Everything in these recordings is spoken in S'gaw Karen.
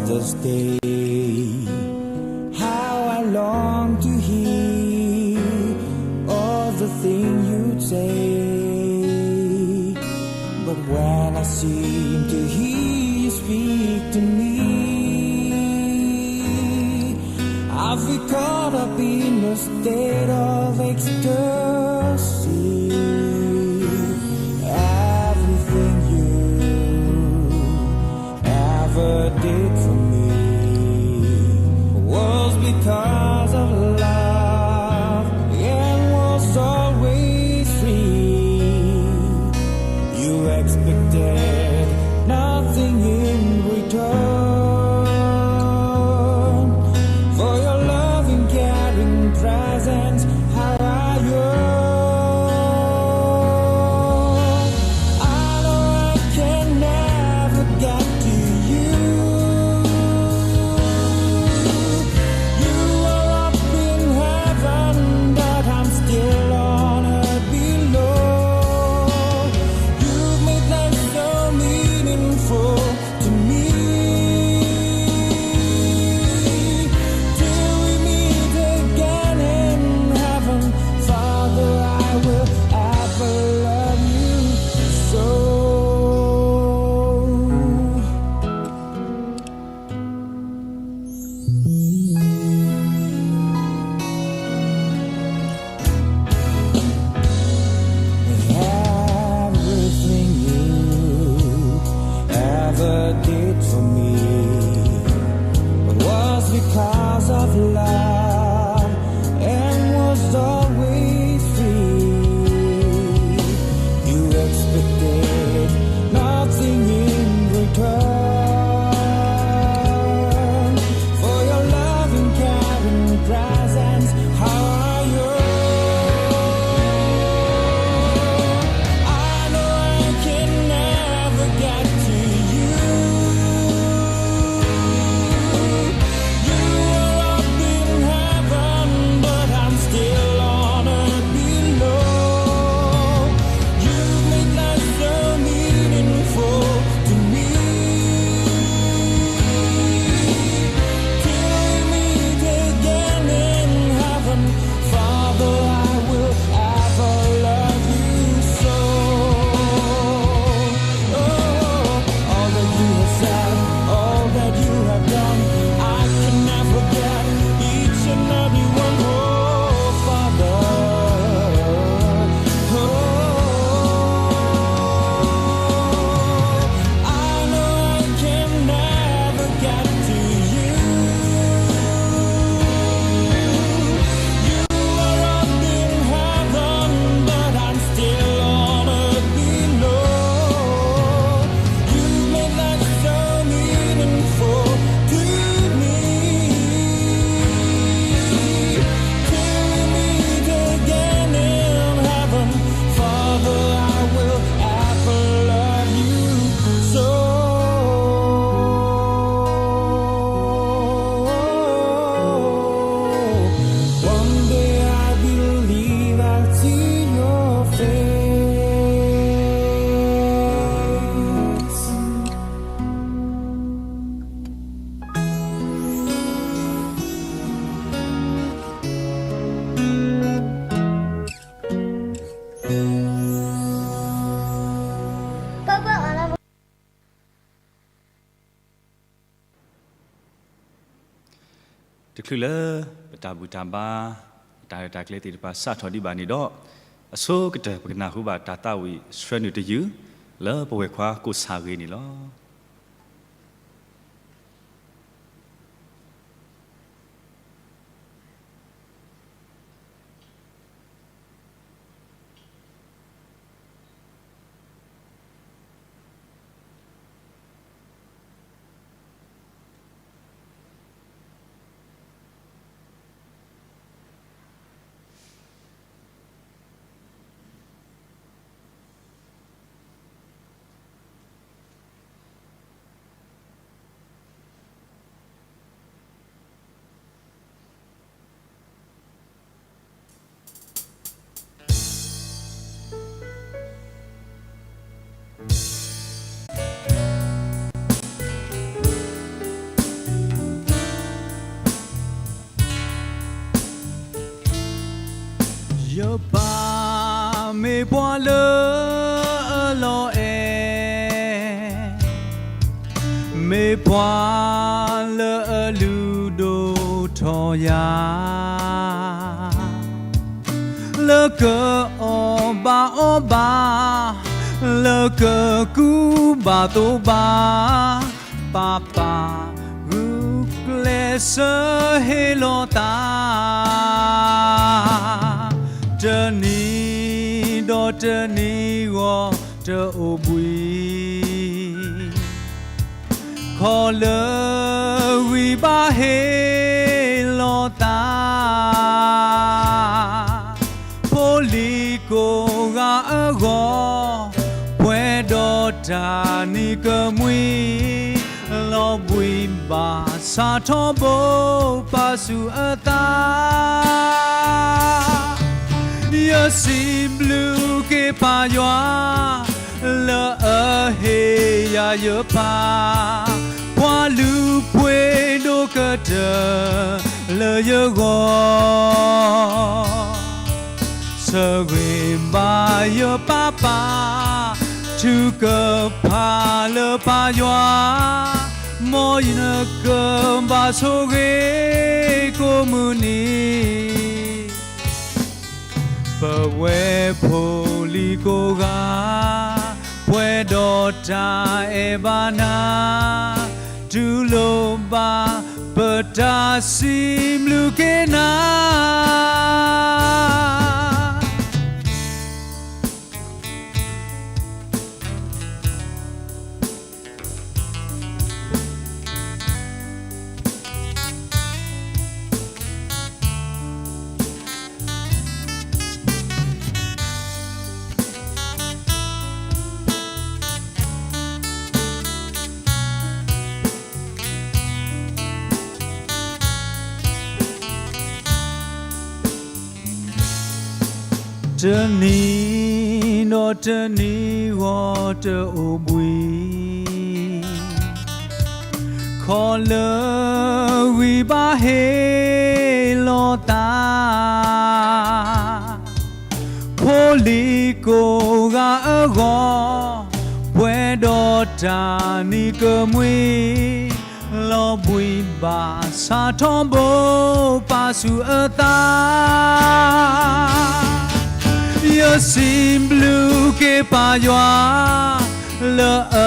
Father's Day. How I long to hear all the things you say. But when I seem to hear you speak to me, I feel caught up in a state of ecstasy. Everything you ever did for me was because of love and was always free. You expected nothing in return for your loving, caring presence. How I yearn. I know I can never get to you. You are up in heaven, but I'm still on earth below. You made life so meaningful to me. Till we meet again in heaven, Father, I will ever love you so. Everything you ever did for me was because of love and was always free. You expected nothing in return for your loving, caring presence. How I yearn. I know I can never get to you. You are up in heaven, but I'm still on earth below. You made life so meaningful to me. Till we meet again in heaven, Father, I will ever love you so. Oh, all that you have said, all that you have done, I can never forget each and every one. Oh, Father, oh, I know I can never get to you. You are up in heaven, but I'm still on earth below. You made life so meaningful to me. Till we meet again in heaven, Father, I will ever love you so. One day I believe I'll see your face. တချုးလၢပတၢ်ဘူၣ်တၢ်ဘါ တၢ်ရဲၣ်တၢ်ကျဲၤသ့ၣ်တဖၣ်စးထီၣ်ဒံးဘၣ်န့ၣ်ဒီး, အဆိကတၢၢ် ပကနၢ်ဟူဘၣ်တၢ်သးဝံၣ်ဆှၢနုာ်တယုၢ် လၢပဝဲၢ်ခွါကိးဆၣ်ဂ့ၤန့ၣ်လီၤ. ယပၢ်မ့ၢ်ပှၤလၢအလီၤအဲၣ်, မ့ၢ်ပှၤလၢအလုၢ်ဒိၣ်ထီၣ်ယၤ, လၢကအီၣ်ဘၣ်အီဘၣ်, လၢကကူဘၣ်သိးဘၣ်, ပၢ်ပၢ်ဂုာ်ကျဲးစၢးဟ့ၣ်လီၤသး, တနံၤဒီးတနံၤဂီၢ်တအိၣ်ဘှံး ခီလၢဂံၢ်ဘါဟ့ၣ်လီၤသး, ဖိလံၤကိးဂၤအဂီၢ်, ပှဲၤဒီးတၢ်နံၤကမှံ, လီၤဘှံးဘၣ်ဆၣ်ထီဘိပာ်ဆူၣ်အသး ယစံးဘျုးက့ၤပၢ်ယွၤ, လၢအဟ့ၣ်ယၤယပၢ်, ပှၤလုၢ်ပှ့ၤဒိၣ်ကတၢၢ်လၢယဂီၢ်, ဆၢဂ့ၤဘၣ်ယပၢ်ပၢ်, ထုကဖၣ်လၢပၢ်ယွၤ, မ်ယနကဘၣ်ဆိၣ်ဂ့ၤကိးမုၢ်နံၤ ပဝဲဖိလံၤကိးဂၤ, ပှဲၤဒီးတၢ်အဲၣ်ဘၣ်နၤ, တူၢ်လိာ်ဘၣ်ပတၢ်စံးဘျုးက့ၤနၤ တနံၤဒီးတနံၤဂီၢ်တအိၣ်ဘှံး, ခီလၢဂံၢ်ဘါဟ့ၣ်လီၤသး, ဖိလံၤကိးဂၤအဂီၢ်, ပှဲၤဒီးတၢ်နံၤကမှံ, လီၤဘှံးဘၣ်ဆၣ်ထီဘိပာ်ဆူၣ်အသး ယစံးဘျုးက့ၤပၢ်ယွၤ, လၢအ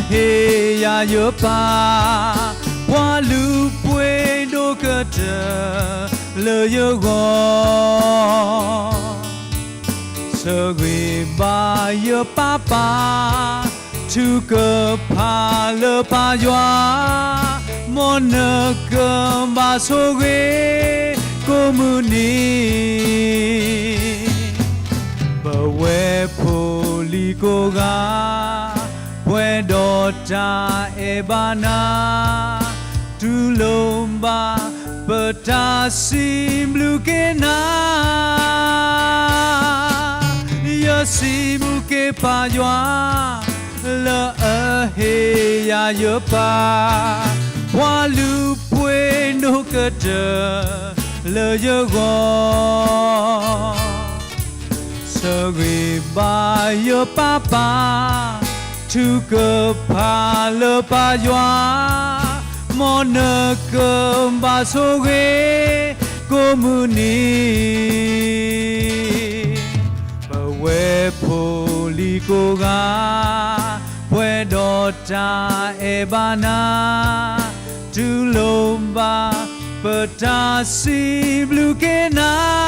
ဟ့ၣ်ယၤယပၢ်, ပှၤလုၢ်ပှ့ၤဒိၣ်ကတၢၢ်လၢယဂီၢ်, ဆၢဂ့ၤဘၣ်ယပၢ်ပၢ်, ထုကဖၣ်လၢပၢ်ယွၤ, မ်နကဘၣ်ဆိၣ်ဂ့ၤကိးမုၢ်နံၤ, ပဝဲဖိလံၤကိးဂၤ, ပှဲၤဒီးတၢ်အဲၣ်ဘၣ်နၤ, တူၢ်လိာ်ဘၣ်ပတၢ်စံးဘျုးက့ၤနၤ ယစံးဘျုးက့ၤပၢ်ယွၤ, လၢအဟ့ၣ်ယၤယပၢ်, ပှၤလုၢ်ပှ့ၤဒိၣ်ကတၢၢ်လၢယဂီၢ်, ဆၢဂ့ၤဘၣ်ယပၢ်ပၢ်, ထုကဖၣ်လၢပၢ်ယွၤ, မ်နကဘၣ်ဆိၣ်ဂ့ၤကိးမုၢ်နံၤ, ပဝဲဖိလံၤကိးဂၤ, ပှဲၤဒီးတၢ်အဲၣ်ဘၣ်နၤ, တူၢ်လိာ်ဘၣ်ပတၢ်စံးဘျုးက့ၤနၤ,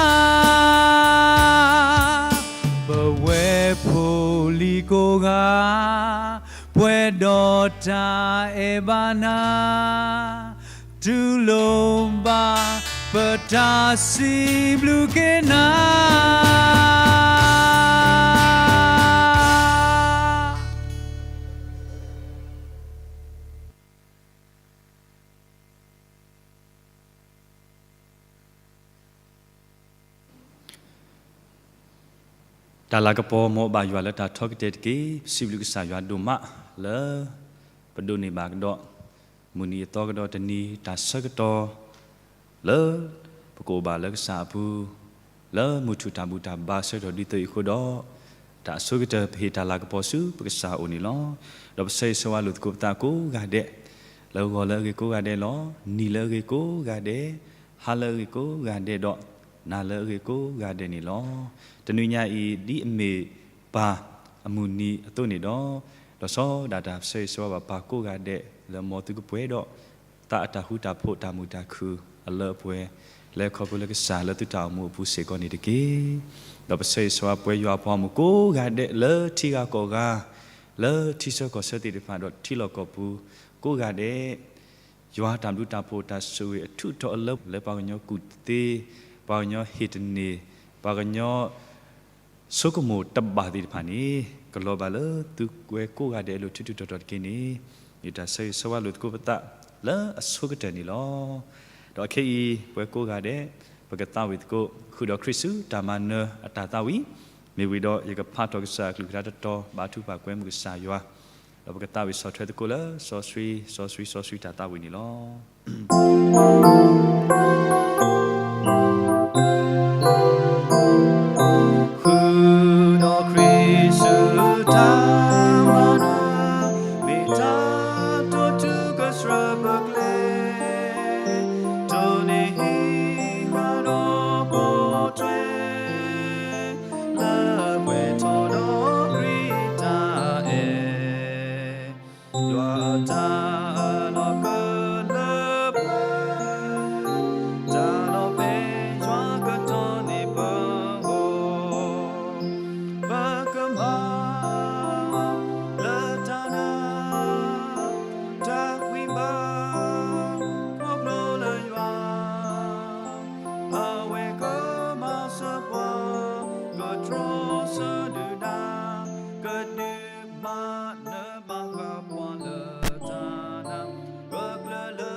ပဝဲဖိလံၤကိးဂၤ, ပှဲၤဒီးတၢ်အဲၣ်ဘၣ်နၤ, တူၢ်လိာ်ဘၣ်ပတၢ်စံးဘျုးက့ၤနၤ တၢ်လၤကပီၤ မ်အဘၣ်ယွၤလၢတၢ်ထီကတၢၢ်တက့ၢ်. ပစံးဘျုးကစၢ်ယွၤဒိၣ်မးလၢ ပဒိးန့ၢ်ဘၣ်ကဒီး မုၢ်နံၤအသီကဒီးတနံၤ တၢ်ဆၢကတီၢ်လၢ ပကအိၣ်ဘၣ်လၢကစၢ်အပူၤလၢ လၢမုၢ်ထူၣ်တၢ်ဘူၣ်တၢ်ဘါအဆၢကတီၢ်ဒ်သိးအံၤအဃိဒီး, တၢ်အဆိကတၢၢ်ပဟ့ၣ်တၢ်လၤကပီၤဆူပကစၢ်အအိၣ်န့ၣ်လီၤ. ဒီးပဆၢဂ့ၤဆၢဝါလိာ်သကိးပသးကိးဂၤဒဲး, လၢဂီၤလၢအဂ့ၤကိးဂၤဒဲးလီၤ. နံၤလၢအဂ့ၤကိးဂၤဒဲး, ဟါလၢအဂ့ၤကိးဂၤဒဲးဒီး, နၤလၢအဂ့ၤကိးဂၤဒဲးန့ၣ်လီၤ. တနွံညါအံၤ ဒ်အမ့ၢ်ပၢ်အမုၢ်နံၤအသိးန့ၣ်ဒီး, လီၤဆီဒၣ်တၢ်ပဆၢဂ့ၤဆၢဝါဘၣ်ပၢ်ကိးဂၤဒဲးလၢမ်သုကပှဲၤဒီး သးအတၢ်ဃူတၢ်ဖိးတၢ်မုာ်တၢ်ခုၣ်အလၢအပှဲၤ, လဲၤခီဖျိလၢကစၢ်လၢသုတၢ်အိၣ်မူအပူၤစ့ၢ်ကီးန့ၣ်တက့ၢ်. ဒီးပဆၢဂ့ၤဆၢဝါပှဲၤယွၤအပှၤဂီၢ်မုၢ်ကိးဂၤဒဲးလၢထံဂၤကီၢ်ဂၤ, လၢထံဆၢကီၢ်ဆၢသ့ၣ်တဖၣ်ဒီးထံလီၢ်ကီၢ်ပူၤကိးဂၤဒဲး, ယွၤတၢ်ဘျုးတၢ်ဖှိၣ်တၢ်ဆိၣ်ဂ့ၤအထူးအတီၤအလၢလၢပှၤကညီကူၣ်သ့, ပှၤကညီဟ့ၣ်တန့ၢ်, ပှၤကညီ ဆိကမိၣ်တဘၣ်သ့ၣ်တဖၣ်န့ၣ်, ကလီၤဘၣ်လၢသုဝဲကိးဂၤဒဲးအလိၤထူးထူးတီၤတီၤတက့ၢ်န့ၣ်, ယတၢ်ဆၢဂ့ၤဆၢဝါလိာ်သကိးပသးလၢအဆိကတၢၢ်န့ၣ်လီၤ. ဒီးခဲအံၤပဝဲကိးဂၤဒဲး, ပကသးဝံၣ်သကိး ဃုာ်ဒီးခရံာ်ဆူတၢ်မၤနၢၤအတၢ်သးဝံၣ်, မ့ၢ်ဝံၤဒီးယကဖးထီၣ်ကစၢ်အကလုၢ်ကထါတတီၤ ဘါထုကဖၣ်ကွဲမုာ်ကစၢ်ယွၤ, ဒီးပကသးဝံၣ်ဆီၣ်ထွဲသကိးလၢစီဆှံ, စီဆှံ, စီဆှံတၢ်သးဝံၣ်န့ၣ်လီၤ. ဃုာ်ဒီးခရံာ်ဆူတၢ်မၤနၢၤ, မ့ၢ်တၢ်တိာ်တုၤကစၢၢ်ပကျဲ, တိၢ်န့ၢ်ဟံးဃာ်ဒီးပိာ်ထွဲ, လၢပှဲၤထီၣ်ဒီးခရံာ်တၢ်အဲၣ် ယွၤအတၢ်အၢၣ်လီၤကလၢပှဲၤ, တၢ်လီၤဖဲယွၤကတီၤန့ၢ်ပဂီၢ်, ပကမၤလၢတၢ်နာ်, တၢ်ကွံဘၣ်, ခီဖျိလၢယွၤ, အဝဲကမၤစၢၤပှၤ, ကတြီဆၢဒုၣ်ဒါ, ကဒုးမၤနၢၤမၤဃၣ်ပှၤလၢတၢ်နာ်, ပကျၢၤလၢ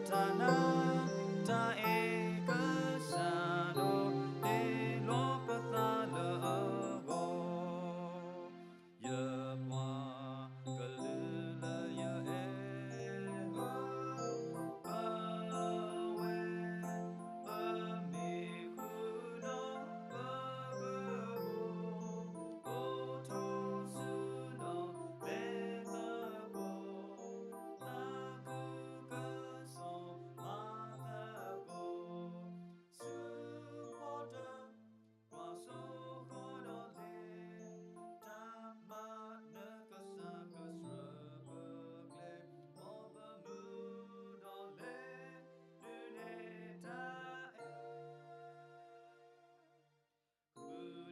တၢ်နာ်, တၢ်အဲၣ်ကစၢ်ဒီး, ဒ့လီၤပသးလၢအဂီၢ်, ယပှၤကလုာ်လၢယအဲၣ်အီၤ, အဝဲ, ပမ့ၢ်ဃုာ်ဒီး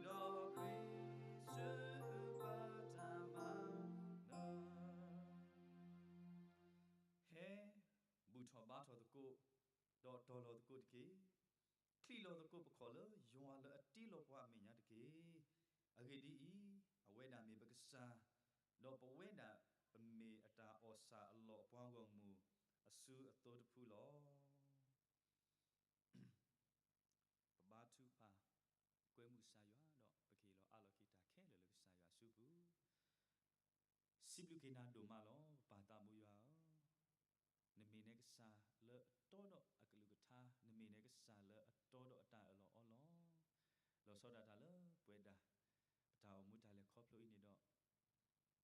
ပကဘိၣ်, အိၣ်ထီၣ်ဆူဒီးပသးဘိၣ်, သးခုကစီၣ်မၤသးဘိၣ်, ဆူဖီတၢၣ် ကွၢ်စိဃီဒီးလဲၤ, တၢ်မၤနၢၤကစၢ်ကစၢၢ်ပကျဲ, မ်ပမုၢ်ဒီးလဲၤ, ဒုးနဲၣ်တၢ်အဲၣ်, ဃုာ်ဒီးခရံာ်ဆူပတၢ်မၤနၢၤ, ဟဲဘူၣ်ထီၣ်ဘါထီၣ်သကိး, ဒီးတီၤလီၤသကိးတက့ၢ်. ချံးလီၤသကိးပခီၣ်လၢယွၤလၢအတ့လီၤပှၤအမဲာ်ညါတက့ၢ်. အဂ့ၢ်ဒ်အံၤ, အဝဲဒၣ်မ့ၢ်ပကစၢ်, ဒီးပဝဲဒၣ်ပမ့ၢ်အတၢ်အီၣ်ဆၣ်အလီၢ်အပှၤဂီၢ်မုၢ်အစုအသိတဖုလီၤ. ပဘါထုကဖၣ်, ကွဲမုာ်ကစၢ်ယွၤဒီး ပကဟ့ၣ်လီၤအးလီၤက့ၤတၢ်ခဲလၢာ်လၢကစၢ်ယွၤအစုပူၤ. စံးဘျုးက့ၤနၤဒိၣ်မးလီၤ ပပၢ်သးဘိယွၤဧၢ, နမ့ၢ်နကစၢ်လၢအတီဒီးအကလုၢ်ကထါ, နမ့ၢ်နကစၢ်လၢအတီဒီးအတၢ်အၢၣ်လီၤအီလီၤ. လီၤဆီဒၣ်တၢ်လၢပဝဲဒၣ် ပတၢ်အိၣ်မူတၢ်လဲၤခီဖျိအံၤန့ၣ်ဒီး,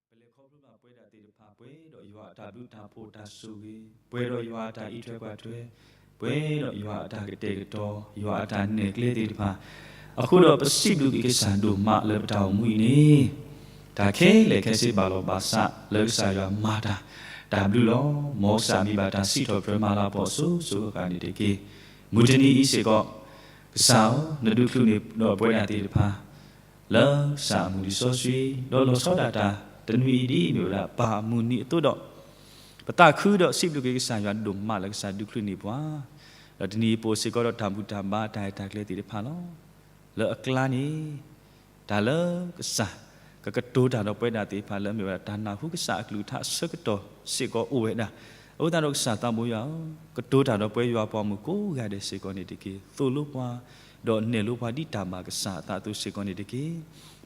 ပလဲၤခီဖျိဘၣ်ပဝဲဒၣ်သ့ၣ်တဖၣ် ပှဲၤဒီးယွၤအတၢ်ဘျုးတၢ်ဖှိၣ်တၢ်ဆိၣ်ဂ့ၤ, ပှဲၤဒီးယွၤအတၢ်အံးထွဲကွၢ်ထွဲ, ပှဲၤဒီးယွၤအတၢ်ကတဲာ်ကတီၤ, ယွၤအတၢ်နဲၣ်ကျဲသ့ၣ်တဖၣ်, အဃိဒီးပစံးဘျုးက့ၤကစၢ်ဒိၣ်မးလၢပတၢ်အိၣ်မူအံၤန့ၣ်, တၢ်ခဲလၢာ်ခဲဆ့ဘၣ်လီၤဘၣ်စးလၢကစၢ်ယွၤမၤတၢ်, တၢ်ဘျုးလီၤ. မ်ကစၢ်မံၤဘၣ်တၢ်စံးထီၣ်ပတြၢၤမၤလၤကပီၤအစိၤစိၤအဃၣ်ဃၣ်န့ၣ်တက့ၢ်. မုၢ်တနံၤအံၤစ့ၢ်ကီး, ကစၢ်ဧၢ, နဒုးချုးန့ၢ်ဒီးပဝဲဒၣ်သ့ၣ်တဖၣ် လၢကစၢ်အမုၢ်လံာ်စီဆှံ, ဒီးလီၤဆီဒၣ်တၢ်တနွံအံၤဒ်အမ့ၢ်ဝဲဒၣ်ပၢ်အမုၢ်နံၤအသိးဒီး, ပသးခုဒီးစံးဘျုးက့ၤကစၢ်ယွၤဒိၣ်မးလၢကစၢ်ဒုးချုးန့ၢ်ပှၤ, ဒီးတနံၤအံၤပအိၣ်စ့ၢ်ကီးဒီးတၢ်ဘူၣ်တၢ်ဘါတၢ်ရဲၣ်တၢ်ကျဲၤသ့ၣ်တဖၣ်လီၤ. လၢအကျါန့ၣ် တၢ်လၢကစၢ် ကကတိၤတၢ်ဒီးပဝဲဒၣ်သ့ၣ်တဖၣ်လၢအမ့ၢ်ဝဲဒၣ်တၢ်နၢ်ဟူကစၢ်အကလုၢ်ကထါအဆၢကတီၢ်စ့ၢ်ကီးအိၣ်ဝဲဒၣ်. အဃိသတးဒီးကစၢ်သးဘိယွၤဧၢ, ကတိၤတၢ်ဒီးပဝဲယွၤပှၤမုၣ်ကိးဂၤဒဲးစ့ၢ်ကီးန့ၣ်တက့ၢ်. သိၣ်လိပှၤ, ဒီးနဲၣ်လိပှၤဒ်တၢ်ဘၣ်ကစၢ်အသးအသိးစ့ၢ်ကီးန့ၣ်တက့ၢ်.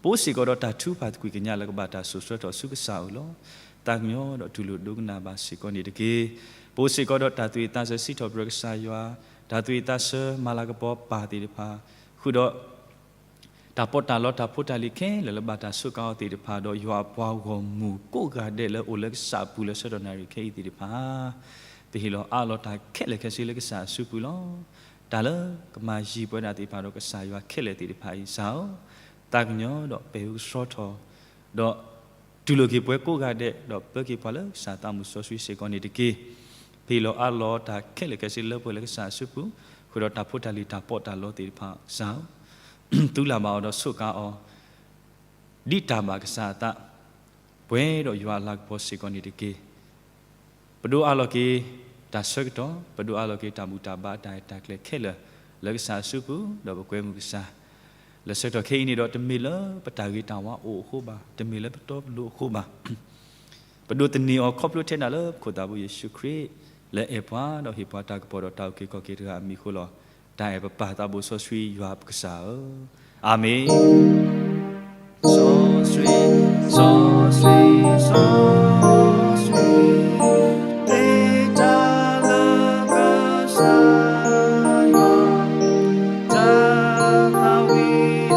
ပအိၣ်စ့ၢ်ကီးဒီးတၢ်ထုကဖၣ်သကွံၢ်ကညးလၢကဘၣ်တၢ်စိာ်ဆှၢထီၣ်ဆူကစၢ်အအိၣ်လီၤ. သးကညီၤဒီးတူၢ်လိာ်ဒိကနၣ်ဘၣ်စ့ၢ်ကီးန့ၣ်တက့ၢ်. ပအိၣ်စ့ၢ်ကီးဒီးတၢ်သူၣ်ဝံၣ်သးဆၢစံးထီၣ်ပတြၢၤကစၢ်ယွၤ, တၢ်သူၣ်ဝံၣ်သးဆၢမၤလၤကပီၤပၢ်သ့ၣ်တဖၣ်, ဃုာ်ဒီး တၢ်ပီးတၢ်လီတၢ်ဖိတၢ်လံၤခဲလၢာ်လၢဘၣ်တၢ်စူးကါအီၤသ့ၣ်တဖၣ် ဒီးယွၤအပှၤဂီၢ်မုၢ်ကိးဂၤဒဲးလၢအိၣ်လၢကစၢ်အပူၤလၢဆၢကတီၢ်နၣ်ရံၣ်ခဲအံၤသ့ၣ်တဖၣ်, ပဟ့ၣ်လီၤအးလီၤတၢ်ခဲလၢာ်ခဲဆ့လၢကစၢ်အစုပူၤလီၤ. တၢ်လၢကမၤယံၤပဝဲဒၣ်သ့ၣ်တဖၣ်ဒီးကစၢ်ယွၤခဲလၢာ်သ့ၣ်တဖၣ်အံၤ ကစၢ်ဧၢ, သးကညီၤဒီးပဲာ်ဝဲကဆှီထီၣ်, ဒီးတူၢ်လိာ်က့ၤပှၤကိးဂၤဒဲး ဒီးပၢက့ၤပှၤလၢကစၢ်သးမုၢ်စီဆှံစ့ၢ်ကီးန့ၣ်တက့ၢ်. ပဟ့ၣ်လီၤအးလီၤတၢ်ခဲလၢာ်ခဲဆ့လၢပှဲၤလၢကစၢ်အစုပူၤ, ဃုာ်ဒီးတၢ်ဖိတၢ်လံၤတၢ်ပီးတၢ်လီသ့ၣ်တဖၣ်ကစၢ်ဧၢ, သူလၢ်ဘၣ်အီၤဒီးစူးကါအီၤ ဒ်တၢ်ဘၣ်ကစၢ်အသး, ပှဲၤဒီးယွၤအလၤကပီၤစ့ၢ်ကီးန့ၣ်တက့ၢ်. ပဒိးအးလီၤက့ၤ တၢ်ဆၢကတီၢ်, ပဒိးအးလီၤက့ၤတၢ်ဘူၣ်တၢ်ဘါတၢ်အဲၣ်တၢ်ကျဲၤခဲလၢာ် လၢကစၢ်အစုပူၤ ဒီးပကွဲမုာ်ကစၢ်, လၢဆၢကတီၢ်ခဲအံၤန့ၣ်ဒီး တမ့ၢ်လၢပတၢ်ဂ့ၤတၢ်ဝါအိၣ်အဃိဘၣ်, တမ့ၢ်လၢပတီပလိၤအဃိဘၣ် ပဒိးသန့ၤအီၤခီဖျိထဲဒၣ်လၢပခိၣ်သးဘိယ့ၣ်ၡူးခရံာ် လၢအဲၣ်ပှၤဒီးဟ့ၣ်ပှၤတၢ်ကပီၤဒီးတၢ်အုၣ်က့ၤခီၣ်က့ၤတဂၤအမံၤအဃိလီၤ. တၢ်အဲၣ်ပပၢ်သးဘိစီဆှံယွၤပကစၢ်ဧၢ, အၤမ့ၣ်. စီဆှံ, စီဆှံ, စီဆှံ, မ့ၢ်တၢ်လၢကစၢ်ယွၤ တၢ်သးဝံၣ်အသီနၢ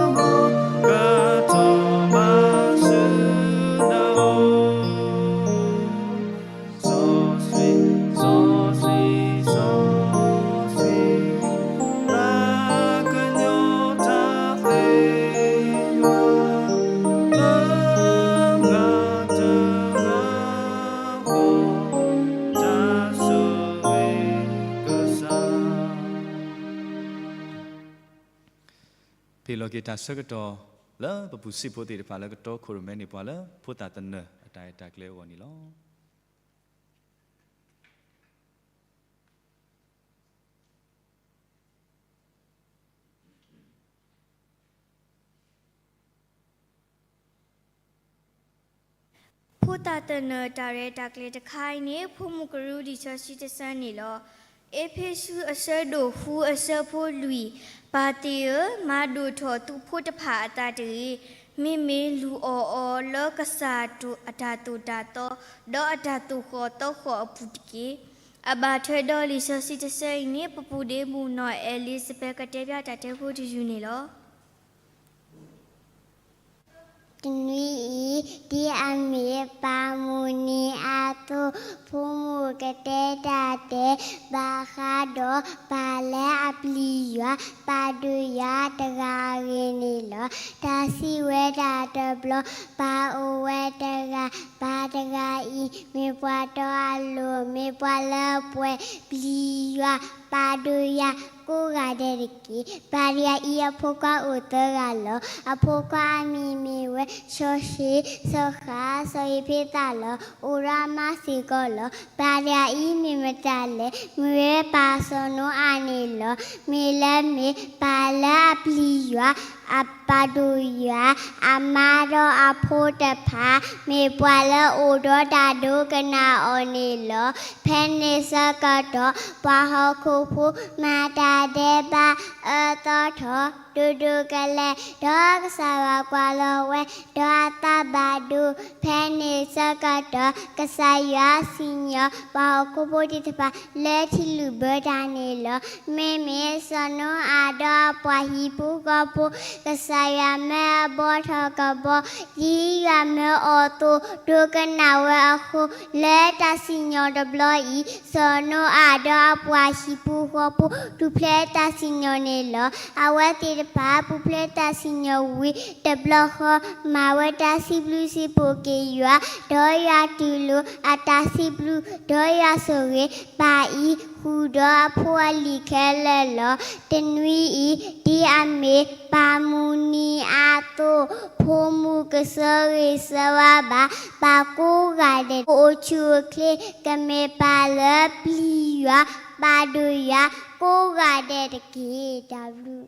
မူ ကထီၣ်မၤဆူနအိၣ်, စီဆှံ, စီဆှံ, စီဆှံ, သးကညီၤတၢ်သ့ယွၤ တဂၤတဂၤ တၢ်ဆိၣ်ဂ့ၤကစၢ်. ပဟ့ၣ်လီၤက့ၤတၢ်ဆၢကတီၢ်လၢပပူၤစံးဖိသ့ၣ်တဖၣ်လၢကတီခိၣ်ရိၣ်မဲန့ၢ်ပှၤလၢဖိသၣ်သနၢၣ်အတၢ်အဲၣ်တၢ်ကျဲအဂီၢ်န့ၣ်လီၤ. ဖိသၣ်သနၢၣ်တၢ်ရဲၣ်တၢ်ကျဲၤတခါအံၤန့ၣ် ဖိမုၣ်ကရူၢ်လံာ်စီဆှံတဆၢန့ၣ်လီၤ. အ့းဖ့းစူးအဆၢဒိၣ်ဃုအဆၢဖိလွံၢ်, ပၢ်သ့ၣ်ဧၢ, မၤဒိၣ်ထီၣ်သုဖိတဖၣ်အသးတဂ့ၤ. မ့မ့ၢ်လူၤအီၣ်အီၤလၢကစၢ်အတၢ်သိၣ်တၢ်သီ ဒီးအတၢ်သိၣ်ဃီၣ်သီဃီၣ်အပူၤတက့ၢ်. အဘၣ်ထွဲဒီးလံာ်စီဆှံတဆၢအံၤန့ၣ် ပပူၤဒ့မုၣ်နီၢ်အဲလံၤစဘဲးကတဲဖျါတၢ်တဲဖိတယုၢ်န့ၣ်လီၤ. တနွံအံၤ ဒ်အမ့ၢ်ပၢ်မုၢ်နံၤအသိး ဖိမုၣ်ကတဲတၢ်တဲ ဘၣ်ဃးဒီးပၢ်လၢအပျံၤယွၤ ပာ်ဒိၣ်ယွၤတဂၤအဂ့ၢ်န့ၣ်လီၤ. တၢ်စံးဝဲဒၣ်တဘျီ ပၢ်အိၣ်ဝဲတဂၤ, ပၢ်တဂၤအံၤ မ့ၢ်ပှၤတီအလိၤ, မ့ၢ်ပှၤလၢပှဲၤပျံၤယွၤ ပာ်ဒိၣ်ယွၤ ကိးဂၤဒဲးတက့ၢ်. ပၢ်တဂၤအံၤအဖိခွါအိၣ်သၢဂၤလီၤ. အဖိခွါအမံၤမ့ၢ်ဝဲ စီၤၡ့ၣ်, စီၤဃၣ်, စီၤယ့းဖ့းသးလီၤ. အိၣ်ဒီးအမါစ့ၢ်ကီးလီၤ. ပၢ်တဂၤအံၤမ့ၢ်မတၤလဲၣ်. မ့ၢ်ဝဲပၢ်စီၤနိအၤန့ၣ်လီၤ. မ့ၢ်လၢမ့ၢ်ပၢ်လၢအပျံၤယွၤ အပာ်ဒိၣ်ယွၤ အမါဒီးအဖိတဖၣ် မ့ၢ်ပှၤလၢအိၣ်ဒီးတၢ်ဒိကနၣ်အီၤန့ၣ်လီၤ. ဖဲန့ၣ်ဆၢကတီၢ် ပှၤဟီၣ်ခိၣ်ဖိ မၤတၢ်ဒဲးဘးအၢသီထီၣ် ဒိၣ်ဒိၣ်ကလဲာ် ဒီးကစၢ်ယွၤကွၢ်လီၤဝဲ ဒီးအသးဘၣ်ဒိ ဖဲန့ၣ်ဆၢကတီၢ် ကစၢ်ယွၤစံၣ်ညီၣ် ပှၤဟီၣ်ခိၣ်ဖိသ့ၣ်တဖၣ် လၢထံလုၣ်ဘၢတၢ်န့ၣ်လီၤ. မ့မ့ၢ်စီၤနိအၤဒီးအပှၤဟံၣ်ဖိဃီဖိ ကစၢ်ယွၤမၢအဘီထီၣ်ကဘီ ဒ်ယွၤမၢအီၤအသိး ဒိကနၣ်ဝဲအဃိ လၢတၢ်စံၣ်ညီၣ်တဘျီအံၤ စီၤနိအၤဒီးအပှၤဟံၣ်ဖိဃီဖိ ထူၣ်ဖျဲးတၢ်စံၣ်ညီၣ်န့ၣ်လီၤ. အဝဲသ့ၣ်တဖၣ် ပူၤဖျဲးတၢ်စံၣ်ညီၣ်ဝံၤတဘျီဃီ မၤဝဲတၢ်စံးဘျုးစံးဖှိၣ်က့ၤယွၤ, ဒီးယွၤတူၢ်လိာ်အတၢ်စံးဘျုး, ဒီးယွၤဆိၣ်ဂ့ၤပၢ်အံၤ ဃုာ်ဒီးအဖိအလံၤခဲလၢာ်လီၤ. တနွံအံၤ ဒ်အမ့ၢ်ပၢ်မုၢ်နံၤအသိး ဖိမုၣ်ကဆၢဂ့ၤဆၢဝါဘၣ် ပၢ်ကိးဂၤဒဲး အိၣ်ဆူၣ်အိၣ်ချ့ ကမ့ၢ်ပၢ်လၢပျံၤယွၤ ပာ်ဒိၣ်ယွၤ ကိးဂၤဒဲးတက့ၢ်. တၢ်ဘျုး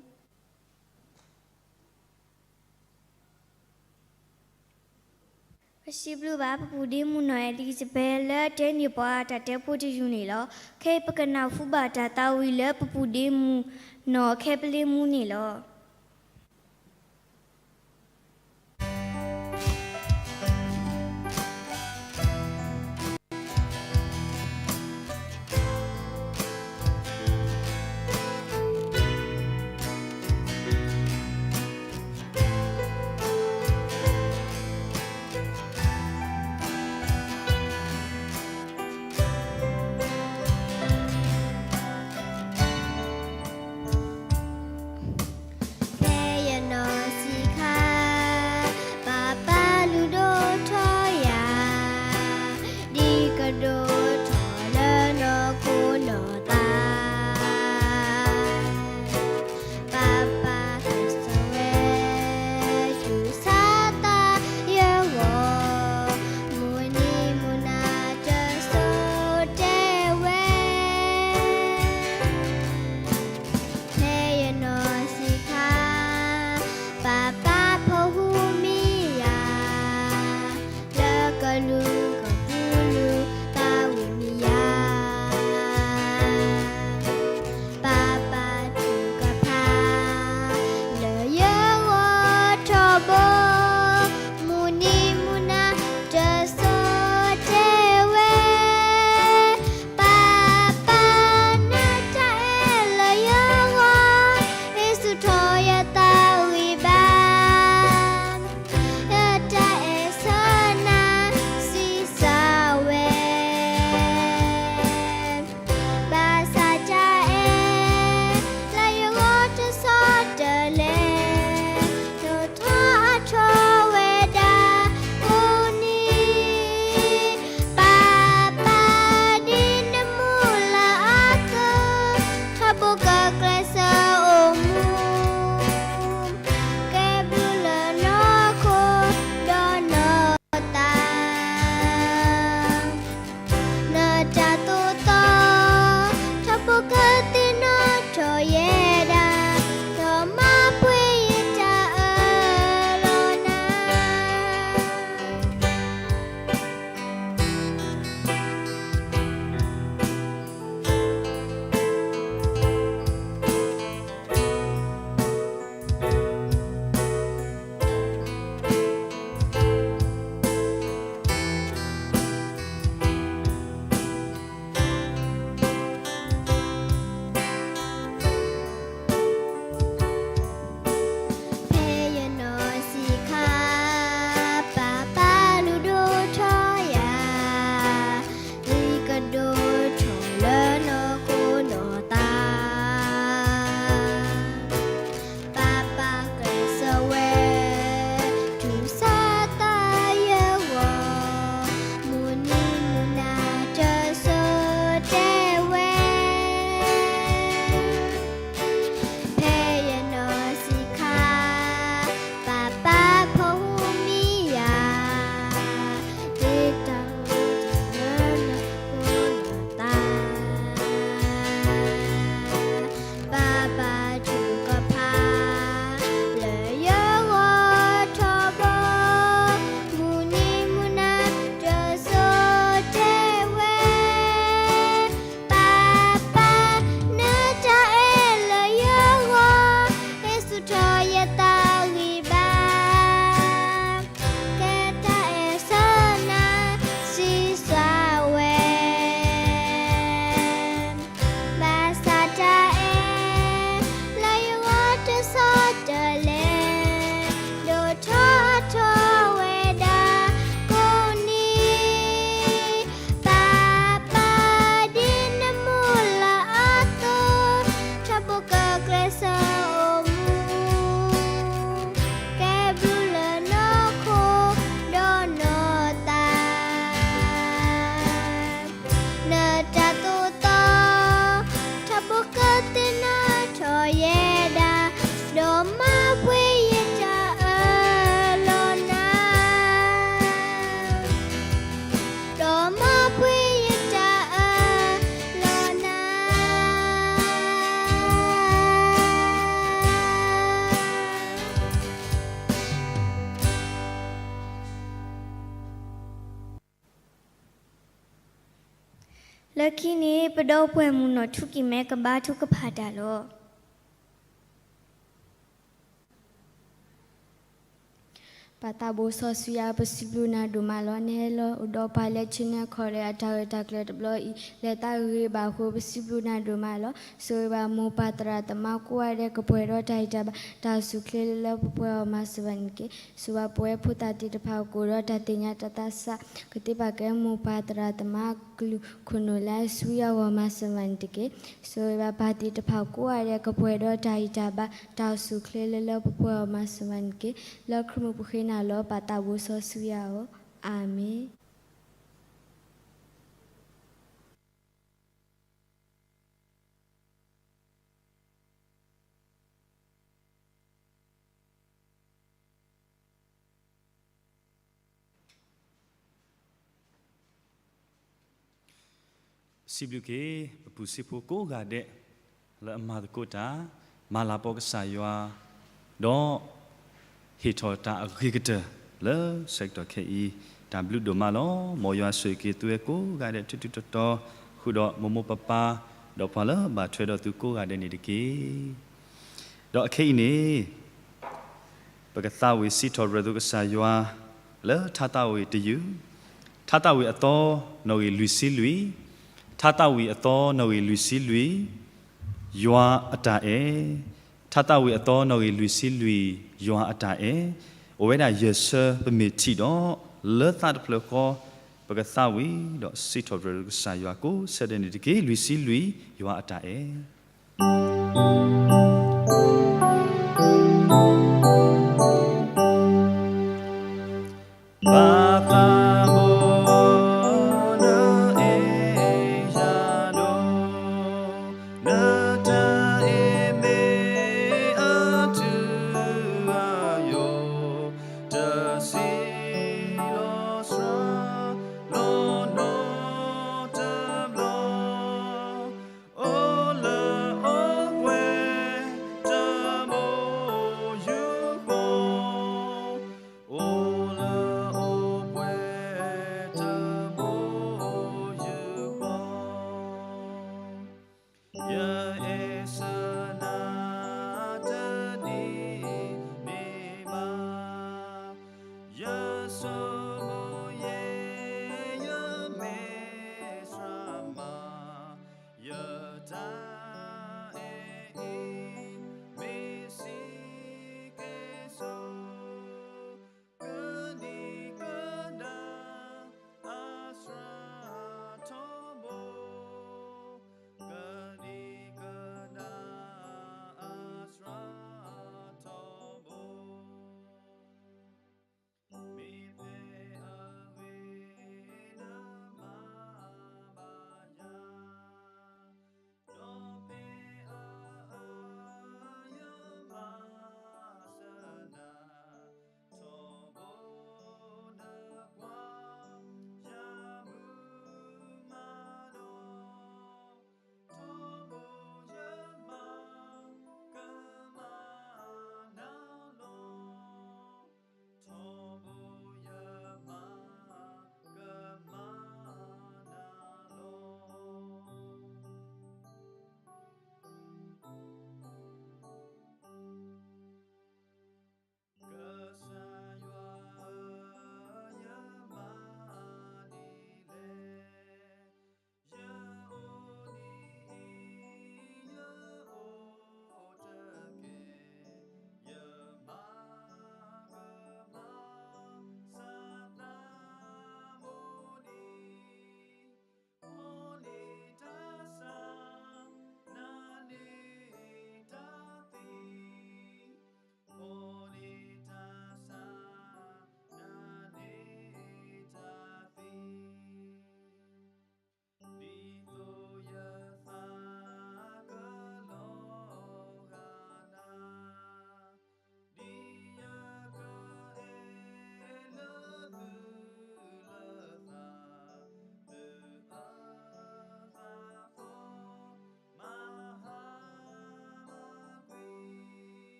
ပစံးဘျုးဘၣ် ပပူၤဒ့မုၣ်နီၢ်အဲလံၤစဘဲး လၢအတဲန့ၢ်ပှၤတၢ်တဲဖိတယုၢ်န့ၣ်လီၤ. ခဲအံၤပကနၢ်ဟူဘၣ်တၢ်သးဝံၣ်လၢပပူၤဒ့မုၣ်နီၢ်ခဲပလ့မူန့ၣ်လီၤ. လၢခံန့ၣ် ပဒီပုၢ်ဝဲၢ်မုၣ်နီၢ်ထူကံၢ်မဲကဘါထုကဖၣ်တၢ်လီၤ. ပၢ်သးဘိစီဆှံယွၤ ပစံးဘျုးနၤဒိၣ်မးလီၤ. နဟဲလီၤအိၣ်ဒီးပှၤလၢ Channel ခီၣ်ရ့ၣ် အတၢ်ဂ့ၢ်တၢ်ကျိၤတဘျီအံၤ လၢတၢ်ဂ့ၢ်ဘၣ်အဃိ ပစံးဘျုးနၤဒိၣ်မးလီၤ. ဆိၣ်ဂ့ၤဘၣ်မိၢ်ပၢ်သရၣ်သမါ ကိးဂၤဒဲး ကပှဲၤဒီးတၢ်ဂံၢ်တၢ်ဘါ တၢ်အိၣ်ဆူၣ်အိၣ်ချ့လၢလၢပှဲၤပှဲၤအဂီၢ် မၤစၢၤဘၣ်န့ၣ်တက့ၢ်. ဆိၣ်ဂ့ၤဘၣ်ပဝဲဖိသၣ်သ့ၣ်တဖၣ် ကအိၣ်ဒီးတၢ်သ့ၣ်ညါတၢ်သးစၢ် ကသ့ပာ်ကဲမိၢ်ပၢ်သရၣ်သမါ ကလုာ်ခိၣ်နူာ်လၢအစူၢ်အဂီၢ် မၤစၢၤဘၣ်န့ၣ်တက့ၢ်. ဆိၣ်ဂ့ၤဘၣ်ပၢ်သ့ၣ်တဖၣ်ကိးဂၤဒဲး ကပှဲၤဒီးတၢ်ဂံၢ်တၢ်ဘါ တၢ်အိၣ်ဆူၣ်အိၣ်ချ့လၢလၢပှဲၤပှဲၤအဂီၢ် မၤစၢၤဘၣ်န့ၣ်တက့ၢ်. လၢခရံာ်မုၣ်ပဃ့နၤလီၤ. ပၢ်သးဘိစီဆှံယွၤဧၢ, အၤမ့ၣ်. စံးဘျုးက့ၤ ပပုၢ်စံဖိကိးဂၤဒဲး လၢအမၤသကိးတၢ် မၤလၤကပီၤကစၢ်ယွၤ ဒီး ဟ့ၣ်ထီၣ်တၢ်အဂ့ၤကတၢၢ်လၢဆၢကတီၢ်ခဲအံၤ တၢ်ဘျုးဒိၣ်မးလီၤ. မ်ယွၤဆိၣ်ဂ့ၤက့ၤသုဝဲကိးဂၤဒဲး ထူထူတီတီ ဃုာ်ဒီးမိၢ်မိၢ်ပၢ်ပၢ် ဒီးပှၤလၢဘၣ်ထွဲဒီးသုကိးဂၤဒဲးန့ၣ်တက့ၢ်. ဒီးအခဲအံၤန့ၣ် ပကသးဝံၣ်စံးထီၣ်ပတြၢၤသုကစၢ်ယွၤ လၢထါသးဝံၣ်တယုၢ်, ထါသးဝံၣ်အသီ နီၣ်ဂံၢ်လွံၢ်ဆံလွံၢ်, ထါသးဝံၣ်အသီ နီၣ်ဂံၢ်လွံၢ်ဆံလွံၢ်, ယွၤအတၢ်အဲၣ်, ထါသးဝံၣ်အသီ နီၣ်ဂံၢ်လွံၢ်ဆံလွံၢ်, ယွၤအတၢ်အဲၣ်, အိၣ်ဝဲဒၣ်ယဲၢ်ဆၢပမ့ၢ်ထံၣ်ဒီး လၢသးတဖျၢၣ်ဃီ ပကသးဝံၣ်ဒီးစံးထီၣ်ပတြၢၤသုကစၢ်ယွၤကိးဆၢဒဲးန့ၣ်တက့ၢ်. လွံၢ်ဆံလွံၢ်, ယွၤအတၢ်အဲၣ်.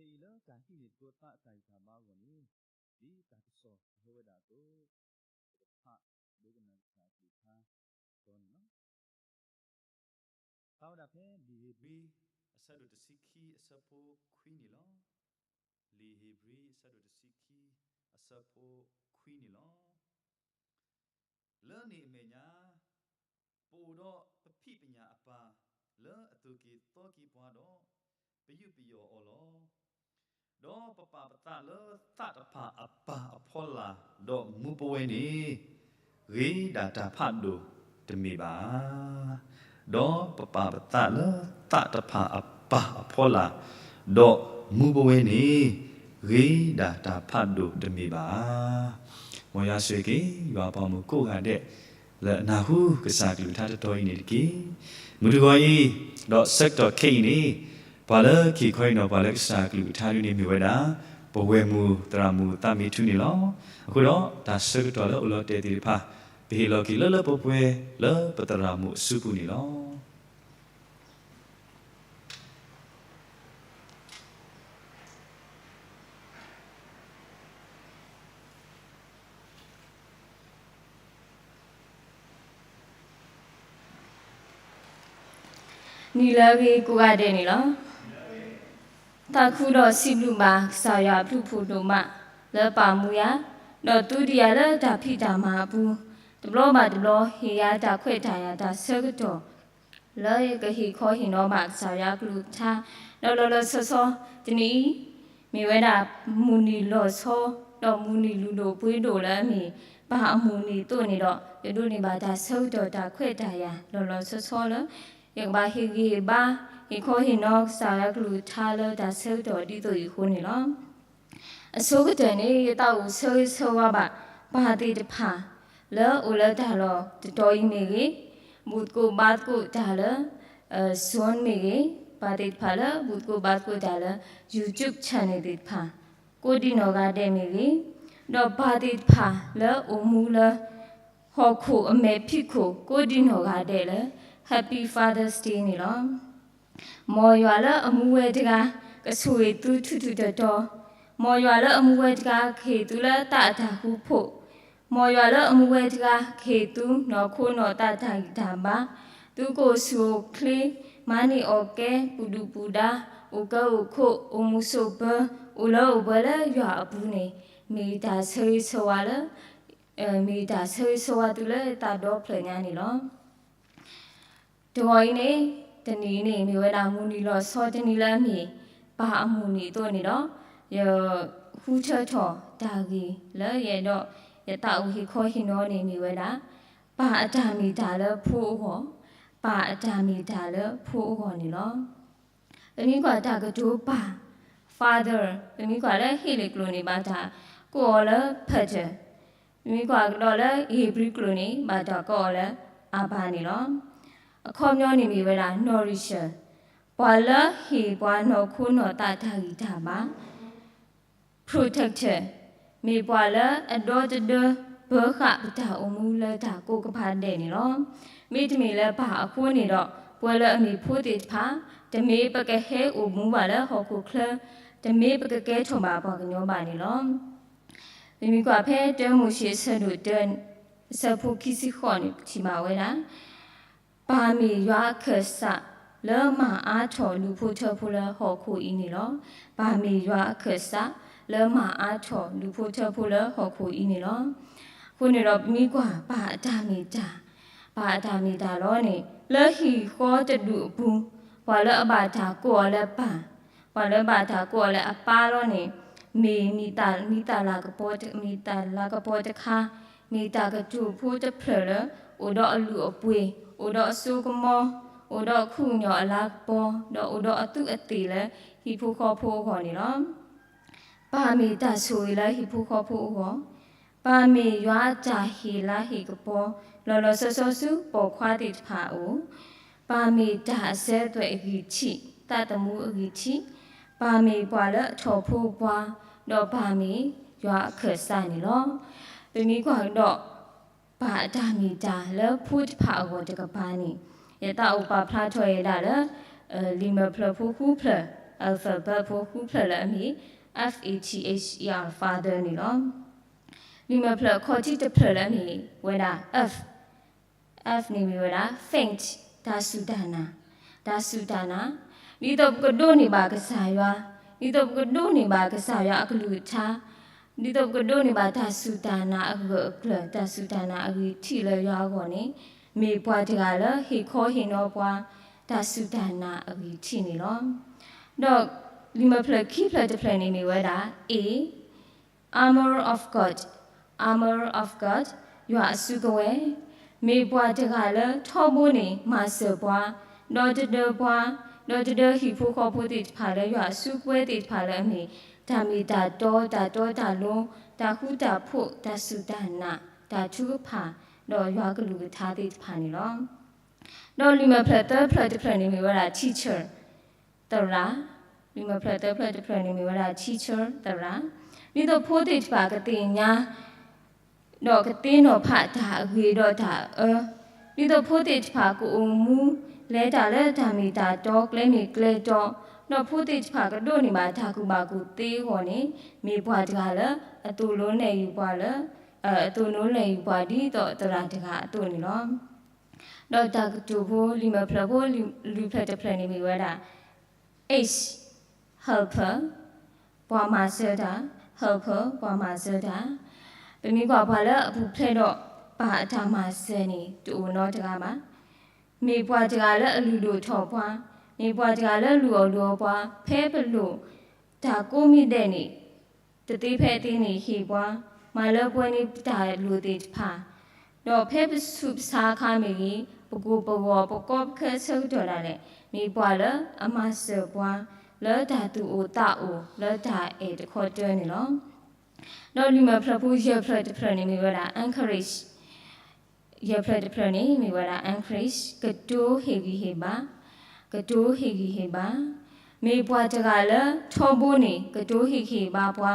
တၢ်လၢတၢ်ဟ့ၣ်န့ၢ်သကိးသးအတၢ်ဂံၢ်တၢ်ဘါအဂီၢ်န့ၣ်, ဒ်တၢ်ကစီၣ်အဟဲဝဲဒၣ်အသိး, ပကဖးဒိကနၣ်ကစၢ်အကလုၢ်ကထါကတီၢ်န့ၣ်လီၤ. ဖးဝဲဒၣ်ဖဲလံာ်ဧ့ၤဘြံၤ အဆၢဒိၣ်တဆံခံအဆၢဖိခွံန့ၣ်လီၤ. လံာ်ဧ့ၤဘြံၤ အဆၢဒိၣ်တဆံခံ အဆၢဖိခွံန့ၣ်လီၤ. လၢန့ၣ်အမဲာ်ညါ, ပအိၣ်ဒီးပဖံးပညၣ်အပၢ် လၢအသိၣ်က့ၤသီက့ၤပှၤဒီး ပယူးပယီၣ်အီၤလီၤ. ဒီးပပာ်ပသးလၢသးတဖၣ်အပၢ်အဖီလာ် ဒီးမူပဝဲန့ၣ် ဂ့ၤဒၣ်တၢ်ဖးဒိၣ်တမ့ၢ်ဘၣ်. ဒီးပပာ်ပသးလၢသးတဖၣ်အပၢ်အဖီလာ် ဒီးမူပဝဲန့ၣ် ဂ့ၤဒၣ်တၢ်ဖးဒိၣ်တမ့ၢ်ဘၣ်. မ်ယွၤဆိၣ်ဂ့ၤက့ၤ ယွၤအပှၤမုၣ်ကိးဂၤဒဲး လၢအနၢ်ဟူကစၢ်အကလုၢ်ကထါတတီၤအံၤန့ၣ်တက့ၢ်. မုၢ်တဂီၤအံၤ ဒီးဆၢကတီၢ်ခဲအံၤန့ၣ်, ပှၤလၢကဟ့ၣ်ခီဟ့ၣ်နီၤပှၤလၢကစၢ်အကလုၢ်ကထါဒ်န့ၣ်မ့ၢ်ဝဲဒၣ် ပဝဲၢ်မုၢ်သရၣ်မုၣ်သးမံထူန့ၣ်လီၤ. အဃိဒီးတၢ်ဆၢကတီၢ်လၢအိၣ်လီၤတဲာ်သ့ၣ်တဖၣ် ပဟ့ၣ်လီၤက့ၤလၢလၢပှဲၤပှဲၤလၢပသရၣ်မုၣ်အစုပူၤန့ၣ်လီၤ. နံၤလၢအဂ့ၤကိးဂၤဒဲးန့ၣ်လီၤ. သးခုဒီးစံးဘျုးဘၣ်ကစၢ်ယွၤအဘျုးဖးဒိၣ်မး လၢပာ်မူယၤ, ဒီးသူဒံးယၤလၢတၢ်ဖံးတၢ်မၤအပူၤ, တဘျီဘၣ်တဘျီ ဟ့ၣ်ယၤတၢ်ခွဲးတၢ်ယာ်တၢ်ဆၢကတီၢ် လၢယကဟ့ၣ်ခီဟ့ၣ်နီၤဘၣ်ကစၢ်ယွၤအကလုၢ်ကထါ, ဒီးလီၤလီၤဆီဆီတနံၤအံၤ မ့ၢ်ဝဲဒၣ်မုၢ်နံၤလီၤဆီ ဒီးမုၢ်နံၤလုၢ်ဒိၣ်ပှ့ၤဒိၣ်လၢအမ့ၢ်ပၢ်အမုၢ်နံၤအသိးန့ၣ်ဒီး ယဒိးန့ၢ်ဘၣ်တၢ်ဆၢကတီၢ်တၢ်ခွဲးတၢ်ယာ်လီၤလီၤဆီဆီလၢ ယကဘၣ်ဟ့ၣ်ဂံၢ်ဟ့ၣ်ဘါ ဟ့ၣ်ခီဟ့ၣ်နီၤကစၢ်ယွၤကလုၢ်ကထါလၢတၢ်ဆၢကတီၢ်ဒ်သိးအံၤအဃိန့ၣ်လီၤ. အဆိကတၢၢ်န့ၣ် ယသးအိၣ်ဆၢဂ့ၤဆၢဝါဘၣ် ပၢ်သ့ၣ်တဖၣ် လၢအိၣ်လၢတၢ်လီၢ်တတီၤအံၤမ့ၢ်ဂ့ၤ, ဘူၣ်သကိးဘါသကိးတၢ်လၢ Zoom မ့ၢ်ဂ့ၤ, ပၢ်သ့ၣ်တဖၣ်လၢဘူၣ်သကိးဘါသကိးတၢ်လၢ YouTube channel သ့ၣ်တဖၣ် ကိးဒံနီၢ်ဂၤဒဲးမ့ၢ်ဂ့ၤ, ဒီးပၢ်သ့ၣ်တဖၣ်လၢအိၣ်မူလၢ ဟီၣ်ခိၣ်အမဲာ်ဖံးခိၣ် ကိးဒံနီၢ်ဂၤဒဲးလၢ Happy Father's Day န့ၣ်လီၤ. မ်ယွၤလၢအမူဝဲတဂၤ ကဆိၣ်ဂ့ၤသုထူထူတီတီ, မ်ယွၤလၢအမူဝဲတဂၤ ကဟ့ၣ်သုလၢသးအတၢ်ဃူဖိး, မ်ယွၤလၢအမူဝဲတဂၤ ကဟ့ၣ်သုနီၢ်ခိနီၢ်သးတၢ်ဂံၢ်တၢ်ဘါ, သုကအိၣ်ဆူၣ်အိၣ်ချ့, မၤန့ၢ်အီၣ်ကဲ ပူၤဒုၣ်ပူၤဒါ, အိၣ်ကၢအိၣ်ခိး, အိၣ်မုာ်ဆိးပၢၤ, အိၣ်လၢအိၣ်ပှဲၤလၢယွၤအပူၤန့ၣ် မ့ၢ်တၢ်ဆၢဂ့ၤဆၢဝါလၢ မ့ၢ်တၢ်ဆၢဂ့ၤဆၢဝါသုလၢသးဒီဖျၢၣ်ညါန့ၣ်လီၤ. တဂီၤအံၤန့ၣ် တနံၤအံၤန့ၣ် မ့ၢ်ဝဲဒၣ်မုၢ်နံၤလီၤဆီတနံၤလၢအမ့ၢ် ပၢ်အမုၢ်နံၤအသိးန့ၣ်ဒီး ယဃုထၢထီၣ်တၢ်ဂ့ၢ်လၢယအဲၣ်ဒိး ယသးအိၣ်ဟ့ၣ်ခီဟ့ၣ်နီၤန့ၣ်မ့ၢ်ဝဲဒၣ် ပၢ်အတၢ်မ့ၢ်တၢ်လၢဖိအဂီၢ်, ပၢ်အတၢ်မ့ၢ်တၢ်လၢဖိအဂီၢ်န့ၣ်လီၤ. ပမ့ၢ်ကွၢ်တၢ်ကတိၤပၢ် father, ပမ့ၢ်ကွၢ်လၢဟ့ၣ်လ့ၣ်ကျိာ်န့ၣ် ဘၣ်တၢ်ကိးအီၤလၢ pater, ပမ့ၢ်ကွၢ်ကဒီးလၢဧ့ၤဘြံၤကျိာ်န့ၣ် ဘၣ်တၢ်ကိးအီၤလၢ Abba န့ၣ်လီၤ. အခီပညီန့ၣ်မ့ၢ်ဝဲဒၣ် nourisher, ပှၤလၢဟ့ၣ်ပှၤနီၢ်ခိနီၢ်သးတၢ်ဂံၢ်တၢ်ဘါ, protector, မ့ၢ်ပှၤလၢအဒီတဒၢ ပၢဃာ်ပတၢ်အိၣ်မူလၢတၢ်ကိးကပၤဒဲးန့ၣ်လီၤ. မ့တမ့ၢ်လၢပၢ်အဃိန့ၣ်ဒီး ပှၤလၢအမ့ၢ်ဖိသ့ၣ်တဖၣ် တမ့ၢ်ပကဟဲအိၣ်မူဘၣ်လၢဟီၣ်ခိၣ်ချၢ, တမ့ၢ်ပကကဲထီၣ်ဘၣ်ပှၤကညီဘၣ်န့ၣ်လီၤ. ပမ့ၢ်ကွၢ်ဖဲတၢမိၤၡ့အဆၢဒိၣ်တၢ အဆၢဖိခံဆံဃိးန့ၣ် ပထံၣ်ဘၣ်ဝဲဒၣ် ပၢ်မ့ၢ်ယွၤအခၢၣ်စး လၢမၤအါထီၣ်လူၤဖိထၢဖိလၢဟီၣ်ခိၣ်အံၤန့ၣ်လီၤ. ပၢ်မ့ၢ်ယွၤအခၢၣ်စး လၢမၤအါထီၣ်လူၤဖိထၢဖိလၢဟီၣ်ခိၣ်အံၤန့ၣ်လီၤ. အဃိန့ၣ်ဒီးပမ့ၢ်ကွၢ်ပၢ်အတၢ်မ့ၢ်တၢ်, ပၢ်အတၢ်မ့ၢ်တၢ်လီၤန့ၣ် လၢဟံၣ်ဃီတဒူၣ်အပူၤ, ပှၤလၢအဘၣ်တၢ်ကိးအီၤလၢပၢ်, ပှၤလၢဘၣ်တၢ်ကိးအီၤလၢအပၢ်လီၤန့ၣ် မ့ၢ်မံၤသၣ်လၤကပီၤတ, မံၤသၣ်လၤကပီၤတခါ, မ့ၢ်တၢ်ကတိၤဖိတဖျၢၣ်လၢ အိၣ်ဒီးအလုၢ်အပှ့ၤ, အိၣ်ဒီးအစိကမီၤ, အိၣ်ဒီးအခူအညီၣ်အလၤကပီၤ, ဒီးအိၣ်ဒီးအသူးအသ့ၣ်လၢ ဟံၣ်ဖိဃီဖိအဂီၢ်န့ၣ်လီၤ. ပၢ်မ့ၢ်တၢ်ဆိၣ်ဂ့ၤလၢဟံၣ်ဖိဃီဖိအဂီၢ်, ပၢ်မ့ၢ်ယွၤအတၢ်ဟ့ၣ်လၤဟ့ၣ်ကပီၤ လီၤလီၤဆီဆီဆူပိာ်ခွါသ့ၣ်တဖၣ်အအိၣ်, ပၢ်မ့ၢ်တၢ်အစၢၤအသွဲၣ်အဂံၢ်ထံး, သးသမူအဂံၢ်ထံး, ပၢ်မ့ၢ်ပှၤလၢအထီၣ်ဖိပှၤ, ဒီးပၢ်မ့ၢ်ယွၤအခၢၣ်စးန့ၣ်လီၤ. ပမ့ၢ်ကွၢ်ကဒီး ပၢ်အတၢ်မ့ၢ်တၢ်လၢဖိတဖၣ်အဂီၢ်တကပၤန့ၣ် ယသးအိၣ်ပာ်ဖျါထီၣ်ဝဲဒၣ်လၢ လံာ်မဲာ်ဖျၢၣ်ဖိဃုဖျၢၣ် alphabet ဖိဃုဖျၢၣ်လၢအမ့ၢ် F A T H E R, father န့ၣ်လီၤ. လံာ်မဲာ်ဖျၢၣ်ခီၣ်ထံးတဖျၢၣ်လၢအမ့ၢ်ဝဲဒၣ် F, F န့ၣ်မ့ၢ်ဝဲဒၣ် faith, တၢ်စူၢ်တၢ်နာ်, တၢ်စူၢ်တၢ်နာ်, ဒ်သိးပကဒိးန့ၢ်ဘၣ်ကစၢ်ယွၤ, ဒ်သိးပကဒိးန့ၢ်ဘၣ်ကစၢ်ယွၤအကလုၢ်ကထါ, ဒ်သိးပကဒိးန့ၢ်ဘၣ်တၢ်စူၢ်တၢ်နာ်အဂၢၢ်အကျၢၤ, တၢ်စူၢ်တၢ်နာ်အဂံၢ်ထံးလၢယွၤအဂီၢ်န့ၣ်, မ့ၢ်ပှၤတဂၤလၢဟ့ၣ်ခီဟ့ၣ်နီၤပှၤ တၢ်စူၢ်တၢ်နာ်အဂံၢ်ထံးန့ၣ်လီၤ. ဒီးလံာ်မဲာ်ဖျၢၣ်ခံဖျၢၣ်တဖျၢၣ်န့ၣ်မ့ၢ်ဝဲဒၣ် A, armor of God, armor of God, ယွၤအစုကဝဲၤ, မ့ၢ်ပှၤတဂၤလၢထီဘိန့ၣ် မၤစၢၤပှၤ, ဒီးတဒၢပှၤ, ဒီးတဒၢဟံၣ်ဖိဃီဖိသ့ၣ်တဖၣ်လၢယွၤအစုကဝဲၤသ့ၣ်တဖၣ်လၢအမ့ၢ် တၢ်မ့ၢ်တၢ်တီ, တၢ်တီတၢ်လိၤ, တၢ်ဃူတၢ်ဖိး, တၢ်စူၢ်တၢ်နာ်, တၢ်ထုကဖၣ်, ဒီးယွၤကလုၢ်ကထါသ့ၣ်တဖၣ်န့ၣ်လီၤ. ဒီးလံာ်မဲာ်ဖျၢၣ်သၢဖျၢၣ်တဖျၢၣ်န့ၣ်မ့ၢ်ဝဲဒၣ် teacher, သရၣ်, လံာ်မဲာ်ဖျၢၣ်သၢဖျၢၣ်တဖျၢၣ်န့ၣ်မ့ၢ်ဝဲဒၣ် teacher, သရၣ်, ဒ်သိးဖိသ့ၣ်တဖၣ်ကသ့ၣ်ညါ ဒီးကသ့ၣ်နီၣ်ဖးတၢ်အဂ့ၤဒီးတၢ်အၢ, ဒ်သိးဖိသ့ၣ်တဖၣ်ကအိၣ်မူ လဲၤတၢ်လၢတၢ်မ့ၢ်တၢ်တီ ကျဲမ့ၢ်ကျဲတီ, ဒီးဖိသ့ၣ်တဖၣ်ကဒိးန့ၢ်ဘၣ်တၢ်ကူၣ်ဘၣ်ကူၣ်သ့အဂီၢ်န့ၣ်, မ့ၢ်ပှၤတဂၤလၢအသိၣ်လိနဲၣ်ယုာ်ပှၤလၢ, အသိၣ်လိနဲၣ်ယုာ်ပှၤဒ်သိးသရၣ်တဂၤအသိးန့ၣ်လီၤ. ဒီးတၢ်ကတိၤဖိ လံာ်မဲာ်ဖျၢၣ်ဖိလွံၢ်ဖျၢၣ်တဖျၢၣ်န့ၣ်မ့ၢ်ဝဲဒၣ် H, helper, ပှၤမၤစၢၤတၢ်, helper, ပှၤမၤစၢၤတၢ်, ပမ့ၢ်ကွၢ်ပှၤလၢအပူၤဖျဲးဒီးပၢ်အတၢ်မၤစၢၤန့ၣ် တအိၣ်နီတဂၤဘၣ်. မ့ၢ်ပှၤတဂၤလၢအလုၢ်ဒိၣ်ထီၣ်ပှၤ, မ့ၢ်ပှၤတဂၤလၢလုၢ်အီၣ်လုၢ်အီပှၤ, ဖဲပလိၣ်တၢ်ကိးမံၤဒဲးန့ၣ် တသ့ဖဲအသ့န့ၣ်ဟ့ၣ်ပှၤ, မၤလၢပှဲၤန့ၢ်ပတၢ်လိၣ်သ့ၣ်တဖၣ်, ဒီးဖဲပဆူးပဆါအခါမ့ၢ်ဂ့ၤ, ပကိၢ်ပဂီၤပကီပခဲဆၢကတီၢ်ဒၣ်လဲာ်, မ့ၢ်ပှၤလၢအမၤစၢၤပှၤ လၢတၢ်သူၣ်အိၣ်သးအိၣ် လၢတၢ်အဲၣ်တခီတၢန့ၣ်လီၤ. ဒီးလံာ်မဲာ်ဖျၢၣ်ဖိယဲၢ်ဖျၢၣ်တဖျၢၣ်န့ၣ်မ့ၢ်ဝဲဒၣ် encourage, ယဲၢ်ဖျၢၣ်တဖျၢၣ်န့ၣ်မ့ၢ်ဝဲဒၣ် encourage, ကတိၤဟ့ၣ်ဂံၢ်ဟ့ၣ်ဘါ, ကတိၤဟ့ၣ်ဂံၢ်ဟ့ၣ်ဘါ, မ့ၢ်ပှၤတဂၤလၢထီဘိန့ၣ် ကတိၤဟ့ၣ်ဂံၢ်ဟ့ၣ်ဘါပှၤ,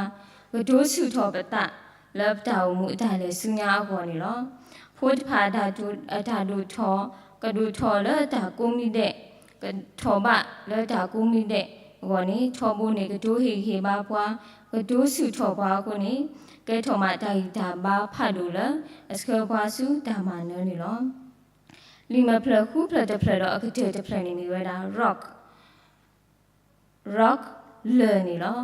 ကတိၤဆူၣ်ထီၣ်ပသး လၢပတၢ်အိၣ်မူအတၢ်လဲၤဆူညါအဂီၢ်န့ၣ်လီၤ. ဖိတဖၣ်အတၢ်ဒိၣ်ထီၣ် ကဒိၣ်ထီၣ်လၢတၢ်ကိးမံၤဒဲး, ကထီၣ်ဘးလၢတၢ်ကိးမံၤဒဲးအဂီၢ်န့ၣ် ထီဘိန့ၣ် ကတိၤဟ့ၣ်ဂံၢ်ဟ့ၣ်ဘါပှၤ, ကတိၤဆူၣ်ထီၣ်ပှၤအဃိန့ၣ် ကဲထီၣ်မးတၢ်ဂံၢ်တၢ်ဘါဖးဒိၣ်လၢ အဆှၢပှၤဆူတၢ်မၤနၢၤန့ၣ်လီၤ. လံာ်မဲာ်ဖျၢၣ်ဃုဖျၢၣ်တဖျၢၣ်ဒီးအကတၢၢ်တဖျၢၣ်န့ၣ်မ့ၢ်ဝဲဒၣ် rock, rock, လၢၢ်န့ၣ်လီၤ.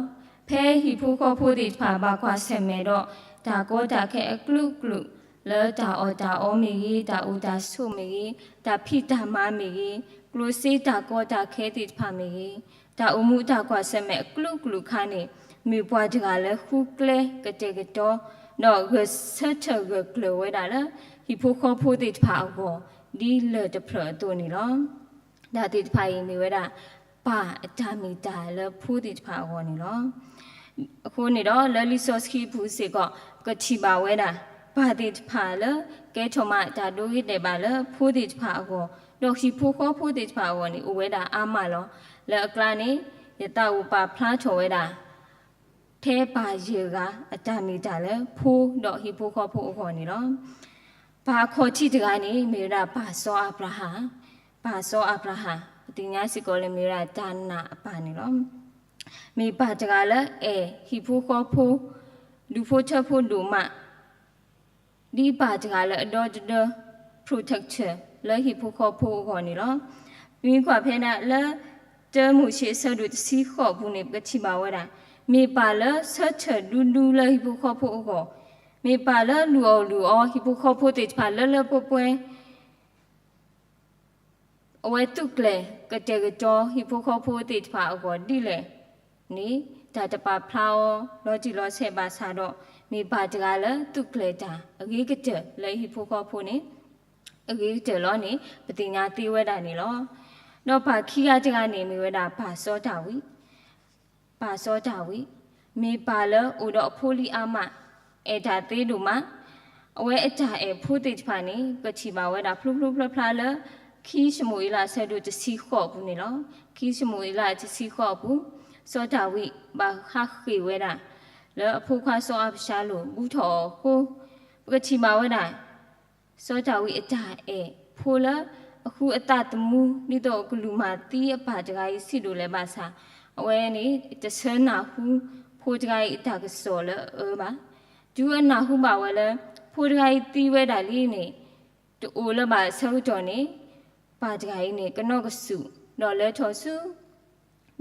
ဖဲဟံၣ်ဖိဃီဖိသ့ၣ်တဖၣ်ဘၣ်ကွၢ်ဆၢၣ်မဲာ်ဒီး တၢ်ကီတၢ်ခဲအကလုာ်ကလုာ် လၢတၢ်အီၣ်တၢ်အီမ့ၢ်ဂ့ၤ, တၢ်အိၣ်တၢ်ဆိးမ့ၢ်ဂ့ၤ, တၢ်ဖံးတၢ်မၤမ့ၢ်ဂ့ၤ, ကျိၣ်စ့တၢ်ကီတၢ်ခဲသ့ၣ်တဖၣ်မ့ၢ်ဂ့ၤ, တၢ်အိၣ်မူတၢ်ကွၢ်ဆၢၣ်မဲာ်အကလုာ်ကလုာ်ခါန့ၣ် မ့ၢ်ပှၤတဂၤလၢဃုကျဲကတဲာ်ကတီၤ ဒီးဂဲၤဆၢထၢၣ်ဂၢၢ်ကျၢၤဝဲဒၣ်လၢ ဟံၣ်ဖိဃီဖိသ့ၣ်တဖၣ်အဂီၢ် ဒ်လၢၢ်တဖျၢၣ်အသိးန့ၣ်လီၤ. တၢ်သ့ၣ်တဖၣ်အံၤမ့ၢ်ဝဲဒၣ် ပၢ်အတၢ်မ့ၢ်တၢ်လၢဖိသ့ၣ်တဖၣ်အဂီၢ်န့ၣ်လီၤ. အဃိန့ၣ်ဒီး လၢလံာ်စီဆှံအပူၤစ့ၢ်ကီး ပကထံၣ်ဘၣ်ဝဲဒၣ် ပၢ်သ့ၣ်တဖၣ်လၢ ကဲထီၣ်မးတၢ်ဒိဂ့ၤဒဲးဘးလၢဖိသ့ၣ်တဖၣ်အဂီၢ်, ဒီးဟံၣ်ဖိဃီဖိသ့ၣ်တဖၣ်အဂီၢ်န့ၣ် အိၣ်ဝဲဒၣ်အါမးလီၤ. လၢအကျါန့ၣ် ယသးအိၣ်ပာ်ဖျါထီၣ်ဝဲဒၣ် ထဲပၢ်ယဲၢ်ဂၤအတၢ်မ့ၢ်တၢ်လၢဖိဒီးဟံၣ်ဖိဃီဖိအဂီၢ်န့ၣ်လီၤ. ပၢ်အခီၣ်ထံးတဂၤန့ၣ် မ့ၢ်ဝဲဒၣ်ပၢ်စီၤအၤဘြၤဟၣ်, ပၢ်စီၤအၤဘြၤဟၣ် ပသ့ၣ်ညါစ့ၢ်ကီးလၢမ့ၢ်ဝဲဒၣ်တၢ်နာ်အပၢ်န့ၣ်လီၤ. မ့ၢ်ပၢ်တဂၤလၢအဲၣ်ဟံၣ်ဖိဃီဖိ ဒူၣ်ဖိထၢဖိဒိၣ်မး ဒ်ပၢ်တဂၤလၢအဒီတဒၢ protector လၢဟံၣ်ဖိဃီဖိအဂီၢ်န့ၣ်လီၤ. ပမ့ၢ်ကွၢ်ဖဲဒၣ်လၢ တၢမိၤၡ့အဆၢဒိၣ်တဆံဃိးအပူၤန့ၣ် ပကထံၣ်ဘၣ်ဝဲဒၣ် မ့ၢ်ပၢ်လၢဆၢထၢၣ်ဒူဒူလၢဟံၣ်ဖိဃီဖိအဂီၢ်, မ့ၢ်ပၢ်လၢလုၢ်အီၣ်လုၢ်အီဟံၣ်ဖိဃီဖိသ့ၣ်တဖၣ်လၢလၢပှဲၤပှဲၤ အဝဲသူၣ်ကျဲၤကတဲာ်ကတီၤဟံၣ်ဖိဃီဖိသ့ၣ်တဖၣ်အဂီၢ်ဒ်လဲၣ်န့ၣ် တၢ်တပာ်ဖျါအီၤလီၤတံၢ်လီၤဆဲးဘၣ်ဆၣ်ဒီး မ့ၢ်ပၢ်တဂၤလၢသူၣ်ကျဲၤတၢ်အဂ့ၤကတၢၢ်လၢဟံၣ်ဖိဃီဖိန့ၣ် အဂ့ၤကတၢၢ်လီၤန့ၣ် ပသ့ၣ်ညါသ့ဝဲဒၣ်န့ၣ်လီၤ. ဒီးပၢ်ခံဂၤတဂၤန့ၣ် မ့ၢ်ဝဲဒၣ်ပၢ်စီၤဒၤဝံး ပၢ်စီၤဒၤဝံး မ့ၢ်ပၢ်လၢအိၣ်ဒီးအဖိလံအါမး, အဲၣ်တၢ်သ့ဒိၣ်မး, အဝဲအတၢ်အဲၣ်ဖိသ့ၣ်တဖၣ်န့ၣ် ပထံၣ်ဘၣ်ဝဲဒၣ်ဖျိဖျိဖျါဖျါလၢ ခံၡမူၤအ့လးအဆၢဒိၣ်တဆံဃိးအပူၤန့ၣ်လီၤ. ခံၡမူၤအ့လးတဆံဃိးအပူၤ, စီၤဒၤဝံးဘၣ်ဟးဃ့ၢ်ဝဲဒၣ် လၢအဖိခွါစီၤအၤဘၡါလိၣ်ဘူၣ်ထီၣ်အီၤအဃိ, ပကထံၣ်ဘၣ်ဝဲဒၣ် စီၤဒၤဝံးအတၢ်အဲၣ်ဖိလၢ အဃုအသးသမူ ဒ်သိးအကလုၢ်မၤသံအပၢ်တဂၤအံၤဆံးဒိၣ်လဲၣ်ဘၣ်ဆၣ်, အဝဲန့ၣ် တဆၢနၢ်ဟူ ဖိတဂၤအံၤအတၢ်ကစီၣ်လၢအအၢဘၣ်. တုၤအနၢ်ဟူဘၣ်ဝဲလၢ ဖိတဂၤအံၤသံဝဲဒၣ်လံန့ၣ် တအိၣ်လၢၤဘၣ်အဆၢကတီၢ်န့ၣ် ပၢ်တဂၤအံၤန့ၣ် ကနီၢ်ကစူၣ် ဒီးလဲၤထီၣ်ဆူ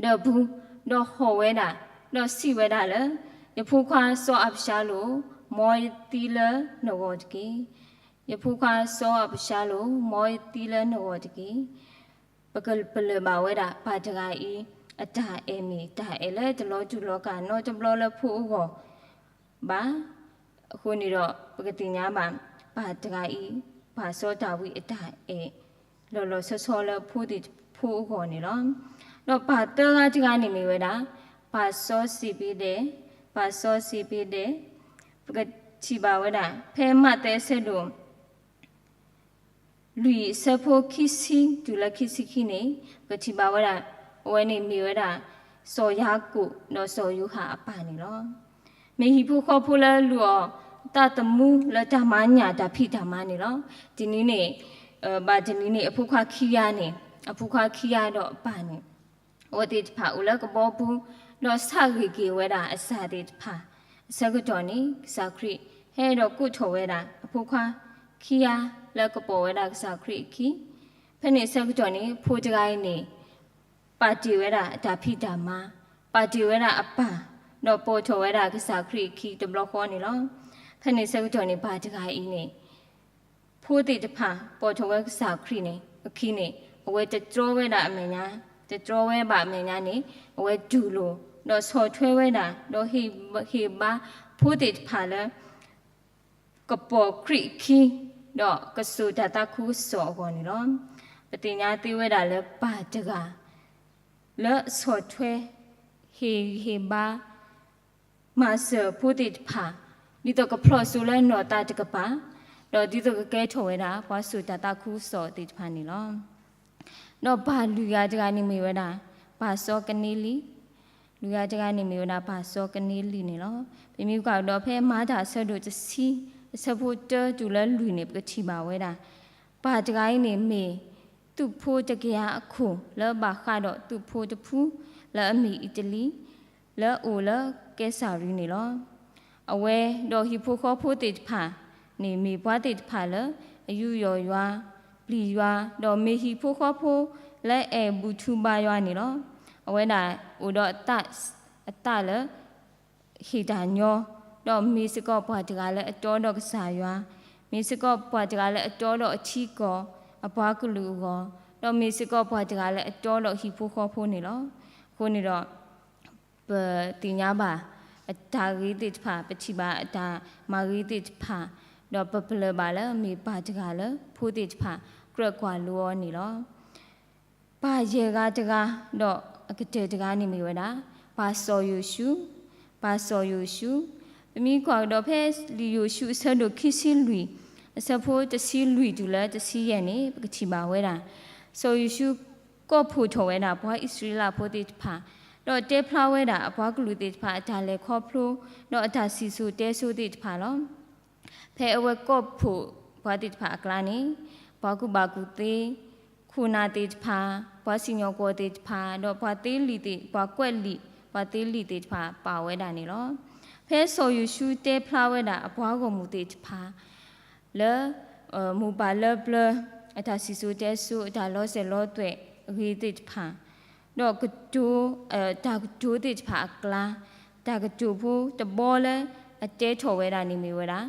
ဒၢးပူၤ, ဒီးဟီၣ်ဝဲဒၣ်, ဒီးစံးဝဲဒၣ်လၢ ယဖိခွါစီၤအၤဘၡါလိၣ်, မ်ယသံလၢနဂီၢ်တက့ၢ်. ယဖိခွါစီၤအၤဘၡါလိၣ်, မ်ယသံလၢနဂီၢ်တက့ၢ်. ပကပလၢၢ်ဘၣ်ဝဲဒၣ် ပၢ်တဂၤအံၤ အတၢ်အဲၣ်မ့ၢ်တၢ်အဲၣ်လၢတလီၤတူာ်လီၤကာ်နီတဘျီလၢဖိအဂီၢ် ဘၣ်. အဃိန့ၣ်ဒီး ပကသ့ၣ်ညါဘၣ် ပၢ်တဂၤအံၤ ပၢ်စီၤဒၤဝံးအတၢ်အဲၣ် လီၤလီၤဆီဆီလၢဖိသ့ၣ်ဖိအဂီၢ်န့ၣ်လီၤ. ဒီးပၢ်သၢဂၤတဂၤန့ၣ်မ့ၢ်ဝဲဒၣ် ပၢ်စီၤစ့းဘ့ဒဲး, ပၢ်စီၤစ့းဘ့ဒဲး, ပကထံၣ်ဘၣ်ဝဲဒၣ် ဖဲမးသဲအဆၢဒိၣ် လွံၢ်အဆၢဖိခံဆံတုၤလၢခံဆံခံန့ၣ် ပကထံၣ်ဘၣ်ဝဲဒၣ် အဝဲန့ၣ်မ့ၢ်ဝဲဒၣ် စီၤယၤကိာ်ဒီးစီၤယိၤဟၣ်အပၢ်န့ၣ်လီၤ. မ့ၢ်ဟံၣ်ဖိဃီဖိလၢလူၤအီၤသးသမူလၢတၢ်မၤညၣ်တၢ်ဖံးတၢ်မၤန့ၣ်လီၤ. တနံၤန့ၣ် ဘၣ်တနံၤန့ၣ် အဖိခွါခံဂၤန့ၣ် အဖိခွါခံဂၤဒီးအပၢ်န့ၣ် အဝဲသ့ၣ်တဖၣ်အိၣ်လၢကဘီပူၤ ဒီးဆၣ်ဂ့ၤက့ၤဝဲဒၣ်အစၢ်သ့ၣ်တဖၣ် အဆၢကတီၢ်န့ၣ် ကစၢ်ခရံာ်ဟဲဒီးကိးထီၣ်ဝဲဒၣ် အဖိခွါခံဂၤလၢကပိာ်ဝဲဒၣ်ကစၢ်ခရံာ်အခံ ဖဲန့ၣ်အဆၢကတီၢ်န့ၣ် ဖိတဂၤအံၤန့ၣ် ပာ်တ့ၢ်ဝဲဒၣ်အတၢ်ဖံးတၢ်မၤ, ပာ်တ့ၢ်ဝဲဒၣ်အပၢ်, ဒီးပိာ်ထီၣ်ဝဲဒၣ်ကစၢ်ခရံာ်အခံတဘျီဃီန့ၣ်လီၤ. ဖဲန့ၣ်အဆၢကတီၢ်န့ၣ် ပၢ်တဂၤအံၤန့ၣ် ဖိသ့ၣ်တဖၣ် ပိာ်ထီၣ်ဝဲကစၢ်ခရံာ်န့ၣ် အခံန့ၣ် အဝဲတတြီဝဲဒၣ်အမဲာ်ညါ, တတြီဝဲဘၣ်အမဲာ်ညါန့ၣ် အဝဲတူၢ်လိာ် ဒီးဆီၣ်ထွဲဝဲဒၣ် ဒီးဟ့ၣ်ဘါဖိသ့ၣ်တဖၣ်လၢ ကပိာ်ခရံာ်အခံ ဒီးကစိာ်တၢ်သးခုကစီၣ်အဂီၢ်န့ၣ်လီၤ. ပသ့ၣ်ညါသ့ဝဲဒၣ်လၢပၢ်တဂၤ လၢအဆီၣ်ထွဲ ဟ့ၣ်ဂံၢ်ဟ့ၣ်ဘါ မၤစၢၤဖိသ့ၣ်တဖၣ် ဒ်သိးကဖျိးစိလၢနီၢ်သးတကပၤ, ဒီးဒ်သိးကကဲထီၣ်ဝဲဒၣ် ပှၤစိာ်တၢ်သးခုကစီၣ်သ့ၣ်တဖၣ်န့ၣ်လီၤ. ဒီးပၢ်လွံၢ်ဂၤတဂၤန့ၣ်မ့ၢ်ဝဲဒၣ် ပၢ်စီၤကနံလံ, လွံၢ်ဂၤတဂၤန့ၣ်မ့ၢ်ဝဲဒၣ်ပၢ်စီၤကနံလံန့ၣ်လီၤ. ပမ့ၢ်ကွၢ်ကဒီးဖဲမၤတၢ်အဆၢဒိၣ်တဆံ အဆၢဖိတၢတုၤလၢလွံၢ်န့ၣ် ပကထံၣ်ဘၣ်ဝဲဒၣ် ပၢ်တဂၤအံၤန့ၣ်မ့ၢ် သုးဖိတကယၤအခိၣ် လၢဘၣ်ဃးဒီးသုးဖိတဖု လၢအမ့ၢ်အံၣ်တလံ လၢအအိၣ်လၢကဲစၤရံန့ၣ်လီၤ. အဝဲဒီးဟံၣ်ဖိဃီဖိသ့ၣ်တဖၣ်န့ၣ် မ့ၢ်ပှၤသ့ၣ်တဖၣ်လၢ အယူးယီၣ်ယွၤ, ပျံၤယွၤ, ဒီးမ့ၢ်ဟံၣ်ဖိဃီဖိလၢအဲၣ်ဘူၣ်ထူဘါယွၤန့ၣ်လီၤ. အဝဲဒၣ်အိၣ်ဒီးအသးလၢ ဟ့ၣ်တၢ်ညီ, ဒီးမ့ၢ်စ့ၢ်ကီးပှၤတဂၤလၢအတီဒီးကစၢ်ယွၤ, မ့ၢ်စ့ၢ်ကီးပှၤတဂၤလၢအတီဒီးအထံအကီၢ် အပှၤကလုာ်အဂီၢ်, ဒီးမ့ၢ်စ့ၢ်ကီးပှၤတဂၤလၢအတီဒီးဟံၣ်ဖိဃီဖိန့ၣ်လီၤ. အဃိန့ၣ်ဒီး ပသ့ၣ်ညါဘၣ် အတၢ်ဂ့ၤသ့ၣ်တဖၣ်, ပထံၣ်ဘၣ်အတၢ်မၤဂ့ၤသ့ၣ်တဖၣ်, ဒီးပပလၢၢ်ဘၣ်လၢမ့ၢ်ပၢ်တဂၤလၢ ဖိသ့ၣ်တဖၣ် ကြၢးကွၢ်လိအီၤန့ၣ်လီၤ. ပၢ်ယဲၢ်ဂၤတဂၤ, ဒီးအကတၢၢ်တဂၤန့ၣ်မ့ၢ်ဝဲဒၣ် ပၢ်စီၤယိၤၡူ, ပၢ်စီၤယိၤၡူ, ပမ့ၢ်ကွၢ်ကဒီးဖဲလံာ်ယိၤၡူအဆၢဒိၣ်ခံဆံလွံၢ်, အဆၢဖိတဆံလွံၢ်တုၤလၢတဆံယဲၢ်န့ၣ် ပကထံၣ်ဘၣ်ဝဲဒၣ် စီၤယိၤၡူ ကိးဖှိၣ်ထီၣ်ဝဲဒၣ်ပှၤအံၣ်စရ့လးဖိသ့ၣ်တဖၣ်, ဒီးတဲဖျါဝဲဒၣ်အပှၤကလုာ်သ့ၣ်တဖၣ်အတၢ်လဲၤခီဖျိ, ဒီးအတၢ်စံၣ်စိၤတဲစိၤသ့ၣ်တဖၣ်လီၤ. ဖဲအဝဲကိးဖှိၣ်ပှၤသ့ၣ်တဖၣ်အကျါန့ၣ်, ပှၤကူၣ်ဘၣ်ကူၣ်သ့, ခိၣ်နၢ်သ့ၣ်တဖၣ်, ပှၤစံၣ်ညီၣ်ကွီၢ်သ့ၣ်တဖၣ်, ဒီးပှၤသ့လံာ်သ့ၣ်, ပှၤကွဲးလံာ်, ပှၤသ့လံာ်သ့ၣ်တဖၣ်ပာ်ဝဲဒၣ်န့ၣ်လီၤ. ဖဲစီၤယိၤၡူတဲဖျါဝဲဒၣ်အပှၤဂီၢ်မုၢ်သ့ၣ်တဖၣ် လၢ မိၢ်ပၢ်လၢပျၢၤ အတၢ်စံၣ်စိၤတဲစိၤ အတၢ်လီၤစဲးလီၤသွဲၣ်အဂ့ၤသ့ၣ်တဖၣ်, ဒီးကတိၤ တၢ်ကတိၤသ့ၣ်တဖၣ်အကျါ, တၢ်ကတိၤဖိတဘီလၢအတဲထီၣ်ဝဲဒၣ်န့ၣ်မ့ၢ်ဝဲဒၣ်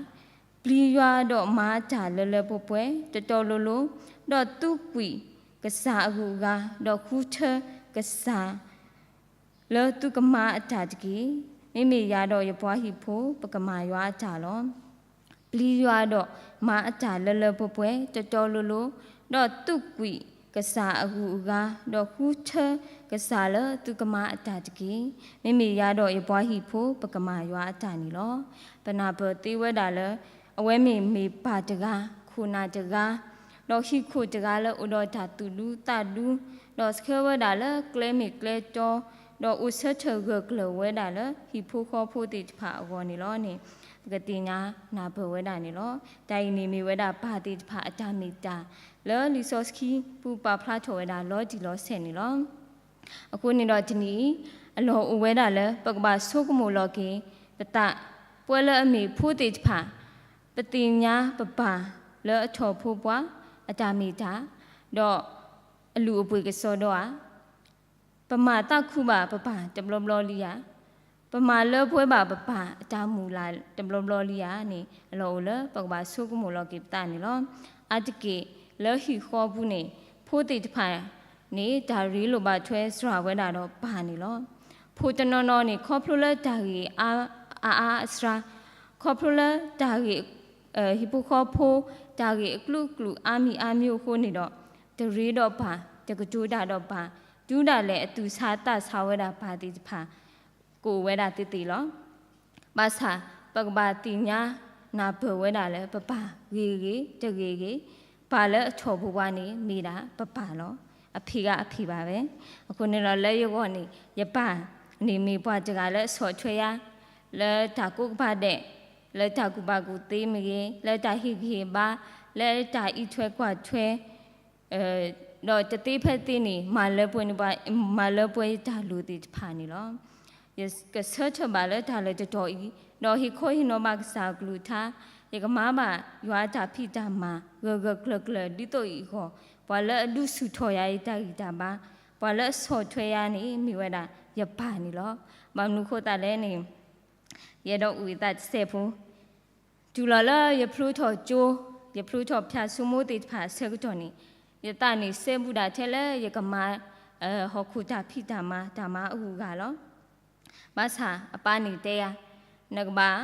ပျံၤယွၤဒီးမၤအတၢ်လၢလၢပှဲၤပှဲၤ တီတီလိၤလိၤ, ဒီးသူကွံာ်ကစၢ်အဂုၤအဂၤ, ဒီးဃုထၢကစၢ် လၢသုကမၤအတၢ်တက့ၢ်. မ့မ့ၢ်ယၤဒီးယပှၤဟံၣ်ဖိ ပကမၤယွၤအတၢ်လီၤ. ပျံၤယွၤဒီးမၤအတၢ်လၢလၢပှဲၤပှဲၤ တီတီလိၤလိၤ, ဒီးသူကွံာ်ကစၢ်အဂုၤအဂၤ, ဒီးဃုထၢကစၢ်လၢသုကမၤအတၢ်တက့ၢ်. မ့မ့ၢ်ယၤဒီးယပှၤဟံၣ်ဖိ ပကမၤယွၤအတၢ်န့ၣ်လီၤ. ပနၢ်ပၢၢ်သ့ဝဲဒၣ်လၢ အဝဲမ့ၢ်မ့ၢ်ပၢ်တဂၤ, ခိၣ်နၢ်တဂၤ, ဒီးဟံၣ်ခိၣ်တဂၤလၢအိၣ်ဒီးတၢ်သူၣ်ဒူသးဒူ, ဒီးဆှၢဝဲဒၣ်လၢကျဲမ့ၢ်ကျဲတီ, ဒီးအိၣ်ဆၢထၢၣ်ဂၢၢ်ကျၢၤဝဲဒၣ်လၢဟံၣ်ဖိဃီဖိသ့ၣ်တဖၣ်အဂီၢ်န့ၣ်လီၤန့ၣ် ပကသ့ၣ်ညါနၢ်ပၢၢ်ဝဲဒၣ်န့ၣ်လီၤ. တၢ်အံၤန့ၣ်မ့ၢ်ဝဲဒၣ်ပၢ်သ့ၣ်တဖၣ်အတၢ်မ့ၢ်တၢ် လၢလံာ်စီဆှံပူၤပာ်ဖျါထီၣ်ဝဲဒၣ်လီၤတံၢ်လီၤဆဲးန့ၣ်လီၤ. အဃိန့ၣ်ဒီးတနံၤအံၤ အလီၢ်အိၣ်ဝဲဒၣ်လၢ ပကဘၣ်ဆိကမိၣ်လီၤက့ၤပသး ပှဲၤလၢအမ့ၢ်ဖိသ့ၣ်တဖၣ် ပသ့ၣ်ညါပပၢ်လၢအထီၣ်ဖိပှၤအတၢ်မ့ၢ်တၢ် ဒီးအလုၢ်အပှ့ၤကစီဒီဧါ ပမၤသးခုဘၣ်ပပၢ်တဘျီဘျီလံဧါ, ပမၤလၢပှဲၤဘၣ်ပပၢ်အတၢ်မုၢ်လၢ်တဘျီဘျီလံဧါန့ၣ် အလီၢ်အိၣ်လၢပကဘၣ်ဆိကမိၣ်လီၤက့ၤပသးန့ၣ်လီၤ. အါတက့ၢ်လၢဟံၣ်ဃီပူၤန့ၣ် ဖိသ့ၣ်တဖၣ်န့ၣ် တၢ်ရ့လိာ်ဘၣ်ထွဲစှၤဝဲဒၣ်ဒီးပၢ်န့ၣ်လီၤ. ဖိတနီၤနီၤန့ၣ် ခီဖျိလၢတၢ်ဂ့ၢ်အါအါအစှၤ, ခီဖျိလၢတၢ်ဂ့ၢ် ဟံၣ်ဖိဃီဖိ တၢ်ဂ့ၢ်အကလုာ်ကလုာ်အါမံၤအါမံၤအဃိန့ၣ်ဒီး တရ့ဒီးပၢ်, တကတိၤတၢ်ဒီးပၢ်, တုၤဒၣ်လဲာ်အသူၣ်ဆါသးဆါဝဲဒၣ်ပၢ်သ့ၣ်တဖၣ် ကအိၣ်ဝဲဒၣ်သ့သ့လီၤ. ဘၣ်ဆၣ် ပကဘၣ်သ့ၣ်ညါနၢ်ပၢၢ်ဝဲဒၣ်လၢ ပပၢ်ဂ့ၤဂ့ၤ တဂ့ၤဂ့ၤ, ပၢ်လၢအထီၣ်ပပှၤန့ၣ် မ့ၢ်ဒၣ်ပပၢ်လီၤ. အဖံးဂ့ၤအဖံးဘၣ်ဝဲ. အဃိန့ၣ်ဒီးလၢယဂီၢ်န့ၣ် ယပၢ်န့ၣ်မ့ၢ်ပှၤတဂၤလၢအဆီၣ်ထွဲယၤ လၢတၢ်ကိးကပၤဒဲး, လၢတၢ်ကူၣ်ဘၣ်ကူၣ်သ့မ့ၢ်ဂ့ၤ, လၢတၢ်ဟ့ၣ်ဂံၢ်ဟ့ၣ်ဘါ, လၢတၢ်အံးထွဲကွၢ်ထွဲ ဒီးတသ့ဖဲသ့န့ၣ် မၤလၢပှဲၤန့ၢ်ပှၤ, မၤလၢပှဲၤယတၢ်လိၣ်သ့ၣ်တဖၣ်န့ၣ်လီၤ. ယကဆၢထၢၣ်ဘၣ်လၢတၢ်လၢတတီၤအံၤ, ဒီးဟ့ၣ်ခီဟ့ၣ်နီၤဘၣ်ကစၢ်အကလုၢ်ကထါ, ယကမၤဘၣ်ယွၤအတၢ်ဖံးတၢ်မၤ ဂၢၢ်ဂၢၢ်ကျၢၤကျၢၤ ဒ်သိးအံၤအဂီၢ်, ပှၤလၢအဒုးဆူၣ်ထီၣ်ယၤအံၤတၢ်ဂံၢ်တၢ်ဘါ, ပှၤလၢအဆီၣ်ထွဲယၤန့ၣ် မ့ၢ်ဝဲဒၣ်ယပၢ်န့ၣ်လီၤ. ဘၣ်မနုၤဃိသတးလဲၣ်န့ၣ် ယအဲၣ်ဒိးအုၣ်ယသးတစဲးဖိ တုၤလီၤလၢယဖျိထီၣ်ကၠိ, ယဖျိထီၣ်ဖၠၣ်စိမိသ့ၣ်တဖၣ်အဆၢကတီၢ်န့ၣ်, ယသးန့ၣ်စဲဘူးဒၣ်ထဲလၢယကမၤ ဟီၣ်ခိၣ်တၢ်ဖံးတၢ်မၤ တၢ်မၤအဂုၤအဂၤလီၤ. ဘၣ်ဆၣ်အပၢ်န့ၣ်တဲယၤ, နကဘၣ်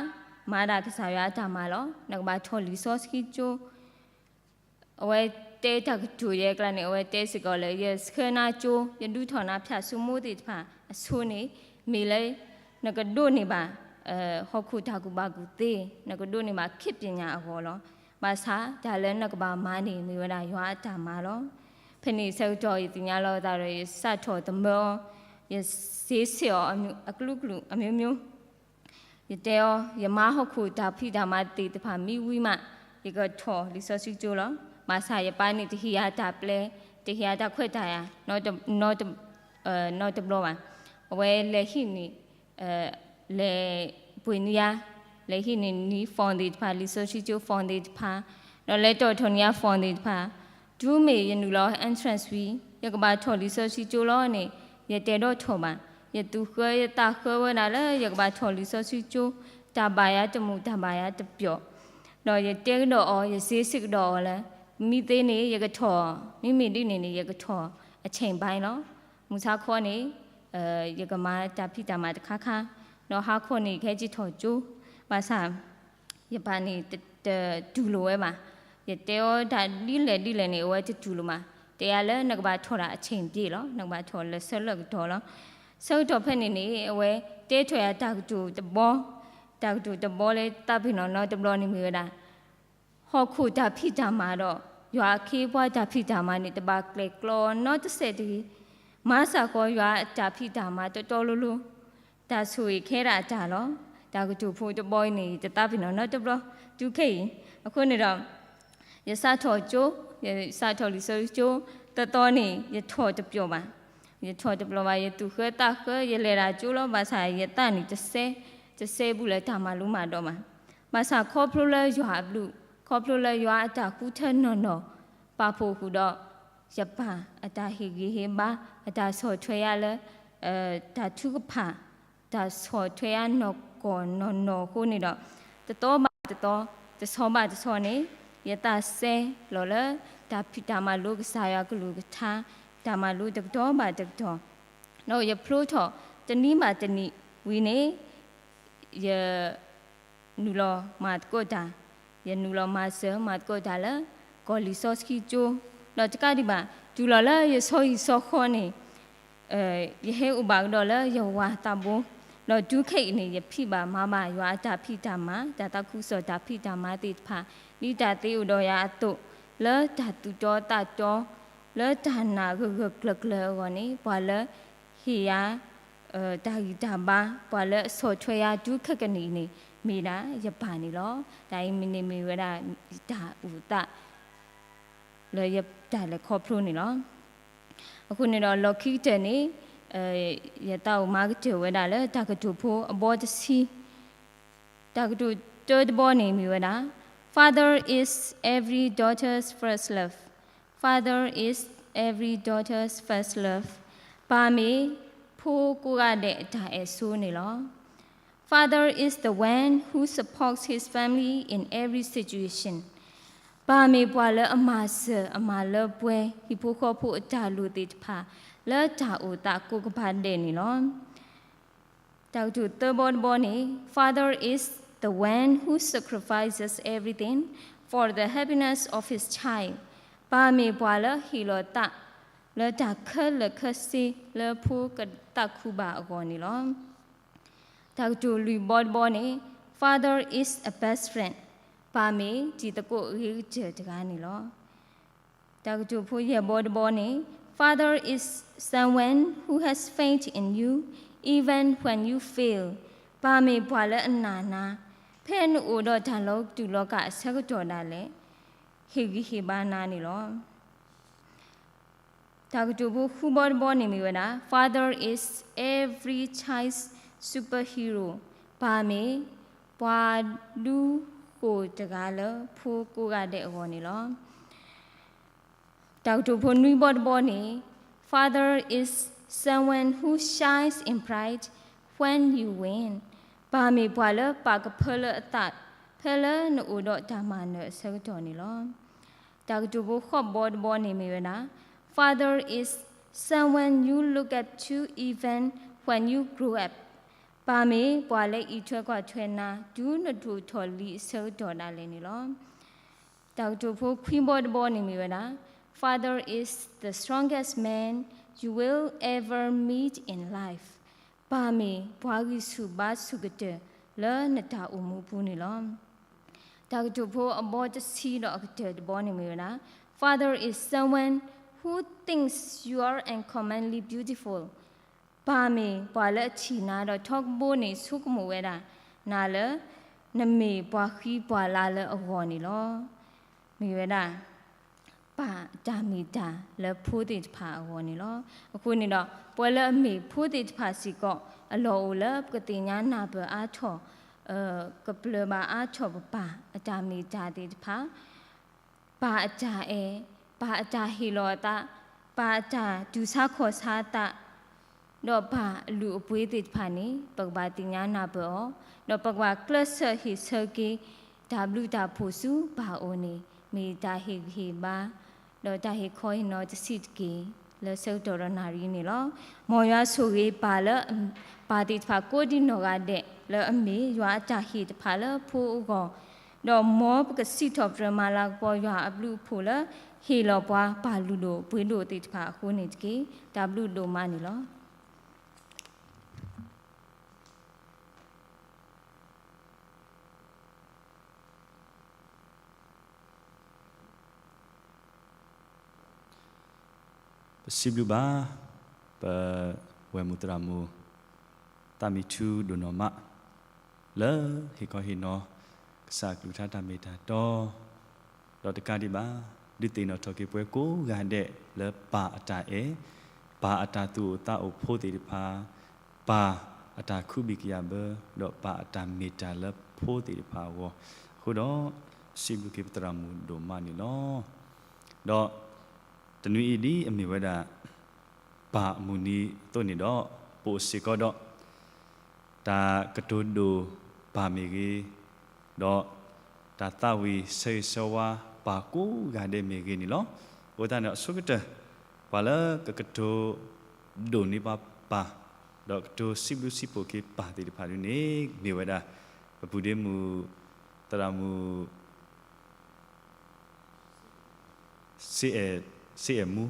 မၤဒၣ်ကစၢ်ယွၤအတၢ်မၤလီၤ. နကဘၣ်ထီၣ်လံာ်စီဆှံကၠိ အဝဲတဲတၢ်ကတိၤယဲအကျါန့ၣ် အဝဲတဲစ့ၢ်ကီးလၢ ယဆှၢနၤကၠိ, ယဒုးထီၣ်နၤဖၠၣ်စိမိသ့ၣ်တဖၣ်အဆိန့ၣ် မ့ၢ်လၢ နကဒိးန့ၢ်ဘၣ် ဟီၣ်ခိၣ်တၢ်ကူၣ်ဘၣ်ကူၣ်သ့, နကဒိးန့ၢ်ဘၣ်ခ့ပညၣ်အဂီၢ်လီၤ. ဘၣ်ဆၣ်တၢ်လၢနကဘၣ်မၤန့ၣ် မ့ၢ်ဝဲဒၣ်ယွၤအတၢ်မၤလီၤ. ဖဲန့ၣ်ဆၢကတီၢ်ယသ့ၣ်ညါလီၤအသးဒီး ယစးထီၣ်သမၢအီၤ, ယစ့ဆ့ၣ်အီၤအကလုာ်ကလုာ်အမျိုးမျိုး ယတဲအီၤ ယမၤဟီၣ်ခိၣ်တၢ်ဖံးတၢ်မၤသ့ၣ်တဖၣ်မ့ၢ်ဝံၤမး ယကထီၣ်လံာ်စီဆှံကၠိလီၤ. ဘၣ်ဆၣ်ယပၢ်န့ၣ်တဟ့ၣ်ယၤတၢ်ပျဲ, တဟ့ၣ်ယၤတၢ်ခွဲးတၢ်ယာ် နီတဘျီဘၣ်. အဝဲလဲၤဟံးန့ၢ် လဲၤပှ့ၤန့ၢ်ယၤ, လဲၤဟံးန့ၢ်နံၤ phone သ့ၣ်တဖၣ် လံာ်စီဆှံကၠိ phone သ့ၣ်တဖၣ်, ဒီးလဲၤတီၣ်ထီၣ်န့ၢ်ယၤ phone သ့ၣ်တဖၣ်, တုၤမ့ၢ်ယနုာ်လီၤ entrance fee ယကဘၣ်ထီၣ်လံာ်စီဆှံကၠိလီၤန့ၣ် ယတဲဒီးထီၣ်ဘၣ်. ယသူၣ်ဃၢယသးဃၢဝဲဒၣ်လၢ ယကဘၣ်ထီၣ်လံာ်စီဆှံကၠိ, တၢ်ဘၣ်ယၤတမုာ် တၢ်ဘၣ်ယၤတပျီၤ, ဒီးယတဲကဒီးအီၤ ယစ့ဆ့ၣ်ကဒီးအီၤလၢ မ့ၢ်သ့န့ၣ် ယကထီၣ်, မ့မ့ၢ်ဒ်န့ၣ်န့ၣ် ယကထီၣ်အဆဲးဘၣ်လီၤ. မုၢ်ဆါခီန့ၣ် ယကမၤတၢ်ဖံးတၢ်မၤတခါခါ, ဒီးဟါခီန့ၣ် ယကဟဲက့ၤထီၣ်ကၠိ, ဘၣ်ဆၣ် ယပၢ်န့ၣ် တတူၢ်လိာ်ဝဲဘၣ်. ယတဲအီၤတၢ်ဒ်လဲၣ်ဒ်လဲၣ်န့ၣ် အဝဲတတူၢ်လိာ်ဘၣ်. တဲယၤလၢနကဘၣ်ထီၣ်ဒၣ်အဆဲးဘျဲၣ်လီၤ, နကဘၣ်ထီၣ်လၢဆၢလၢကတီၢ်လီၤ. ဆၢကတီၢ်ဖဲန့ၣ်န့ၣ် အဝဲတဲထီၣ်ယၤတၢ်ကတိၤတဘီ, တၢ်ကတိၤတဘီလၢသးပ့ၤနီၣ်နီတဘျီန့ၣ်မ့ၢ်ဝဲဒၣ် ဟီၣ်ခိၣ်တၢ်ဖံးတၢ်မၤဒီး ယွၤအခ့အပှၤတၢ်ဖံးတၢ်မၤန့ၣ် တဘၣ်ကျဲၣ်ကျီနီတစဲးတဂ့ၤ. မၤစၢ်ဃီယွၤအတၢ်ဖံးတၢ်မၤတီတီလိၤလိၤ, တၢ်ဆိၣ်ဂ့ၤခဲဒၣ်အတၢ်လီၤ. တၢ်ကတိၤဖိတဘီအံၤန့ၣ် ယတသးပ့ၤနီၣ်နီတဘျီ တုၤခဲအံၤ. အဃိန့ၣ်ဒီး ယစးထီၣ်ကၠိ, ယစးထီၣ်လံာ်စီဆှံကၠိ, သီသီန့ၣ် ယထီၣ်တပျီၤဘၣ်. ယထီၣ်တပျီၤဘၣ်, ယသူၣ်ဃၢသးဃၢ, ယလဲၤဒၣ်ကၠိလီၤ. ဘၣ်ဆၣ်ယသးန့ၣ်တစဲ, တစဲဘူးလၢတၢ်မၤလိမၤဒိးဘၣ်. ဘၣ်ဆၣ်ခီဖျိလၢယွၤအဘျုး, ခီဖျိလၢယွၤအတၢ်ဃုထၢနီၢ်နီၢ် ပာ်ဖှိၣ်ဃုာ်ဒီး ယပၢ်အတၢ်ဟ့ၣ်ဂံၢ်ဟ့ၣ်ဘါ, အတၢ်ဆီၣ်ထွဲယၤလၢ တၢ်ထုကဖၣ်, တၢ်ဆီၣ်ထွဲယၤနီၢ်ကီၢ်နီၢ်နီၢ်အဃိန့ၣ်ဒီး တသီဘၣ်တသီ, တဆီဘၣ်တဆီန့ၣ် ယသးစဲလီၤလၢ တၢ်ဖံးတၢ်မၤလိကစၢ်ယွၤကလုၢ်ကထါ, တၢ်မၤလိတကတီၢ်ဘၣ်တကတီၢ်, ဒီးယဖျိထီၣ်တနံၤဘၣ်တနံၤဝံၤန့ၣ် ယ နုာ်လီၤမၤသကိးတၢ်, ယနုာ်လီၤမၤစၢၤမၤသကိးတၢ်လၢ ကီၢ်လံာ်စီဆှံကၠိ, ဒီးတကးဒံးဘၣ် တုၤလီၤလၢယဆီဟံၣ်ဆီဃီန့ၣ် ယဟဲအိၣ်ဘၣ်ကဒီးလၢယဝၤသးဘိ, ဒီးတုၤခဲအံၤန့ၣ် ယဖံးဘၣ်မၤဘၣ်ယွၤအတၢ်ဖံးတၢ်မၤ, တၢ်သးခုကစီၣ်တၢ်ဖံးတၢ်မၤသ့ၣ်တဖၣ်, ဒ်တၢ်သ့အိၣ်ဒီးယၤအသိး, လၢတၢ်သူၣ်တီသးတီ, လၢတၢ်နာ်ဂၢၢ်ဂၢၢ်ကျၢၤကျၢၤအဂီၢ်န့ၣ် ပှၤလၢဟ့ၣ်ယၤ တၢ်ဂံၢ်တၢ်ဘါ, ပှၤလၢအဆီၣ်ထွဲယၤတုၤခဲကနံၣ်အံၤန့ၣ် မ့ၢ်ဒၣ်ယပၢ်န့ၣ်လီၤ. တၢ်အံၤမ့ၢ်န့ၣ်မ့ၢ်ဝဲဒၣ်ယတၢ်အုၣ်သး လၢယတၢ်လဲၤခီဖျိန့ၣ်လီၤ. အဃိန့ၣ်ဒီးလီၢ်ခံကတၢၢ်န့ၣ် ယသးအိၣ်မၤကတၢၢ်ဝဲဒၣ်လၢတၢ်ကတိၤဖိအဘီတဆံ, တၢ်ကတိၤတၢတဘီန့ၣ်မ့ၢ်ဝဲဒၣ်, Father is every daughter's first love. Father is every daughter's first love. ပၢ်မ့ၢ်ဖိကိးဂၤဒဲးအတၢ်အဲၣ်ဆိန့ၣ်လီၤ. Father is the one who supports his family in every situation. ပၢ်မ့ၢ်ပှၤလၢအမၤစၢၤအမၤလၢပှဲၤ ဟံၣ်ဖိဃီဖိအတၢ်လိၣ်သ့ၣ်တဖၣ် လၢတၢ်အိၣ်သးကိးကပၤဒဲးန့ၣ်လီၤ. တၢ်ကတိၤသၢဘီတဘီန့ၣ်, Father is the one who sacrifices everything for the happiness of his child. ပၢ်မ့ၢ်ပှၤလၢဟ့ၣ်လီၤသး လၢတၢ်ခဲလၢာ်ခဲဆ့လၢဖိကသးခုဘၣ်အဂီၢ်န့ၣ်လီၤ. တၢ်ကတိၤလွံၢ်ဘီတဘီန့ၣ်, Father is a best friend. ပၢ်မ့ၢ်တံၤသကိးအဂ့ၤကတၢၢ်တဂၤန့ၣ်လီၤ. တၢ်ကတိၤဖိယဲၢ်ဘီတဘီန့ၣ်, Father is someone who has faith in you even when you fail. ပၢ်မ့ၢ်ပှၤလၢအနာ်နၤ, ဖဲနအိၣ်ဒီးတၢ်လီၤတူာ်လီၤကာ်အဆၢကတီၢ်ဒၣ်လဲာ်, ဟ့ၣ်ဂံၢ်ဟ့ၣ်ဘါနၤန့ၣ်လီၤ. တၢ်ကတိၤဖိဃုဘီတဘီန့ၣ်မ့ၢ်ဝဲဒၣ်, Father is every child's superhero. ပၢ်မ့ၢ်ပှၤဒူဃိၣ်တဂၤလၢဖိကိးဂၤဒဲးအဂီၢ်န့ၣ်လီၤ. တၢ်ကတိၤဖိနွံဘီတဘီန့ၣ်, Father is someone who shines in bright when you win. ပၢ်မ့ၢ်ပှၤလၢပာ်ကဖၢလၢအသး ဖဲလၢနအိၣ်ဒီးတၢ်မၤနၢၤအဆၢကတီၢ်န့ၣ်လီၤ. တၢ်ကတိၤဖိဃိးဘီတဘီန့ၣ်မ့ၢ်ဝဲဒၣ်, Father is someone you look up to even when you grow up. ပၢ်မ့ၢ်ပှၤလၢအံးထွဲကွၢ်ထွဲနၤ တုၤနထိၣ်ထီၣ်လံၤအဆၢကတီၢ်ဒၣ်လဲာ်န့ၣ်လီၤ. တၢ်ကတိၤဖိခွံဘီတဘီန့ၣ်မ့ၢ်ဝဲဒၣ်, Father is the strongest man you will ever meet in life. ပၢ်မ့ၢ်ပှၤဂံၢ်ဆူၣ်ဘါဆူၣ်ကတၢၢ်လၢနတၢ်အိၣ်မူအပူၤန့ၣ်လီၤ. တၢ်ကတိၤဖိအဘီတဆံဒီးအကတၢၢ်တဘီန့ၣ်မ့ၢ်ဝဲဒၣ်, Father is someone who thinks you are uncommonly beautiful. ပၢ်မ့ၢ်ပှၤလၢအထံၣ်နၤဒီးထီကဘိန့ၣ် ဆိကမိၣ်ဝဲဒၣ် နၤလၢ နမ့ၢ်ပှၤဃံပှၤလၤလၢအဂီၢ်န့ၣ်လီၤ. မ့ၢ်ဝဲဒၣ် ပၢ်အတၢ်မ့ၢ်တၢ်လၢဖိသ့ၣ်တဖၣ်အဂီၢ်န့ၣ်လီၤ. အဃိန့ၣ်ဒီး ပှၤလၢအမ့ၢ်ဖိသ့ၣ်တဖၣ်စ့ၢ်ကီး အလီၢ်အိၣ်လၢပကသ့ၣ်ညါနၢ်ပၢၢ်အါထီၣ် ကပျၢၤဘၣ်အါထီၣ်ပပၢ်အတၢ်မ့ၢ်တၢ်သ့ၣ်တဖၣ်, ပၢ်အတၢ်အဲၣ်, ပၢ်အတၢ်ဟ့ၣ်လီၤအသး, ပၢ်အတၢ်တူၢ်ဆါခီၣ်ဆါအသး, ဒီးပၢ်အလုၢ်အပှ့ၤသ့ၣ်တဖၣ်န့ၣ် ပကဘၣ်သ့ၣ်ညါနၢ်ပၢၢ်အီၤ, ဒီးပကဘၣ်ကျဲးစၢးဟ့ၣ်ဆၢက့ၤ တၢ်ဘျုးတၢ်ဖှိၣ်ဆူပၢ်အအိၣ်န့ၣ် မ့ၢ်တၢ်ဟ့ၣ်ဂံၢ်ဟ့ၣ်ဘါ ဒီးတၢ်ဟ့ၣ်ခီဟ့ၣ်နီၤတဆံးတက့ၢ် လၢဆၢကတီၢ်ဒီးနၣ်ရံၣ်န့ၣ်လီၤ. မ်ယွၤဆိၣ်ဂ့ၤပၢ်လၢ ပၢ်သ့ၣ်တဖၣ်ကိးဒံနီၢ်ဂၤဒဲး လၢအမ့ၢ်ယွၤအတၢ်ဟ့ၣ်တဖၣ်လၢဖိအဂီၢ်, ဒီးမ်ပကစံးထီၣ်ပတြၢၤမၤလၤကပီၤယွၤအဘျုးအဖှိၣ်လၢ ဟ့ၣ်လီၤပှၤပၢ်လုၢ်ဒိၣ်ပှ့ၤဒိၣ်သ့ၣ်တဖၣ်အဃိန့ၣ်တက့ၢ်. တၢ်ဘျုးဒိၣ်မးန့ၣ်လီၤ. ပစံးဘျုးဘၣ် ပဝဲၢ်မုၢ်သရၣ်မုၣ် သးမံထူဒိၣ်နီၢ်မး လၢဟ့ၣ်ခီဟ့ၣ်နီၤ ကစၢ်အကလုၢ်ကထါတၢ်မ့ၢ်တၢ်တီ ဒီးတကးဒံးဘၣ် ဒုးသ့ၣ်နီၣ်ထီၣ်က့ၤပှၤကိးဂၤဒဲးလၢပၢ်အတၢ်အဲၣ်, ပၢ်အတၢ်သူၣ်အိၣ်သးအိၣ်ဖိသ့ၣ်တဖၣ်, ပၢ်အတၢ်ခူဘံၣ်ကယၤဘၢ, ဒီးပၢ်အတၢ်မ့ၢ်တၢ်လၢဖိသ့ၣ်တဖၣ်အဂီၢ်, အဃိဒီး စံးဘျုးက့ၤပသရၣ်မုၣ်ဒိၣ်မးန့ၣ်လီၤ. ဒီး တနွံအံၤဒ်အမ့ၢ်ဝဲဒၣ် ပၢ်အမုၢ်နံၤအသိးန့ၣ်ဒီး ပအိၣ်စ့ၢ်ကီးဒီး တၢ်ကတိၤဒိၣ်ပၢ်မ့ၢ်ဂ့ၤ, ဒီး တၢ်သးဝံၣ်ဆၢဂ့ၤဆၢဝါပၢ်ကိးဂၤဒဲးမ့ၢ်ဂ့ၤန့ၣ်လီၤ. အဃိသတးန့ၣ် အဆိကတၢၢ် ပှၤလၢကကတိၤဒိၣ်န့ၢ်ပှၤပၢ်, ဒီးကတိၤစံးဘျုးစံးဖှိၣ်က့ၤပၢ်သ့ၣ်တဖၣ်ဒ်န့ၣ် မ့ၢ်ဝဲဒၣ် ပပုၢ်ဒ့မုၣ် သရၣ်မုၣ် စ့အဲၣ်, စ့အဲၣ်မူ,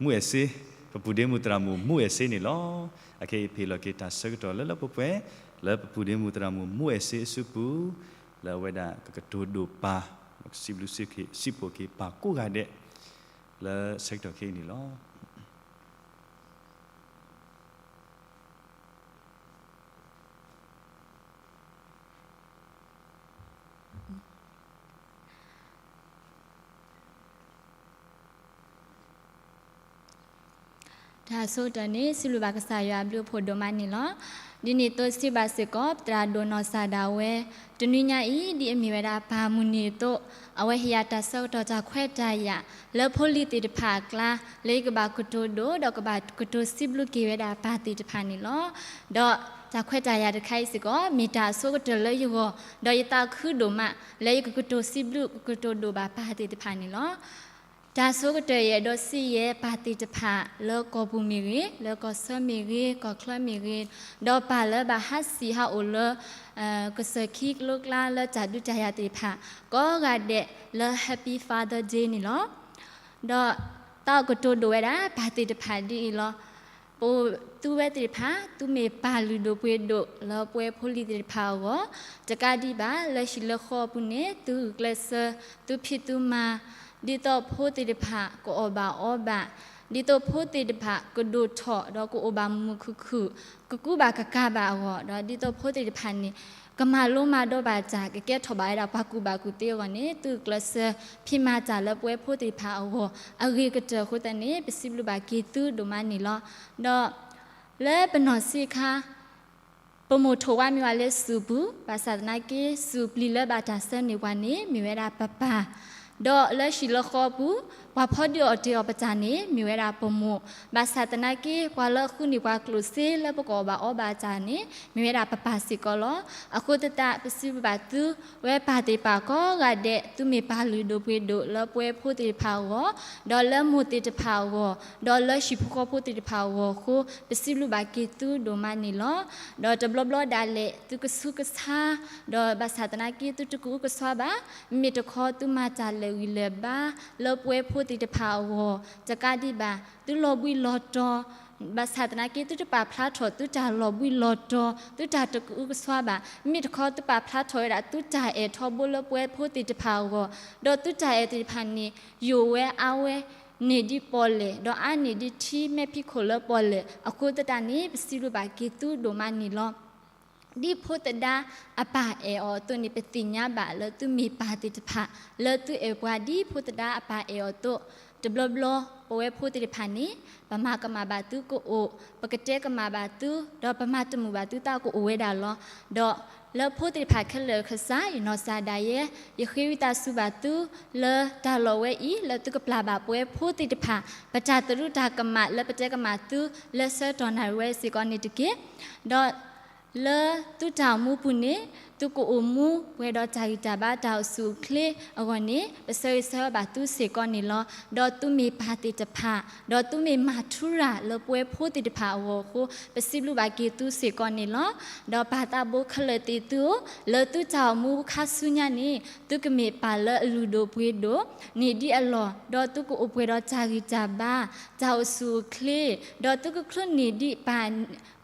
မူအဲၣ်စ့, ပပုၢ်ဒ့မုၣ်သရၣ်မုၣ်မူအဲၣ်စ့န့ၣ်လီၤ. အခဲအံၤဟ့ၣ်လီၤက့ၤတၢ်ဆၢကတီၢ်လၢလၢပှဲၤပှဲၤ လၢပပုၢ်ဒ့မုၣ်သရၣ်မုၣ်မူအဲၣ်စ့အစုပူၤ, လၢအဝဲဒၣ်ကကတိၤဒိၣ်ပၢ်, ကစံးဘျုးစံးဖှိၣ်က့ၤပၢ်ကိးဂၤဒဲး လၢဆၢကတီၢ်ခဲအံၤန့ၣ်လီၤ. တၢ်ဆိကတၢၢ်န့ၣ် စံးဘျုးဘၣ်ကစၢ်ယွၤအဘျုးအဖှိၣ်ဒိၣ်မးန့ၣ်လီၤ. ဒ်န့ၣ်အသိးစံးဘၣ်စ့ၢ်ကီး ပသရၣ်ဒိၣ်နီၢ်စၢ်ဒၣ်ဝဲ တနွံညါအံၤ ဒ်အမ့ၢ်ဝဲဒၣ်ပၢ်မုၢ်နံၤအသိး အဝဲဟ့ၣ်ယၤတၢ်ဆၢကတီၢ်တၢ်ခွဲးတၢ်ယာ် လၢဖိလံၤသ့ၣ်တဖၣ်အကျါ လၢယကဘၣ်ကတိၤဒိၣ် ဒီးကဘၣ်ကတိၤစံးဘျုးက့ၤဝဲဒၣ်ပၢ်သ့ၣ်တဖၣ်န့ၣ်လီၤ. ဒီးတၢ်ခွဲးတၢ်ယာ်တခါအံၤစ့ၢ်ကီး မ့ၢ်တၢ်အဆိကတၢၢ်လၢယဂီၢ် ဒီးယသးခုဒိၣ်မး လၢယကကတိၤစံးဘျုး ကကတိၤဒိၣ်ဘၣ်ပၢ်သ့ၣ်တဖၣ်န့ၣ်လီၤ. တၢ်ဆိကတၢၢ်ယအဲၣ်ဒိးစံးယဲ ပၢ်သ့ၣ်တဖၣ်လၢကီၢ်ပူၤမ့ၢ်ဂ့ၤ, လၢကီၢ်ဆၢမ့ၢ်ဂ့ၤ, ကီၢ်ချၢမ့ၢ်ဂ့ၤ, ဒီးပၢ်လၢဘၣ်ဟးစံၣ်ဟးအိၣ်လၢ ကစၢၢ်ခံကျိကျါလၢတၢ်ဒုးတၢ်ယၤသ့ၣ်တဖၣ် ကိးဂၤဒဲးလၢ Happy Father Day န့ၣ်လီၤ. ဒီးသးအိၣ်ကတိၤဒိၣ်ဝဲဒၣ် ပၢ်သ့ၣ်တဖၣ်ဒ်အံၤလီၤ. ပအိၣ်သုဝဲသ့ၣ်တဖၣ် သုမ့ၢ်ပၢ်လုၢ်ဒိၣ်ပှ့ၤဒိၣ်လၢပဝဲဖိလံၤသ့ၣ်တဖၣ်အဂီၢ်, တကးဒံးဘၣ် လၢဟံၣ်လၢဃီအပူၤန့ၣ် သုဂုာ်ကျဲးစၢး သုဖံးသုမၤ, ဒ်သိးဖိသ့ၣ်တဖၣ် ကအီၣ်ဘၣ်အီဘၣ်, ဒ်သိးဖိသ့ၣ်တဖၣ် ကဒိၣ်ထီၣ် ဒီးကအိၣ်ဘၣ်မုာ်မုာ်ခုၣ်ခုၣ်, ကကူဘၣ်ကကၤဘၣ်အဂီၢ်, ဒီးဒ်သိးဖိသ့ၣ်တဖၣ်န့ၣ် ကမၤလိမၤဒိးဘၣ်တၢ် ကကဲထီၣ်ဘၣ်ဝဲဒၣ်ပှၤကူၣ်ဘၣ်ကူၣ်သ့အဂီၢ်န့ၣ် သုဂုာ်ကျဲးစၢး ဖံးမၤတၢ်လၢပဝဲဖိသ့ၣ်တဖၣ်အဂီၢ် အဂ့ၤကတၢၢ်အဃိသတးန့ၣ် ပစံးဘျုးဘၣ်က့ၤသုဒိၣ်မးန့ၣ်လီၤ. ဒီးလၢပနီၢ်ဆံးအခါ ပမိၢ်ထိၣ်ဝါမ့ၢ်ဝဲလၢစူၣ်ပူၤ, ဘၣ်ဆၣ်သနာ်က့ စူၣ်ပျံၤလၢဘၣ်တၢ်ဆၢန့ၢ်ပှၤန့ၣ် မ့ၢ်ဝဲဒၣ်ပပၢ်, ဒီးလၢဟံၣ်လၢဃီအပူၤ ပှၤဖီဒုးအီၣ်တ့ၢ်အီၣ်ပတၢ်န့ၣ် မ့ၢ်ဝဲဒၣ်ပမိၢ်, ဘၣ်ဆၣ်သနာ်က့ ပှၤလၢအဃုန့ၢ်ပှၤကျိၣ်စ့လၢပကအီၣ်ဘၣ်အီဘၣ်တၢ်န့ၣ် မ့ၢ်ဝဲဒၣ်ပပၢ်စ့ၢ်ကီးလီၤ. အဃိသတး ပစံးဘျုးဘၣ်သုဝဲပၢ်သ့ၣ်တဖၣ်ကိးဂၤဒဲး သုမ့ၢ်ပၢ်လုၢ်ဒိၣ်ပှ့ၤဒိၣ်လၢပဝဲဖိသ့ၣ်တဖၣ်အဂီၢ်, ဒီးလၢမိၢ်သ့ၣ်တဖၣ်အဂီၢ်, ဒီးလၢဟံၣ်ဖိဃီဖိသ့ၣ်တဖၣ်အဂီၢ်အဃိ ပစံးဘျုးဘၣ်က့ၤသုဒိၣ်မးန့ၣ်လီၤ. ဒီးတဘျီဘျီဒၣ်လဲာ် သုကဆူးကဆါ, ဒီးဘၣ်ဆၣ်သနာ်က့ သုတကအုကစွါဘၣ်, မ့မ့ၢ်တခီသုမၤတၢ်လၢာ်ဂံၢ်လၢာ်ဘါ လၢပဝဲဖိသ့ၣ်တဖၣ်အဂီၢ်, တကးဒံးဘၣ် သုလီၤဘှံးလီၤတီၤ, ဘၣ်ဆၣ်သနာ်က့ သုတပာ်ဖျါထီၣ်သုတၢ်လီၤဘှံးလီၤတီၤ, သုတၢ်တကအုကစွါဘၣ်, မ့မ့ၢ်တခီသုပာ်ဖျါထီၣ်ဝဲဒၣ်သုတၢ်အဲၣ်ထီဘိလၢပဝဲဖိသ့ၣ်တဖၣ်အဂီၢ်, ဒီးသုတၢ်အဲၣ်သ့ၣ်တဖၣ်န့ၣ် ယိာ်ဝဲအါဝဲန့ၢ်ဒံးပီၣ်လဲၣ်, ဒီးအါန့ၢ်ဒံးထံမဲာ်ဖံးခိၣ်လၢပီၣ်လဲၣ်, အဃိသတးန့ၣ် ပစံးဘျုးဘၣ်က့ၤသုဒိၣ်မးန့ၣ်လီၤ. ဒ်ဖိသဒါအပၢ်အဲၣ်အီၤအသိးန့ၣ် ပသ့ၣ်ညါဘၣ်လၢသုမ့ၢ်ပၢ်သ့ၣ်တဖၣ် လၢသုအဲၣ်ပှၤဒ်ဖိသဒါအပၢ်အဲၣ်အီၤအသိး, တဘျီဘျီ ပဝဲဖိသ့ၣ်တဖၣ်န့ၣ် ပမၤကမၣ်ဘၣ်သုကအိၣ်, ပကတဲကမၣ်ဘၣ်သု, ဒီးပမၤတမုာ်ဘၣ်သုသးကအိၣ်ဝဲဒၣ်လီၤ. ဒီးလၢဖိသ့ၣ်တဖၣ်ခဲလၢာ်ခၢၣ်စး ယနီၢ်စၢ်ဒၣ်ယဲ ယဃ့ဝံသးစူၤဘၣ်သု လၢတၢ်လီၢ်ဝဲအံၤ လၢသုကပျၢ်ဘၣ်ပဝဲဖိသ့ၣ်တဖၣ် ပတၢ်သရူးတၢ်ကမၣ်လၢပတဲကမၣ်သု လၢဆၢကတီၢ်နၣ်ရံၣ်ဝဲစ့ၢ်ကီးန့ၣ်တက့ၢ်. ဒီးလၢသုတၢ်အိၣ်မူပူၤန့ၣ် သုကအိၣ်မူပှဲၤဒီးတၢ်ဂံၢ်တၢ်ဘါ တၢ်အိၣ်ဆူၣ်အိၣ်ချ့အဂီၢ်န့ၣ် ပဆၢဂ့ၤဆၢဝါဘၣ်သုစ့ၢ်ကီးန့ၣ်လီၤ. ဒီးသုမ့ၢ်ပၢ်သ့ၣ်တဖၣ်, ဒီးသုမ့ၢ်မၤထူရၤလၢပဝဲဖိသ့ၣ်တဖၣ်အဂီၢ်အဃိ ပစံးဘျုးဘၣ်က့ၤသုစ့ၢ်ကီးန့ၣ်လီၤ. ဒီးပၢ်သးဘိခဲလၢာ်သ့ၣ်သုဧၢ, လၢသုတၢ်အိၣ်မူခါဆူညါန့ၣ် သုကမ့ၢ်ပၢ်လၢအလုၢ်ဒိၣ်ပှ့ၤဒိၣ် န့ၢ်ဒံးအလီၢ်, ဒီးသုကအိၣ်ပှဲၤဒီးတၢ်ဂံၢ်တၢ်ဘါ, တၢ်အိၣ်ဆူၣ်အိၣ်ချ့, ဒီးသုကချုးန့ၢ်ဒံးပၢ်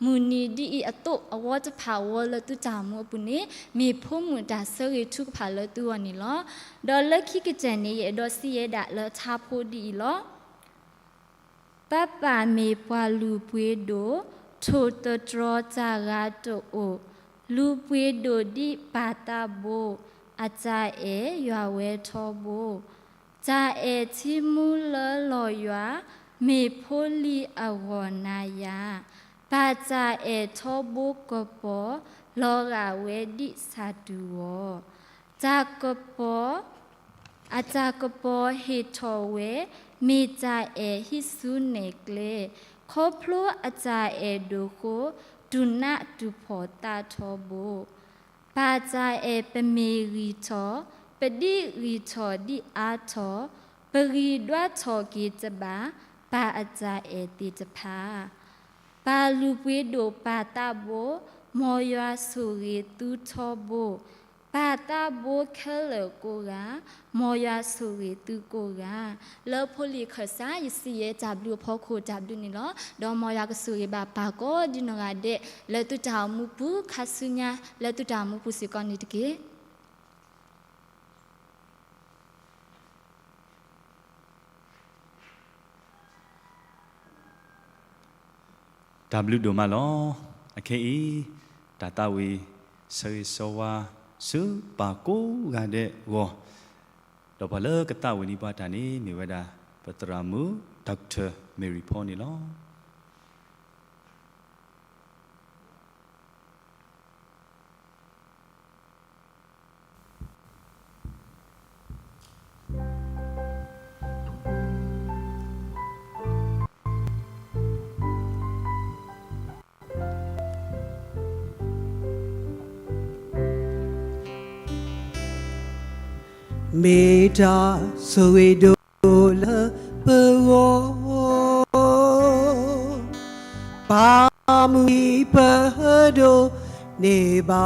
မုၢ်နံၤဒ်အံၤအသိး အဝီတဖၣ်အဝီလၢသုတၢ်အိၣ်မူအပူၤန့ၣ် မ့ၢ်ဖိမုၣ်တၢ်ဆၢဂ့ၤထူကဖၣ်လၢသုဂီၢ်န့ၣ်လီၤ. ဒီးလၢခံကတၢၢ်န့ၣ် ယအဲၣ်ဒိးစံးယဲဒၣ်လၢထါဖိဒ်အံၤလီၤ. ပၢ်ပၢ်မ့ၢ်ပှၤလုၢ်ပှ့ၤဒိၣ်, ထိၣ်သတြီၤတၢ်ဂၤတအိၣ်, လုၢ်ပှ့ၤဒိၣ်ဒ်ပၢ်သးဘိ, အတၢ်အဲၣ်ယွၤဝဲထီဘိ, တၢ်အဲၣ်ထံမူလၢလီၤယွၤ, မ့ၢ်ဖိလံၤအဂီၢ်နၤယၤ, ပၢ်တၢ်အဲၣ်ထီဘိကပီၤ, လီၤဂာ်ဝဲဒ်ဆၣ်တူာ်ဂီၤ, တၢ်ကပီၤ အတၢ်ကပီၤဟ့ၣ်ထီၣ်ဝဲ, မ့ၢ်တၢ်အဲၣ်ဟံးဆူနဲၣ်ကျဲ, ခီဖျိအတၢ်အဲၣ်ဒိၣ်ဃိ, တူၢ်နးတူၢ်ဖှီၣ်သးထီဘိ, ပၢ်တၢ်အဲၣ်ပမ့ၢ်ဂံၢ်ထီၣ်, ပဒံးဂံၢ်ထီၣ်ဒံးအါထီၣ်, ပဂံၢ်ဒွးထီၣ်က့ၤတဘၣ်, ပၢ်အတၢ်အဲၣ်သ့ၣ်တဖၣ် ပၢ်လုၢ်ပှ့ၤဒိၣ်ပၢ်သးဘိ, မ်ယွၤဆိၣ်ဂ့ၤသုထီဘိ, ပၢ်သးဘိခဲလၢာ်ကိးဂၤ, မ်ယွၤဆိၣ်ဂ့ၤသုကိးဂၤ, လၢဖိလံၤခၢၣ်စး ယစံးယဲတၢ်ဘျုးအဖီခိၣ်တၢ်ဘျုးန့ၣ်လီၤ. ဒီးမ်ယွၤကဆိၣ်ဂ့ၤဘၣ်ပၢ်ကိးဒ်နီၢ်ဂၤဒဲး လၢသုတၢ်အိၣ်မူပူၤ ခါဆူညါ လၢသုတၢ်အိၣ်မူပူၤစ့ၢ်ကီးန့ၣ်တက့ၢ်. တၢ်ဘျုးဒိၣ်မးလီၤ. အခဲအံၤ တၢ်သးဝံၣ် ဆၢဂ့ၤဆၢဝါ ဆူပၢ်ကိးဂၤဒဲးအဂီၢ်, ဒီးပှၤလၢကသးဝံၣ်န့ၢ်ပှၤတၢ်န့ၣ် မ့ၢ်ဝဲဒၣ် ပသရၣ်မုၣ် Doctor Mary Paul န့ၣ်လီၤ. မ့ၢ်တၢ်ဆိၣ်ဂ့ၤဒိၣ်လၢပဂီၢ်, ပာ်မူပဒိၣ်န့ၢ်ဘၣ်,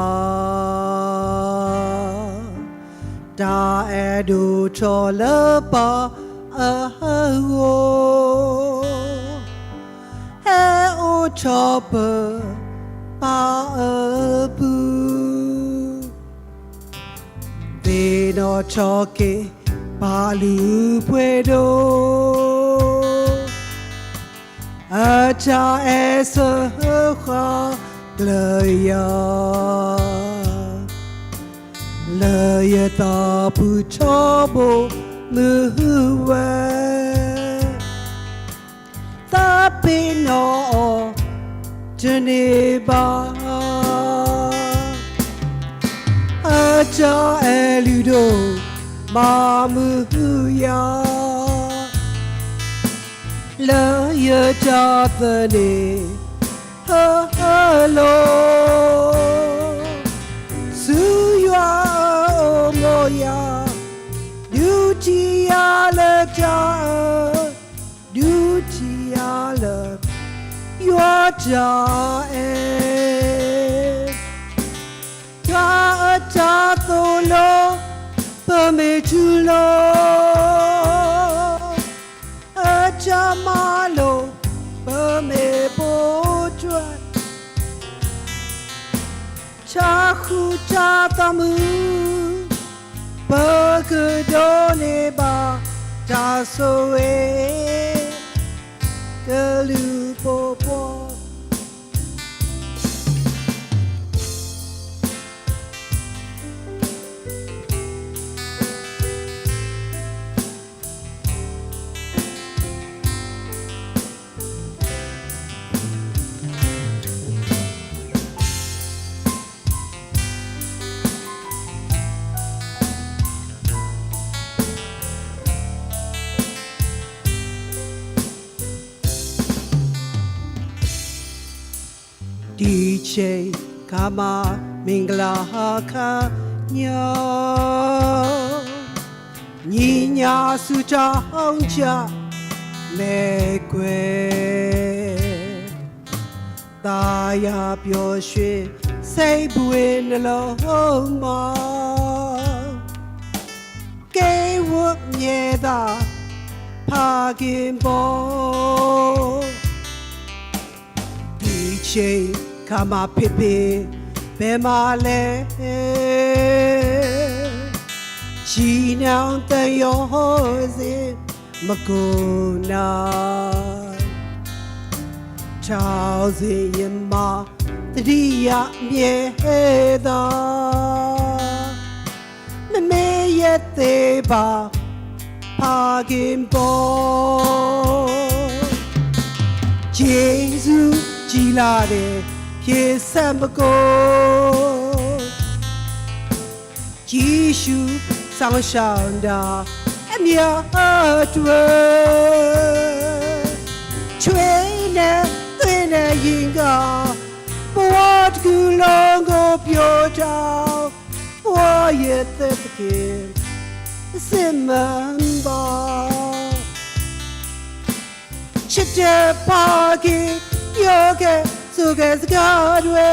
တၢ်အဲၣ်ဒိၣ်ထီၣ်လၢပၢ်အဂီၢ်, ဟဲအိၣ်ထီၣ်ပပၢ်အပူၤ, သ့ၣ်နီၣ်ထီၣ်က့ၤပၢ်လုၢ်ပှ့ၤဒိၣ်, အတၢ်အဲၣ်ဆၢဃာ်ကျၢၤယၤ, လၢယသးပူၤထီဘိမုၢ်ဝဲ, သးပ့ၤနီၣ်အီၤတန့ၢ်ဘၣ်, အတၢ်အဲၣ်လုၢ်ဒိၣ်မၤမုာ်ယၤ, လၢယတၢ်သန့ၤဟၢလီၤ, ဆူယွၤအအိၣ်မိၢ်ယၤ, ဒုးထံၣ်ယၤလၢတၢ်အၢ, ဒုးထံၣ်ယၤလၢယွၤတၢ်အဲၣ်, ယွၤအတၢ်သိၣ်လိ ပမ့ၢ်တူၢ်လိာ်, အတၢ်မၤလိာ် ပမ့ၢ်ပိာ်ထွဲ, တၢ်ဃူတၢ်ဖိးမုာ်, ပကဒိးန့ၢ်ဘၣ်တၢ်ဆိၣ်ဂ့ၤ ကလုၢ်ပှီၢ်ပှီၢ်. ဒီးဆ့ကၤမၤမ့ၢ်ကလၤဟါခါညါ, ညံညါဆူတၢ်ဟီၣ်ချၢမ့ၢ်ကွဲ, သာယာပျော်ရွှင် စိတ်ဘဝနှလုံးမှာ ကဲဝတ်မြဲသာ ဖခင်ပေါ် ဒီချိန်ခါမှာ ဖေဖေ ဘယ်မှာလဲ ရှိနေသရော်စေ မကိုနာ ထောင်စေရင်မှ သတိရမြဲသာ မမေ့ရသေးပါ ဖခင်ပေါ် ယေရှုကြည်လာတဲ့ ခေတ်ဆက်မကုန် ယေရှုစောင့်ရှောက်တာ အများအတွက် ချွေးနဲ့သွေးနဲ့ရင်က ဘဝတစ်ခုလုံးကိုပြောထောက် ဘဝရဲ့သက်သခင် စစ်မှန်ပါ ချစ်တဲ့ဖခင် ပြောခဲ့ဆိုခဲ့စကားတွေ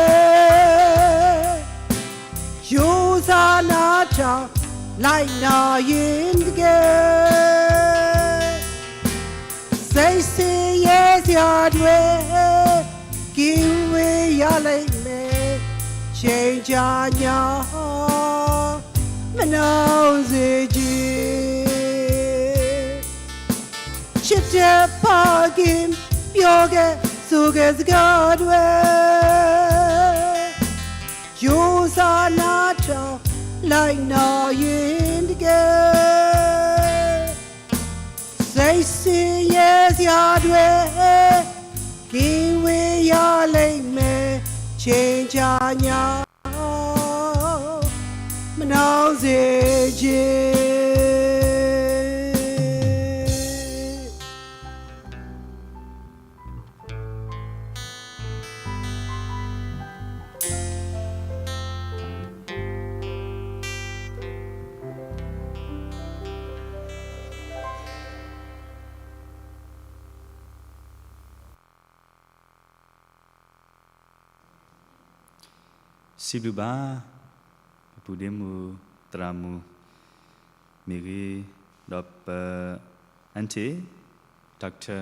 ရိုးသားနားထောင် လိုက်နာရင်တကယ် စိတ်ဆင်းရဲစရာတွေ ကင်းဝေးရလိမ့်မယ် ချိန်ကြာည မနှောင့်စေချင် ချစ်တဲ့ဖခင် ပြောခဲ့ဆိုခဲ့စကားတွေ ရိုးသားနားထောင် လိုက်နာရင်တကယ် စိတ်ဆင်းရဲစရာတွေ ကင်းဝေးရလိမ့်မယ် ချိန်ကြာည မနှောင့်စေချင် စံးဘျုးဘၣ် ပပုၢ်ဒ့မုၣ်သရၣ်မုၣ်မ့ၢ်ဂ့ၤ, ဒီးပ aunty Doctor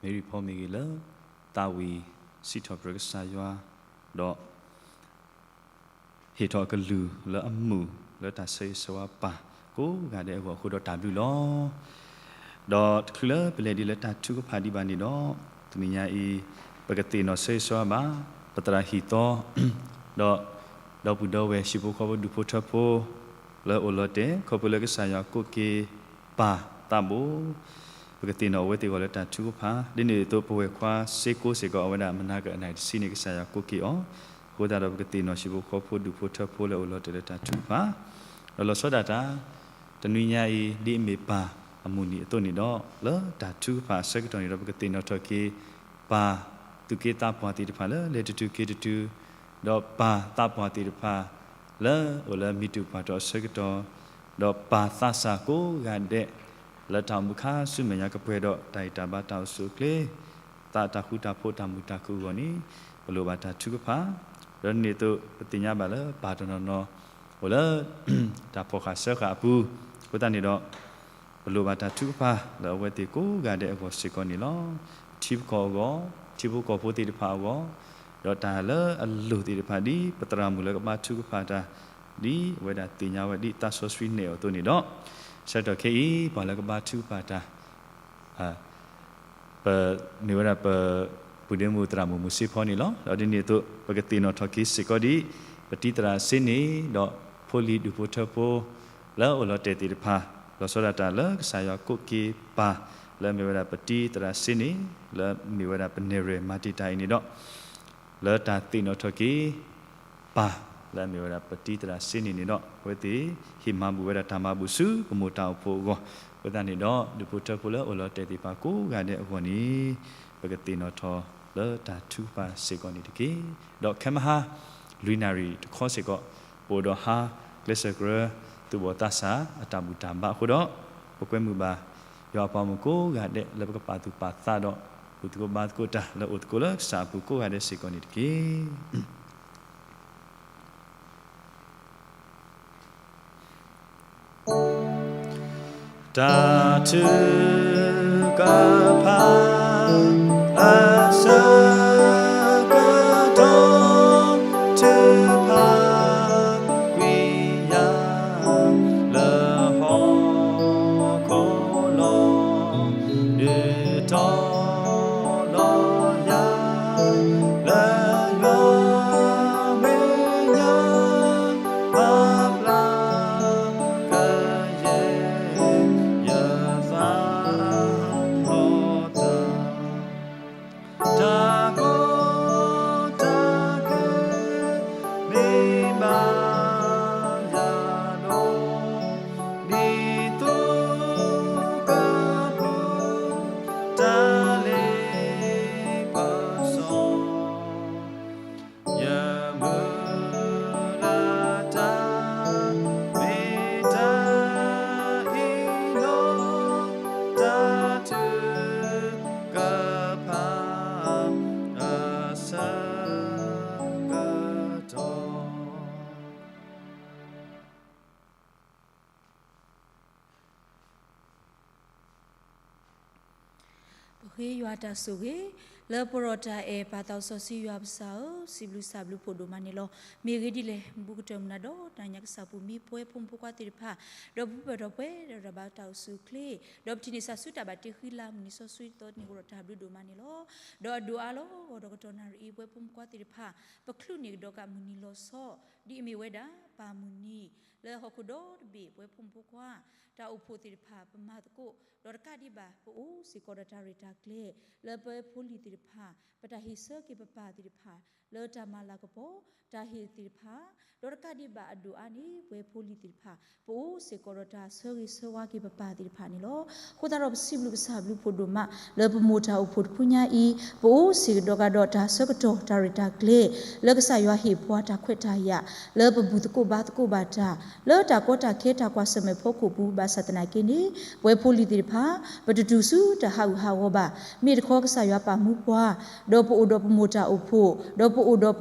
Mary Paul မ့ၢ်ဂ့ၤ လၢသးဝံၣ်စံးထီၣ်ပတြၢၤကစၢ်ယွၤ, ဒီး ဟ့ၣ်ထီၣ်အကလုၢ်လၢအမုာ်လၢတၢ်ဆၢဂ့ၤဆၢဝါပၢ် ကိးဂၤဒဲးအဂီၢ်အဃိဒီးတၢ်ဘျုးလီၤ. ဒီးတချုးလၢပလဲၤဒံးလၢတၢ်ထုကဖၣ်ဒံးဘၣ်န့ၣ်ဒီး, တနံၤညါအံၤ ပကသ့ၣ်နီၣ်ဆၢဂ့ၤဆၢဝါဘၣ် ပသရၣ်ဟံၣ်သီ, ဒီး ဒီပုၢ်ဒီဝဲၢ်ဟံၣ်ဖိဃီဖိဒူၣ်ဖိထၢဖိ လၢအိၣ်လီၤတဲာ် ခီဖျိလၢကစၢ်ယွၤကိးက့ၤပၢ်သးဘိ ပကသ့ၣ်နီၣ်အဝဲသ့ၣ်အဂီၢ်လၢတၢ်ထုကဖၣ်, ဒ်န့ၣ်အသိးပဝဲၢ်ခွါစ့ကိစ့ၢ်ကီး အဝဲဒၣ်မနၤကအနၢ်တဆံန့ၣ် ကစၢ်ယွၤကိးက့ၤအီၤ, အဃိသတးဒီးပကသ့ၣ်နီၣ်ဟံၣ်ဖိဃီဖိဒူၣ်ဖိထၢဖိလၢအိၣ်လီၤတဲာ်လၢတၢ်ထုကဖၣ်, ဒီးလီၤဆီဒၣ်တၢ် တနွံညါအံၤ ဒ်အမ့ၢ်ပၢ်အမုၢ်နံၤအသိးန့ၣ်ဒီး လၢတၢ်ထုကဖၣ်အဆၢကတီၢ်န့ၣ်ဒီး ပကသ့ၣ်နီၣ်ထီၣ်က့ၤ ပၢ်သူၣ်က့သးပှၢ်သ့ၣ်တဖၣ်လၢလဲၤတတုၤက့ၤတတုၤ, ဒီးပၢ်သးပှၢ်သ့ၣ်တဖၣ် လၢအိၣ်လၢမံၤတူာ်ပှၢ်တီၤအဆၢကတီၢ်, ဒီးပၢ်သးစၢ်ကိးဂၤဒဲး လၢတၢ်အိၣ်မူခါဆူမဲာ်ညါကပှဲၤဒီးတၢ်ဟ့ၣ်တၢ်ဘါတၢ်အိၣ်ဆူၣ်အိၣ်ချ့, သးတၢ်ဃူတၢ်ဖိးတၢ်မုာ်တၢ်ခုၣ်အဂီၢ်န့ၣ် ပလိၣ်ဘၣ်တၢ်ထုကဖၣ်, ဒီးဒ်န့ၣ်အသိးပသ့ၣ်ညါဘၣ်လၢပၢ်တနီၤနီၤ အိၣ်လၢ တၢ်ဖီၣ်ဃာ်စၢဃာ်အပူၤ, အဃိသတးန့ၣ်ဒီး ပလိၣ်ဘၣ်တၢ်ထုကဖၣ်လၢအဝဲသ့ၣ်ကိးဂၤဒဲးအဂီၢ်စ့ၢ်ကီးန့ၣ်လီၤ. ထံပကီၢ်အဂီၢ်, ထံဖိကီၢ်ဖိသ့ၣ်တဖၣ်အဂီၢ်, ဒီးတၢ်လၢအလိၣ်သ့ၣ်တဖၣ် ဒ်ပသရၣ်မုၣ်လၢကဘါထုကဖၣ်တၢ်, ဒ်အဝဲဒၣ်သ့ၣ်ညါဝဲဒ်သးစီဆှံနဲၣ်အီၤအသိးန့ၣ်ဒီး, ဆၢကတီၢ်ခဲအံၤ ပှၤလၢကဘါထုကဖၣ်တၢ် ပမ့ၢ်ဝဲဒၣ်ပပုၢ်ဒ့မုၣ်သရၣ်မုၣ်မုၢ်စ့ဖီန့ၣ်လီၤ. ဒီးဒ်န့ၣ်အသိး ပကသ့ၣ်နီၣ်ထီၣ်က့ၤစ့ၢ်ကီးဒ် ပတံၤသရၣ်စ့န့ၣ် ဒီးဖိလံၤဒူၣ်ဖိထၢဖိ လၢအိၣ်လီၤတဲာ်သ့ၣ်တဖၣ် လီၤဆီဒၣ်တၢ်လၢကစၢ်ယွၤကိးက့ၤပၢ် လၢအမ့ၢ်ဝဲဒၣ်ပတံၤသရၣ်စ့န့ၣ် လၢမ့ၢ်ဝဲဒၣ်ပနဲၣ်ရွဲၣ်မၤတံာ်တာ်အံၤန့ၣ်ဒီး လၢတၢ်သ့ၣ်နီၣ်ထီၣ်က့ၤ ပၢ်လၢအမ့ၢ်ဝဲဒၣ်ပတံၤသရၣ်စ့န့ၣ်န့ၣ်ဒီး အဝဲသ့ၣ်ဟ့ၣ်မၤဘူၣ်ဝဲဒၣ်တၢ်မၤဘူၣ်ဆူပမိၢ်တၢ်အိၣ်ဖှိၣ်အဂီၢ်, အဃိသတးန့ၣ်ဒီး ဒူၣ်ဖိထၢဖိလၢအိၣ်လီၤတဲာ်သ့ၣ်တဖၣ်ကိးဂၤဒဲးအဂီၢ်န့ၣ် ပကသ့ၣ်နီၣ်ထီၣ်လၢတၢ်ထုကဖၣ်စ့ၢ်ကီးန့ၣ်တက့ၢ်. ဒီးခဲမဟါ လွံၢ်နၣ်ရံၣ်တခီစ့ၢ်ကီး ပအိၣ်ဒီးဟါကျဲးစၢးကရၢ သူၣ်ဘီၣ်သးစၢ်အတၢ်ဘူၣ်တၢ်ဘါအဃိဒီး ပကွဲမုာ်ဘၣ် ယွၤအပှၤမုၣ်ကိးဂၤဒဲးလၢပကပာ်သူၣ်ပာ်သးဒီး ဘူၣ်သကိးဘါသကိးတၢ်လၢအိၣ်သကိးလၢကစၢ်အပူၤကိးဂၤဒဲးစ့ၢ်ကီးန့ၣ်တက့ၢ်. တၢ်ထုကဖၣ် အဆၢကတီၢ် ထုကဖၣ်ကွံာ်ယၤ လၢဟီၣ်ခိၣ်လီၤ ဒုးတီၤလီၤယၤ လၢယွၤမဲာ်ညါ ပာ်ဖျါကယဲၢ် ယသးထီၣ်တၢ် တၢ်ကီတၢ်ခဲ မ့ၢ်ဘၣ်ယၤဒီး ဒ်သိးကပူၤ တၢ်လ့ပစီ ယမုၢ်လၢ်တၢ် မ့ၢ်တၢ်အ့ၣ်လိာ် တၢ်ထုကဖၣ် အဆၢကတီၢ် ပဃ့ယွၤတၢ်ဆိၣ်ဂ့ၤ လၢပှဲၤဒီးတၢ်အဲၣ် ပၢ်သးစီဆှံယွၤပစၢ်ဧၢ, စံးဘျုးစံးဘျုးဖှိၣ်ဒိၣ်မးန့ၣ်လီၤ. မ့ၢ်ဂ့ၢ်ဒ်လဲၣ် မူကတၢၢ်မုၢ်နၤဒီးတၢ်ညါကစၢ်ပူၤ မ့ၢ်ပဝဲဖိမုၣ်ဖိခွါသ့ၣ်တဖၣ် ဒီးပပၢၢ်ထီၣ်ပှဲၤဒီးတၢ်ဘါတၢ်အိၣ်ဆူၣ်အိၣ်ချ့ ဒီးပထံၣ်န့ၢ်ဆူတၢ်ဘၣ်တ့ဃံလၤ မုၢ်နံၤစီဆှံသီန့ၣ် အိၣ်ဒီးတၢ်ဘျုးဒိၣ်မးန့ၣ်လီၤ. ဒီးအဒိၣ်အါလီၤဂီၤဒီးကတီၢ်နၣ်ရံၣ်အံၤ ပဝဲဖိမုၣ်ဖိခွါသ့ၣ်တဖၣ် ပချုးန့ၢ်ကဒီးကးမုၢ်နံၤလီၤဆီ ဒ်အမ့ၢ်ဝဲဒၣ် ပၢ်မုၢ်နံၤ လၢဟီၣ်ခိၣ်ဒီတဘ့ၣ် ပဝဲဖိမုၣ်ဖိခွါ တၢ်အိၣ်ဖှိၣ်သ့ၣ်တဖၣ် ပမၤသကိး ဒီးတကးဒံးဘၣ် ပအိၣ်စ့ၢ်ကီးဒီးတၢ်ရဲၣ်တၢ်ကျဲၤ လၢပဝဲဖိလံၤသ့ၣ်တဖၣ် ပတၢ်ဟ့ၣ်ဆၢက့ၤပပၢ်သ့ၣ်တဖၣ် လၢတၢ်မၤလၤကပီၤ တၢ်ဟ့ၣ်သ့ၣ်တဖၣ် ဒီးတကးဒံးဘၣ်အဒိၣ်အါန့ၣ် ပဝဲဖိလံၤသ့ၣ်တဖၣ် ပအိၣ်စ့ၢ်ကီးဒီးတၢ်ဆၢဂ့ၤဆၢဝါက့ၤပပၢ်သ့ၣ်တဖၣ်န့ၣ်လီၤ. အဃိသတးဒီးပစံးဘျုးကစၢ်ဘျုးဖှိၣ်ဒိၣ်မး လၢပမိၢ်တၢ်အိၣ်ဖှိၣ်တဖုညါအံၤ ပအိၣ်စ့ၢ်ကဒီးကဒီးတၢ်ဆၢကတီၢ် တၢ်ရဲၣ်တၢ်ကျဲၤ လၢကစၢ်ယွၤဟ့ၣ်ပှၤတၢ်ခွဲးတၢ်ယာ် လၢပဘူၣ်သကိး ပတသ့ၣ်ညါဘၣ်သကိးဘၣ်တၢ် လၢတၢ်ကီတၢ်ခဲတၢ်ကွၢ်ဆၢၣ်မဲာ်ဖီခိၣ်ပူၤ ဘၣ်ဆၣ်သနာ်က့န့ၣ် ပဝဲဖိလံၤသ့ၣ်တဖၣ် ပတတူၢ်ဆူတၢ်ဟးဂူာ်ဟးဂီၤဘၣ်. မ့ၢ်တခီကစၢ်ယွၤပာ်မူပှၤ ဒီးပအိၣ်ဒီးပမိၢ်တၢ်အိၣ်ဖှိၣ် ဒီးပအိၣ်ဒီးပ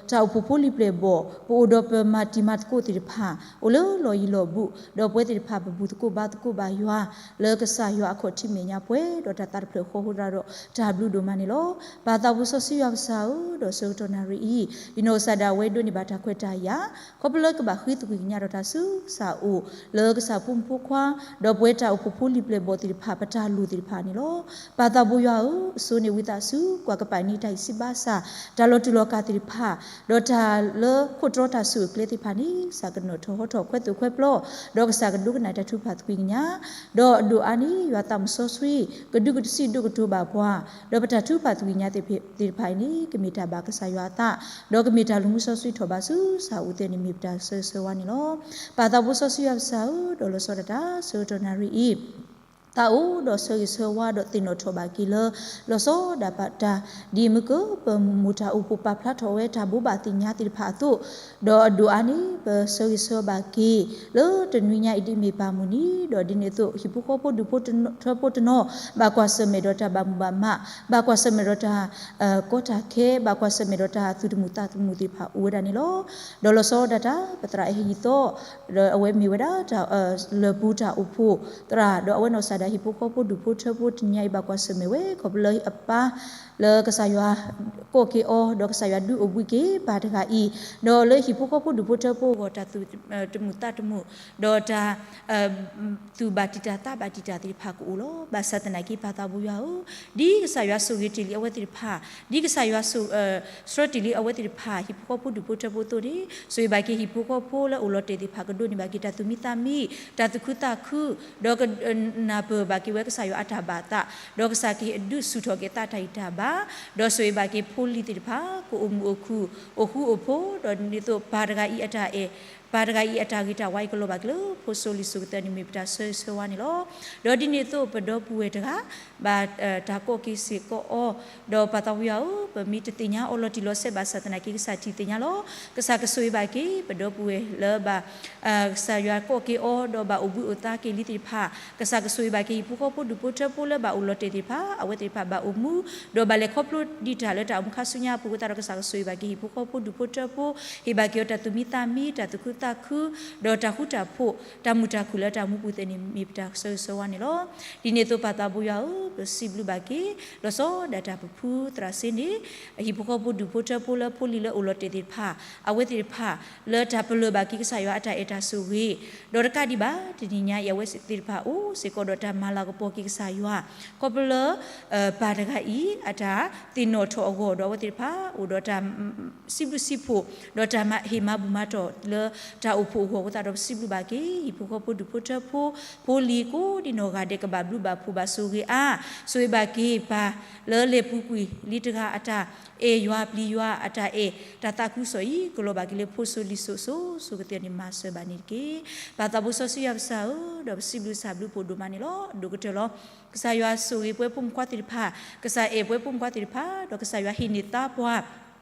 တၢ်အိၣ်ဖှိၣ်ဖိလံၤပျဲၢ်ဘီၣ် ပအိၣ်ဒီးပမၤတံၤမၤသကိးသ့ၣ်တဖၣ် အိၣ်လၢလီၢ်ယံၤလီၢ်ဘူး ဒီးပဝဲသ့ၣ်တဖၣ်ပဘူၣ်သကိးဘါသကိးဘၣ်ယွၤ လၢကစၢ်ယွၤအခီၣ်ထံးမဲာ်ညါပှဲၤဒီးတၢ်သးတဖျၢၣ်ဃီအဃိသတးဒီး တၢ်ဘျုးဒိၣ်မးန့ၣ်လီၤ. ပၢ်သးဘိစီဆှံယွၤပစၢ်ဧၢ, ဒီးဆၢကတီၢ်နၣ်ရံၣ်အံၤ ယနီၢ်ကစၢ်ဒၣ်ဝဲဒိးန့ၢ်ဘၣ်တၢ်ခွဲးတၢ်ယာ် ခီဖျိလၢကဘၣ်ဃ့သကွံာ်ကညးဒီးတၢ်ဆူကစၢ်အအိၣ် လၢကစၢ်ဖိမုၣ်ဖိခွါ ဒီးပဝဲတၢ်အိၣ်ဖှိၣ်ဖိလံၤပျဲၢ်ဘီၣ်သ့ၣ်တဖၣ် ပတၢ်လိၣ်သ့ၣ်တဖၣ်န့ၣ်လီၤ. ပၢ်သးဘိယွၤဧၢ, အစိန့ၣ်ဝံသးစူၤ ကွၢ်ကပၤန့ၢ်တၢ်အံၤစံးဘၣ်ဆၣ် တၢ်လီၤတူာ်လီၤကာ်သ့ၣ်တဖၣ် ဒီးတၢ်လၢခိၣ်တြီတၢ်ဆိၣ်ဂ့ၤကျဲသ့ၣ်တဖၣ်န့ၣ် ကစၢ်ကနီၣ်ထီၣ်ဟီထီၣ်ခွဲသိၣ်ခွဲပျီ ဒီးကစၢ်ကဒိကနၣ်တၢ်ထုကဖၣ်သကွံာ်ကညး ဒီးအဒိၣ်အါန့ၣ် ယွၤသးမုၢ်စီဆှံ ကဒုးကစံၣ်ဒိၣ်ကတိၤဘၣ်ပှၤ ဒီးပတၢ်ထုကဖၣ်သကွံာ်ကညးသ့ၣ်တဖၣ်အံၤန့ၣ် ကမ့ၢ်တၢ်ဘၣ်ကစၢ်ယွၤအသး ဒီးကမ့ၢ်တၢ်လူၤမူစီဆှံထီၣ်ဘးဆူကစၢ်အအိၣ်သ့ၣ်န့ၣ် မ့ၢ်ပတၢ်ဆၢဂ့ၤဆၢဝါန့ၣ်လီၤ. ပၢ်သးဘိစီဆှံယွၤပစၢ်ဧၢ, ဒီးလီၤဆီဒၣ်တၢ် ဆၢကတီၢ်နၣ်ရံၣ်အံၤ သးအိၣ်ဒီးဆၢဂ့ၤဆၢဝါဒီးသ့ၣ်နီၣ်ထီၣ်ဘၣ်က့ၤလၢ လီၤဆီဒၣ်တၢ် ဒ်မ့ၢ်ကပမိၢ်တၢ်အိၣ်ဖှိၣ်ပာ်ဖျါထီၣ်ဝဲတၢ်ဘိးဘၣ်သ့ၣ်ညါသ့ၣ်တဖၣ်အသိး, ဒီးအဒိၣ်အါန့ၣ် ပဆၢဂ့ၤဆၢဝါဘၣ်က့ၤ လၢတနွံညါအံၤဒ်မ့ၢ်ပၢ်မုၢ်နံၤ, ဒီးဒ်န့ၣ်အသိး ဟံၣ်ဖိဃီဖိဒူၣ်ဖိထၢဖိတနီၤ ဘၣ်ကွၢ်ဆၢၣ်မဲာ်ဒီးတၢ်ဘၣ်မူဘၣ်မး, ဘၣ်ကွၢ်ဆၢၣ်မဲာ်ဒီးတၢ် ကီတၢ်ခဲ, ဘၣ်ကွၢ်ဆၢၣ်မဲာ်ဒီးတၢ်သူၣ်တမုာ်သးတမုာ်သ့ၣ်တဖၣ်အိၣ်ဝဲဒၣ်န့ၣ်လီၤ. ဒီးလီၤဆီဒၣ်တၢ် ပသရၣ်အဲၣ်ဟံၣ်သီ ဒီးအဝဲမ့ၢ်ဝဲဒၣ်တၢ် လၢၢ်ပူၤတၢ်အိၣ်ဖှိၣ်သရၣ်, ဒီးအဝဲနီၢ်ကစၢ်ဒၣ်ဟံၣ်ဖိဃီဖိဒူၣ်ဖိထၢဖိတနံၤညါအံၤ ဘၣ်ကွၢ်ဆၢၣ်မဲာ်ဝဲ ခီဖျိလၢအပၢ် လၢကစၢ်ယွၤ ကိးက့ၤအီၤ ဒီးကစၢ်ယွၤဒုးအိၣ်ဘှံးက့ၤပၢ်တဂၤအံၤ, ဒီးလၢဟံၣ်ဖိဃီဖိဒူၣ်ဖိထၢဖိအဂီၢ် တၢ်သူၣ်တမုာ်သးတမုာ် ဒီးတၢ် သူၣ်ဘၣ်တံာ်တာ်သးဘၣ်တံာ်တာ်သ့ၣ်တဖၣ်ကအိၣ်လီၤ. ဘၣ်ဆၣ်သနာ်က့ ပၢ်သးဘိယွၤဧၢ, ဒ်ကစၢ်ယွၤဆိၣ်ဂ့ၤတ့ၢ်လံအဝဲသ့ၣ်တဖၣ်, ဒ်ကစၢ်ယွၤ ဆှၢတ့ၢ်လံအဝဲသ့ၣ်တဖၣ် ဟံၣ်ဖိဃီဖိဒူၣ်ဖိထၢဖိအသိးန့ၣ် ဆိၣ်ဂ့ၤဘၣ်က့ၤဟံၣ်ဖိဃီဖိလၢအိၣ်လီၤတဲာ်သ့ၣ်တဖၣ် ကဒိးန့ၢ်ဘၣ်က့ၤတၢ်သူၣ်မံသးမံ, တၢ်သူၣ်ခုသးခု, ဒီးကနၢ်ပၢၢ်ဘၣ်က့ၤဝဲကစၢ်ယွၤအတၢ်ဘၣ်သး, ဒီးကစၢ်ကဒုးဆူၣ်ထီၣ်က့ၤသးတၢ်ဂံၢ်တၢ်ဘါ, ဒီးဆိၣ်ဂ့ၤဘၣ်က့ၤဖိလံၤသ့ၣ်တဖၣ် ကအိၣ်မုာ်အိၣ်ခုၣ် အိၣ်ဃူအိၣ်ဖိး, ဒီးဒ်န့ၣ်အသိးပၢ်တဂၤအံၤအတၢ်အဲၣ် ပၢ်တဂၤအံၤအတၢ်ဂ့ၤတၢ်ဝါအံၤ ကလီၤဘၣ်က့ၤလၢဖိစိၤလံၤစိၤကသၢန့ၣ် မ့ၢ်ပတၢ်ဆၢဂ့ၤဆၢဝါန့ၣ်လီၤ. ဒီးဒ်န့ၣ်အသိးပဒီပုၢ်ဝဲၢ်တဂၤ ဘၣ်တၢ်ကိးက့ၤစ့ၢ်ကီးအီၤ, ဒီးပၢ်သးဘိယွၤဧၢ, ပမ့ၢ်တသ့ၣ်ညါအီၤလီၤတံၢ်လီၤဆဲးဘၣ်ဆၣ်သနာ်က့ ကစၢ်ထံၣ်သ့ၣ်ညါလီၤ. ကစၢ်ကဆိၣ်ဂ့ၤဘၣ်က့ၤ ပဒီပုၢ်ဝဲၢ်လၢဘၣ် ကစၢ်ယွၤကိးက့ၤအီၤ ဒီးဘၣ်အိၣ်ဘှံးအိၣ်သါက့ၤလံသ့ၣ်တဖၣ်, ကစၢ်ကဆိၣ်ဂ့ၤဘၣ်က့ၤ ဟံၣ်ဖိဃီဖိဒူၣ်ဖိထၢဖိလၢဘၣ်အိၣ်လီၤတဲာ်သ့ၣ်တဖၣ် အဝဲသ့ၣ်တဖၣ်ဘၣ်အိၣ်မူ, ဒီးဘၣ်လဲၤခီဖျိဒံးတၢ်လၢတၢ်အိၣ်မူခါဆူညါအပူၤအဃိသတးဒီး ကစၢ်ကဆိၣ်ဂ့ၤဘၣ်က့ၤ ဟံၣ်ဖိဃီဖိဒူၣ်ဖိထၢဖိ, ဟ့ၣ်ဘၣ်က့ၤအီၤတၢ်သူၣ်မံသးမံ, တၢ်သူၣ်ခုသးခု, ဒီးတၢ်ဃူတၢ်ဖိး, တၢ်မုာ်တၢ်ခုၣ်လၢတၢ်အိၣ်မူပူၤသ့ၣ်န့ၣ် မ့ၢ်ပတၢ်ဆၢဂ့ၤဆၢဝါန့ၣ်လီၤ. ဒ်န့ၣ်အသိးပၢ်သးဘိယွၤဧၢ, ပစံးဘျုးဘၣ်က့ၤ လီၤဆီဒၣ်တၢ်ပဖုသရၣ်စ့န့ၣ် ဟံၣ်ဖိဃီဖိဒူၣ်ဖိထၢဖိလၢဖိလံၤလၢအိၣ်လီၤတဲာ်သ့ၣ်တဖၣ် အဝဲသ့ၣ်တဖၣ် လၢတၢ်ပလၢၢ်ဘၣ်က့ၤကစၢ်ယွၤအတၢ်အဲၣ်တၢ်ဆိၣ်ဂ့ၤ, ဒီးတကးဒံးဘၣ် တနံၤညါအံၤ အဝဲသ့ၣ်တဖၣ်အိၣ်စ့ၢ်ကီးဒီးတၢ်မၤလၤကပီၤက့ၤကစၢ်ယွၤ, ခီဖျိလၢ ပၢ်တဂၤအံၤ အတၢ်သ့ၣ်နီၣ်ထီၣ်အဂီၢ် ဒီးအဝဲသ့ၣ်တဖၣ်အိၣ်ဒီးတၢ် စံးဘျုးစံးဖှိၣ် ဒီးတၢ်ဟ့ၣ်မၤဘူၣ်မၤတီၢ်လၢတၢ်အိၣ်ဖှိၣ်အဂီၢ်အဃိသတးဒီး ပစံးဘျုးဘၣ်က့ၤ ဟံၣ်ဖိဃီဖိဒူၣ်ဖိထၢဖိ ဖိလံၤကိးဒံနီၢ်ဂၤဒဲး ကဘၣ်ဘျုးဘၣ်ဖှိၣ်ဘၣ်ဆိၣ်ဂ့ၤအါ, ဆိၣ်ဂ့ၤဘၣ်က့ၤပၢ်လၢလဲၤပူၤကွံာ်လံတဂၤအတၢ်အဲၣ်ယွၤပျံၤယွၤအတၢ်အဲၣ် တၢ်သးခုကစီၣ်အံၤ ကလီၤဘၣ်က့ၤလၢဖိစိၤလံၤစိၤစိၤစိၤကသ့န့ၣ် မၤစၢၤဘၣ်န့ၣ်တက့ၢ်. ပၢ်သးဘိစီဆှံယွၤပစၢ်ဧၢ, ဒီးပစံးဘျုးကစၢ်ဘျုးဖှိၣ်ဒိၣ်မးန့ၣ်လီၤ. ဒိၣ်ကတၢၢ်လီၤ. ကစၢ်ယွၤဆိၣ်ဂ့ၤပဝဲဖိမုၣ်ခွါသ့ၣ်တဖၣ်, ကစၢ်အဲၣ်ပဝဲဖိမုၣ်ခွါသ့ၣ်တဖၣ်, ဒီးကစၢ်ယွၤဟ့ၣ်န့ၢ်သါပှၤ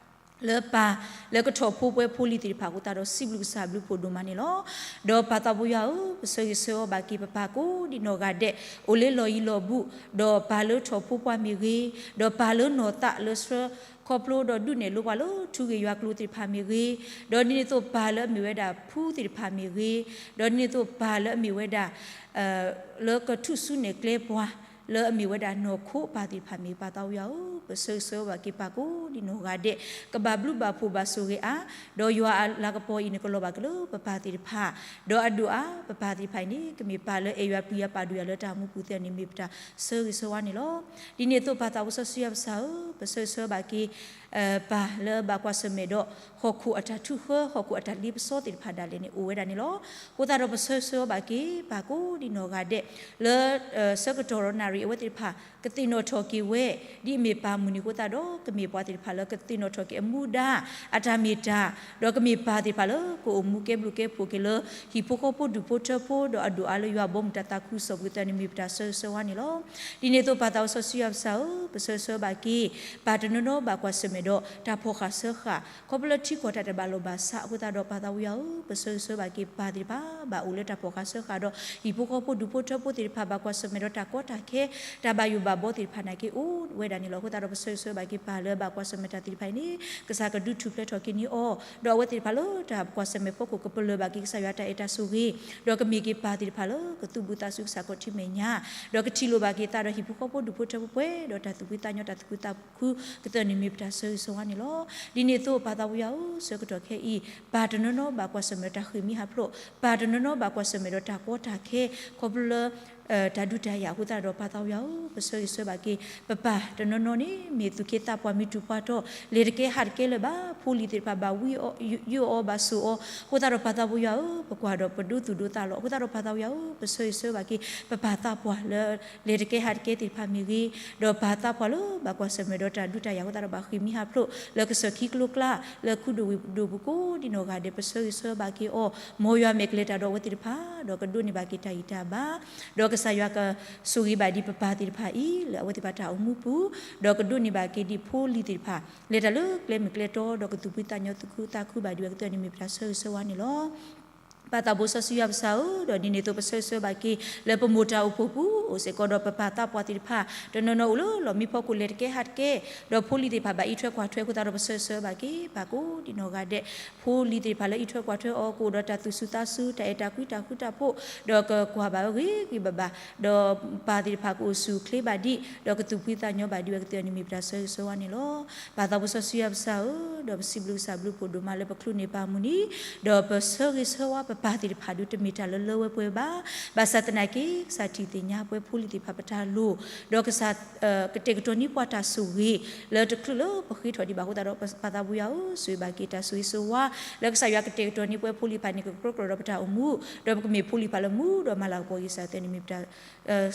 လၢပၢ်လၢကထီၣ်ဖိပဝဲဖိလံၤသ့ၣ်တဖၣ်အဃိသတးဒီး စံးဘျုးကစၢ်ဘျုးဖှိၣ်ဒိၣ်မးန့ၣ်လီၤ. ဒီးပၢ်သးဘိယွၤဧၢ, ပဆၢဂ့ၤဆၢဝါဘၣ်က့ၤပပၢ်ကိးဒံနီၢ်ဂၤဒဲး အိၣ်လၢလီၢ်ယံၤလီၢ်ဘူး, ဒီးပၢ်လၢထီၣ်ဖိပှၤမ့ၢ်ဂ့ၤ, ဒီးပၢ်လၢနီၢ်သးလၢဆှၢခီဖျိဒီးဒုးနဲၣ်လိပှၤလၢထူဂ့ၢ်ယွၤကျိၤသ့ၣ်တဖၣ်မ့ၢ်ဂ့ၤ, ဒီးဒ်န့ၣ်အသိးပၢ်လၢအမ့ၢ်ဝဲဒၣ်ဖုသ့ၣ်တဖၣ်မ့ၢ်ဂ့ၤ, ဒီးဒ်န့ၣ်အသိးပၢ်လၢအမ့ၢ်ဝဲဒၣ် လၢကထူၣ်စုနဲၣ်ကျဲပှၤ လၢအမ့ၢ်ဝဲဒၣ်နီၢ်ခိပၢ်သ့ၣ်တဖၣ်မ့ၢ်ဂ့ၤ ပၢ်သးဘိယွၤဧၢ, ပဆၢဂ့ၤဆၢဝါဘၣ်က့ၤပၢ်ကိးဒံနီၢ်ဂၤဒဲး ကဘၣ်ဘျုးဘၣ်ဖှိၣ်ဘၣ်ဆိၣ်ဂ့ၤအါ, ဒီးယွၤအလၤကပီၤအံၤန့ၣ် ကလီၤဘၣ်က့ၤလၢပပၢ်သ့ၣ်တဖၣ်, ဒီးအဒိၣ်အါ ပပၢ်သ့ၣ်တဖၣ်အံၤန့ၣ် ကမ့ၢ်ပၢ်လၢအဲၣ်ယွၤပျံၤယွၤပာ်ဒိၣ်ယွၤလၢတၢ်မူပူၤသ့ၣ်န့ၣ် မ့ၢ်ပတၢ်ဆၢဂ့ၤဆၢဝါန့ၣ်လီၤ. ဒ်န့ၣ်အသိးပၢ်သးဘိစီဆှံယွၤပစၢ်ဧၢ, ပဆၢဂ့ၤဆၢဝါဘၣ်က့ၤ ပၢ်လၢဘၣ်ကွၢ်ဆၢၣ်မဲာ်ဒီး ဟီၣ်ခိၣ်အတၢ်ထုးဃၢ, ဟီၣ်ခိၣ်အတၢ်လ့ပစီသ့ၣ်တဖၣ်ဒၣ်လဲာ်န့ၣ် အိၣ်ဝဲဒၣ်န့ၣ်လီၤ. အဃိသတးဒီးပဆၢဂ့ၤဆၢဝါဘၣ်က့ၤ ပၢ်ကိးဒံနီၢ်ဂၤဒဲး လၢ ဆၢကတီၢ်ဒီးနၣ်ရံၣ်အဝဲသ့ၣ်တဖၣ် ကသ့ၣ်နီၣ်ထီၣ်က့ၤဝဲ ဒ်အမ့ၢ်ပၢ်မုၢ်နံၤအဃိသတးဒီး ကမ့ၢ်ပှၤ တဖၣ်လၢကသ့ၣ်နီၣ်ထီၣ်က့ၤအမူဒါ အတၢ်မ့ၢ်တၢ်, ဒီးကမ့ၢ်ပၢ်သ့ၣ်တဖၣ်လၢကအိၣ်မူကဲဘျုးကဲဖှိၣ်က့ၤလၢ ဟံၣ်ဖိဃီဖိဒူၣ်ဖိထၢဖိ ဒီးအဒိၣ်အါလၢယွၤဘီမုၢ်တၢ်သးခုကစီၣ်ပူၤကသ့ၣ်နီၣ်မ့ၢ်ပတၢ်ဆၢဂ့ၤဆၢဝါန့ၣ်လီၤ. ဒ်န့ၣ်အသိးပၢ်သးစီဆှံယွၤပစၢ်ဧၢ, ပဆၢဂ့ၤဆၢဝါဘၣ်က့ၤ ပၢ်တနီၤနီၤဘၣ်ကွၢ်ဆၢၣ်မဲာ်ဒီးတၢ်ဖီၣ်ဃာ်စၢဃာ် ခီဖျိလၢထံကီၢ်တၢ်တဘၣ်လိာ်ဘၣ်စးအဃိသတးဒီး ပၢ်သးဝံယွၤဧၢ, ပဆၢဂ့ၤဆၢဝါဘၣ်က့ၤပၢ်သ့ၣ်တဖၣ် ဘၣ်အိၣ်လၢတၢ်ဖီၣ်ဃာ်စၢဃာ်ဒီး ဟံၣ်ဖိဃီဖိဒူၣ်ဖိထၢဖိသ့ၣ်တဖၣ် ဘၣ်ကွၢ်ဆၢၣ်မဲာ်ဒီးတၢ်ကီတၢ်ခဲ တၢ်ဘၣ်ယိၣ်ဘၣ်ဘီသ့ၣ်တဖၣ်နာ်က့အိၣ်ဝဲဒၣ်န့ၣ်လီၤ. အဃိသတးဒီး ပဆၢဂ့ၤဆၢဝါဘၣ်က့ၤပၢ်လၢအဘၣ်ကွၢ်ဆၢၣ်မဲာ်တၢ်သ့ၣ်တဖၣ်အံၤန့ၣ် ကစၢ်ကဒုးထူၣ်ဖျဲးထီၣ်က့ၤန့ၢ်အီၤ, ဒီးအဝဲသ့ၣ်တဖၣ်လၢတၢ်ကွၢ်ဆၢၣ်မဲာ်ဖီခိၣ် ကပလၢၢ်ဘၣ်က့ၤကစၢ်ယွၤတၢ်အဲၣ်တၢ်ဆိၣ်ဂ့ၤ, ဒီးကမ့ၢ်က့ၤပၢ်သ့ၣ်တဖၣ်လၢကသူၣ်ဘူးသးစူၤကစၢ်ခီၣ်ထံးမဲာ်ညါ, ဒီးကထံၣ်လိာ်ဘၣ်က့ၤသးဒီးဟံၣ်ဖိဃီဖိဒူၣ်ဖိထၢဖိပှဲၤဒီးတၢ်သူၣ်ဖှံသးညီ တၢ်သူၣ်ခုသးခုကသ့ၣ်နီၣ်မ့ၢ်ပတၢ်ဆၢဂ့ၤဆၢဝါန့ၣ်လီၤ. ဒ်န့ၣ်အသိးပၢ်သးဝံယွၤဧၢ, ဆၢကတီၢ်ခဲအံၤ ပၢ်တနီၤနီၤဘၣ်ကွၢ်ဆၢၣ်မဲာ်ဒီးတၢ်ဃ့ၢ်မှံဟးဖျိး, ပၢ်တနီၤနီၤဘၣ်ကွၢ်ဆၢၣ်မဲာ်ဒီးတၢ်ကီတၢ်ခဲ ခီဖျိလၢ တၢ်ဒုးတၢ်ယၤအဃိသတးဒီး ပၢ်သးဝံယွၤဧၢ, ပဆၢဂ့ၤဆၢဝါဘၣ်က့ၤ ပပၢ်တနီၤနီၤန့ၣ် မ့ၢ်သူၣ်က့သးပှၢ်မ့ၢ်တူၢ်ပှၢ်တီၢ် လဲၤတကဲဟးတကဲလၢၤဘၣ်, ဖိလံၤသ့ၣ်တဖၣ်ဘၣ်ဝံယိၣ်အီၤဘၣ်ဆိၣ်အီၤ, အဃိသတးဒီးပၢ်သးဝံယွၤဧၢ, ပကွၢ်ဒီးပဒိသူၣ်ဒိသးလီၤ. အဃိသတးဒီးပၢ်သးဝံယွၤဧၢ, ပဆၢဂ့ၤဆၢဝါဘၣ်က့ၤ ပပၢ်သးပှၢ်လၢ လဲၤတကဲဟးတကဲသ့ၣ်တဖၣ်မ့ၢ်ဂ့ၤ, ဒီးပၢ်သးပှၢ်လၢဘၣ်ကွၢ်ဆၢၣ်မဲာ်ဒီးတၢ်ဒုးတၢ်ယၤအဃိသတးဒီး ဘၣ်ဃ့ၢ်မှံဟးဖျိး လၢကစၢၢ်ခံကျိကျါ လၢခူဒိၣ်ဝ့ၢ်ဒိၣ်ပူၤကိးဒံနီၢ်ဂၤဒဲး ပဆၢဂ့ၤဆၢဝါဘၣ်က့ၤအီၤ, မ်ယွၤမဲာ်ကလဲၤတၢ်ဒီးအဝဲသ့ၣ်တဖၣ် ဒီးကဒိးန့ၢ်ဘၣ်က့ၤတၢ်ဂံၢ်တၢ်ဘါ, ဒီးကစၢ်ယွၤကဆိၣ်ဂ့ၤဘၣ်ဒံးပပၢ်သ့ၣ်တဖၣ်အံၤ လၢအဝဲသ့ၣ်တဖၣ်တၢ်အိၣ်မူပူၤ, ဒီးကဒိးန့ၢ်ဘၣ်က့ၤဒံးဖိလံၤသ့ၣ်တဖၣ် လဲၤတၢ်လၢကျဲမုၢ်ကျဲတီ ဒီးကသူၣ်ဖှံသးညီသူၣ်ခုသးခုဘၣ်ဒံးဝဲကသ့ၣ်နီၣ်မ့ၢ်ပတၢ်ဆၢဂ့ၤဆၢဝါန့ၣ်လီၤ. ပၢ်သးဘိစီဆှံယွၤပစၢ်ဧၢ, ဒီးဒ်န့ၣ်အသိးပဆၢဂ့ၤဆၢဝါဘၣ်က့ၤ လၢပမိၢ်တၢ်အိၣ်ဖှိၣ်ပူၤ အိၣ်စ့ၢ်ကီးဒီးပပၢ်သးပှၢ်သ့ၣ်တဖၣ် တနီၤနီၤအိၣ်လၢလီၢ်မံဖီခိၣ်လဲၤတကဲဟးတကဲ, ဒီးဖိလံၤသ့ၣ်တဖၣ်ဘၣ်အံးထွဲကွၢ်ထွဲအဃိသတးဒီး ပဆၢဂ့ၤဆၢဝါဘၣ်က့ၤ ပၢ်ကိးဒံနီၢ်ဂၤဒဲး ဖိလံၤသ့ၣ်တဖၣ်လၢအံးထွဲကွၢ်ထွဲအီၤ ကအိၣ်ဒီးတၢ်သူၣ်စူၤသးစူၤ တၢ်အဲၣ်တၢ်ကွံတၢ်ဃူတၢ်ဖိး, ဒီးကကွၢ်ဘၣ်ဝဲဂ့ၤဂ့ၤဘၣ်ဘၣ်, ဒီးပၢ်သ့ၣ်တဖၣ်ကအိၣ်ဆူၣ်အိၣ်ချ့ဘၣ်ဒံး ဒီးကသူၣ်ဖှံသးညီဘၣ်ဒံးဝဲကသ့ၣ်နီၣ်မ့ၢ်ပတၢ်ဆၢဂ့ၤဆၢဝါန့ၣ်လီၤ. ပၢ်သးဘိစီဆှံယွၤပစၢ်ဧၢ, ဒီးပစံးဘျုးကစၢ်ဘျုးဖှိၣ်ဒိၣ်မးလၢပချုးန့ၢ်ပၢ်မုၢ်နံၤ, ဒီးပဆၢဂ့ၤဆၢဝါပပၢ်သ့ၣ်တဖၣ်ဒုးတမ့ၢ်တၢ်လၢလၢဝဲပှဲၤဘၣ်, ဘၣ်ဆၣ်သနာ်က့ ကစၢ်ထံၣ်သ့ၣ်ညါပဝဲဖိလံၤသ့ၣ်တဖၣ်ပတၢ်လိၣ်, ဒီးကစၢ် ကတဲာ်ကတီၤန့ၢ်ပှၤတၢ်ဆိၣ်ဂ့ၤ လၢတချုးလၢပဃ့ထီၣ်ဒံးဘၣ်အဃိသတးဒီး ပၢ်သးဘိယွၤဧၢ, ဆိၣ်ဂ့ၤဘၣ်က့ၤတၢ်ဆိၣ်ဂ့ၤဆိၣ်ဝါ လၢကစၢ်ယွၤကတဲာ်ကတီၤန့ၢ်ပဝဲဖိလံၤတဖၣ်န့ၣ် ကကြၢးကြၢးဒီးပတၢ်အိၣ်မူ, ဒီးပကမ့ၢ်ဖိလံၤတဖၣ်လၢမူဒီးမၤလၤကပီၤက့ၤကစၢ်သ့ၣ်နီၣ်မ့ၢ်ပတၢ်